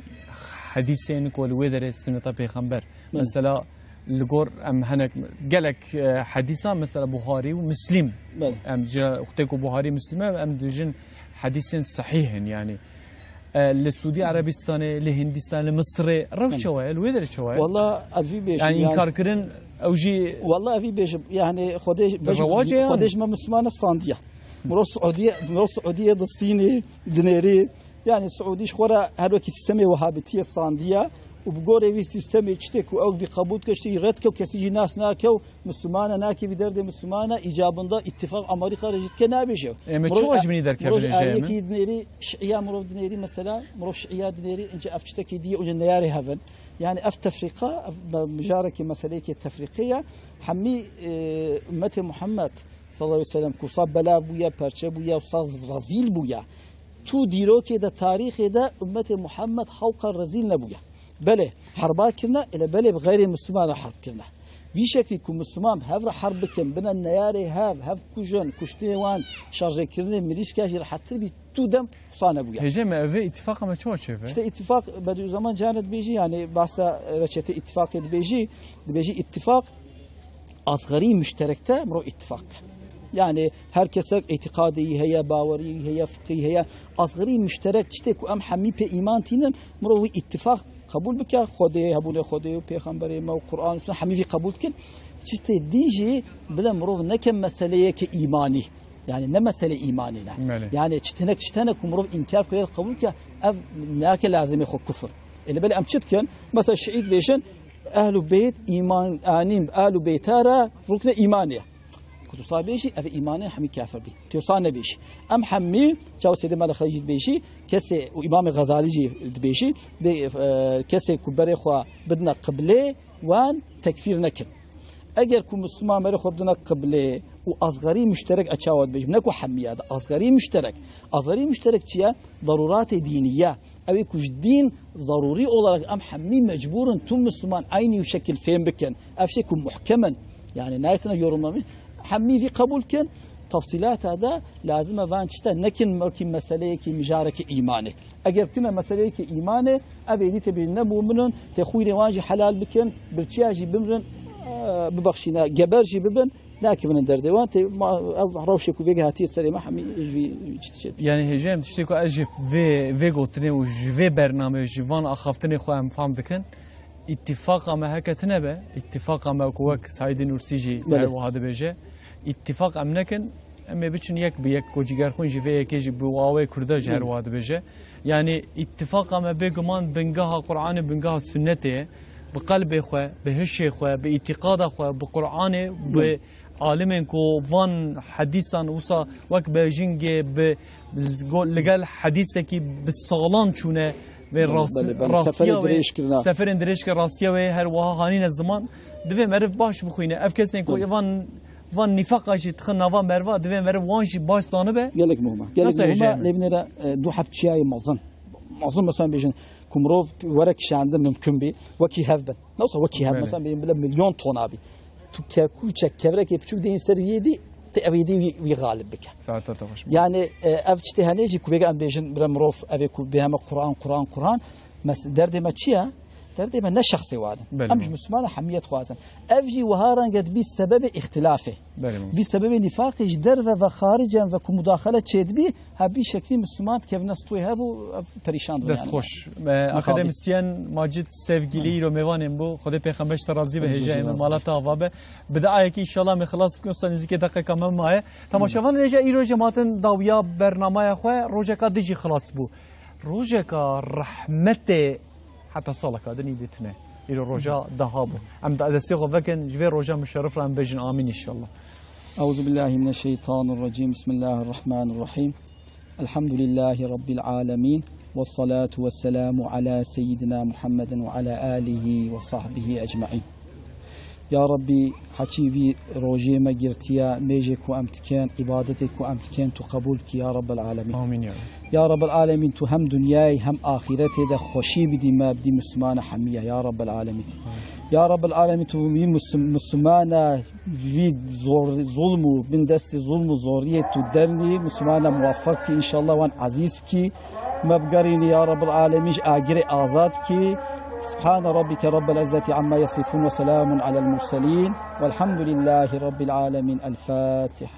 hedîsên ku li wê derê sunneta pêxember. Belê. Mesela li gor em henek gelek, e, hedîsa mesela Buxarî û Muslim. Belê. Em ji wextê ku Buxarî Muslim e, em dibêjin hedîsên sehîh in yani. E, li Sûdî Erebistanê, li Hindistan, li Misirê rew Belê. Çawa ye? Li wê derê çawa ye? Walla ez vî bêjim Yani yani. Înkarkirin ew jî Walla ez vî bêjim yani Xwedê, Rewac e yani. Xwedê ji me Mislimane standiye. Mirov Siûdiye, mirov Siûdiye distînî, dinêrî. Yani Siûdî ji xwe re her wekî sîstemê wehabitiyê standiye û bi gorê vî sîstemê çitê ku ew vî qebûl dike, çitê red dike û kesî jî nas nake û Misliman e, nake vî derdê Misliman e, îcabında îttifaq Amerîka re jî dike nabêje. Ê, me Mirov çawa e-, ji binî derkevin mirov ji ê jayê me? Eriyekî dinêrî, şiiya mirov dinêrî mesela, mirov şiiya dinêrî, ince ev çitekî diye, ince neyarê hevin. Yani ev tefrîqa, ev me-, mijarekî meseleyekê tefrîqê ye. Hemî, e, ummetê Muhammed sallallahu aleyhi ve sellem ku wisa belav bûye, perçe bûye, wisa rezîl bûye. Tu dîrokê de, tarîxê de ummetê Muhammed hewqa rezîl nebûye. Belê, herba kirine, ele belê bi xeyrê Misliman re herb kirine. Vî şeklî ku Misliman bi hev re herb bikin, bine neyarê hev, hev kujin, kuştinê wan, şarjêkirinê mirîşka jî rehettir bî, tu dem wisa nebûye. Hêjê me, ev ê îtîfaqa me çawa çêve? İşte îtîfaq, Bediüzzaman Canet dibêjî, yani bahsa reçete îtîfaqê dibêjî, dibêjî îtîfaq asgarî müşterekte mirov îttifaq ke. Yani her kesek îtîqadê wî heye, bawerî wî heye, fiqî heye. Asgarî müşterek çitê ku em hemî pê îman tînin, mirov wî îttifaq qebûl bike, Xwedê, hebûnê Xwedê û pêxemberê me û Qur'an û Sunnet hemî vî qebûl dikin. Çitê dî jî bile mirov neke meseleyeke îmanî. Yani ne mesele îmanê ne. Belê. Yani çi tine, çi tine ku mirov înkar bike, qebûl bike, ev nake lazimê xwe kufr. Ê, li belê em çi dikin? Mesela şiî dibêjin, Ehlû Beyt îman anîn, Ehlû Beyta re rukne îmanê ye. Ku tu sa bêjî, ev îmanê hemî kafir bî. Tu sa nebêjî. Em hemî, çawa Seydê Mala Xelî jî dibêjî, kesê û Îmamê Xezalî jî dibêjî, bê, e, kesê ku berê xwe bidine qiblê, wan tekfîr nekin. Eger ku Misliman berê xwe bidine qiblê û asgarî müşterek, e, çawa dibêjim, ne ku hemiya de, asgarî müşterek. Asgarî müşterek çi ye? Daruratê dînî ye. Ew ê ku ji dîn zarûrî olarak em hemî mecbûr in tu Misliman eynî şekil fêm bikin. Ev şey ku muhkem in. Yani nayetine yorumlamış. Hemî vî qebûl kin. Tefsîlata de lazim e van çite nekin, belkî meseleyekî mijarekî îmanê. Eger bikine meseleyekî îmanê, ev êdî tê bê ne mûmin in, tê xwînê wan jî helal bikin, birçiya jî bimrin, e, bibexşîne, geber jî bibin, nakevin derdê wan. Tê ma, ev rewşê ku vêga hatiye serê me hemî ji vî çi dişê. Yani hêjê em tiştê ku ez ji vê, vê gotinê û ji vê bernameyê, ji van axaftinê xwe em fam dikin. Îtîfaqa me heke tune be, îtîfaqa me ku wek Saîdê Nûrsî jî Belê. her wiha dibêje, îtîfaq em nekin, em ê biçin yek bi yek, ku cîgerxwîn jî vê yekê jî bi awê Kurda jî her Belê. wiha dibêje. Yanî îtîfaqa me bêguman bingeha Qur'anê, bingeha sunnetê ye. Bi qelbê xwe, bi hişê xwe, bi îtîqada xwe, bi Qur'anê, bi Belê. alimên ku van hedîsan wisa wek bejingê bi, li gel hedîsekî bi salan çûne vê Belê, rast-, belê, belê. rastiya Seferê wê, dirêj kirine. seferên dirêj ke rastiya wê her wiha hanîne ziman, divê meriv baş bixwîne. Ev kesên ku Belê. van, van nîfaqa jî dixin nava meriva, divê meriv wan jî baş zanibe. Gelek muhim e. Gelek Nasıl muhim e. hijyen? Lê binêre, e, du heb çiyayê mezin. Mezin mesela bêjin ku mirov were kişandin mimkun bî, wekî hev bin. Nasıl wekî hev? Belê. Mesela bêjin bile milyon tona bî. Tu kekûçek, kevrekê piçûk deyîn ser wî dî, te ew êdî wî, wî xalib bike. Saeta te xweş. Yani, e, ev çi tê henê jî ku vêga em bêjin, bire mirov, ev ê ku bê heme Quran, Quran, Quran. Mes-, derdê me çi ye? Derdê me ne şexsê wan in. Belê, Em ji belê. Misliman hemiyet xwazin. Ev jî wiha renge dibî sebebê îxtilafê. Belê, belê. Bî sebebê nîfaqê ji derve ve xaricen ve ku mudaxele çêdibî, ha bî şeklî Misliman dikevine stûyê hev û ev perîşan dibin Dest yani. xweş. E, Mixabî. akademisyen Macit Sevgili Hı. îro mêvanên bû. Xwedê pêxember ji te razî be, Hı, hêja razî ême olsun. mala te ava be. Bi duayekî inşallah em ê xilas bikin, wisa nêzîkê deqeka me maye. Temaşevanên hêja îro jî em hatin dawiya bernamaya xwe, rojeka din jî xilas bû. Rojeka rehmetê heta saleka din îdî tune. Îro roja daha bû. Em da destê xwe vekin, ji vê roja muşerrif re em bêjin amîn inşallah. Euzu billahi mineşşeytanirracim. Bismillahirrahmanirrahim. Elhamdülillahi Rabbil alemin. Ve salatu ve selamu ala seyyidina Muhammedin ve ala alihi ve sahbihi ecmain. Ya Rabbî, heçî vî rojê me girtiye, mêjê ku em dikin, îbadetê ku em dikin, tu qebûl bikî ya Rabbel Alemîn. Amîn ya Rabbî. Ya Rabbel Alemîn, tu hem dinyayê hem axîretê de xweşî bidî me, bidî Mislimana hemiye ya Rabbel Alemîn. Amîn. Ya Rabbel Alemîn, tu vî Mis-, Mislimana vî zor-, zulm û bin destê zulm û zoriyê tu dernî, Mislimana muweffeq bikî, înşallah wan ezîz bikî. Me bigerînî ya Rabbel Alemîn ji agirê azad bikî. Subhane Rabbike Rabbel İzzeti amma yasifun ve selamun alel murselin. Velhamdülillahi Rabbil Alemin. El Fatiha.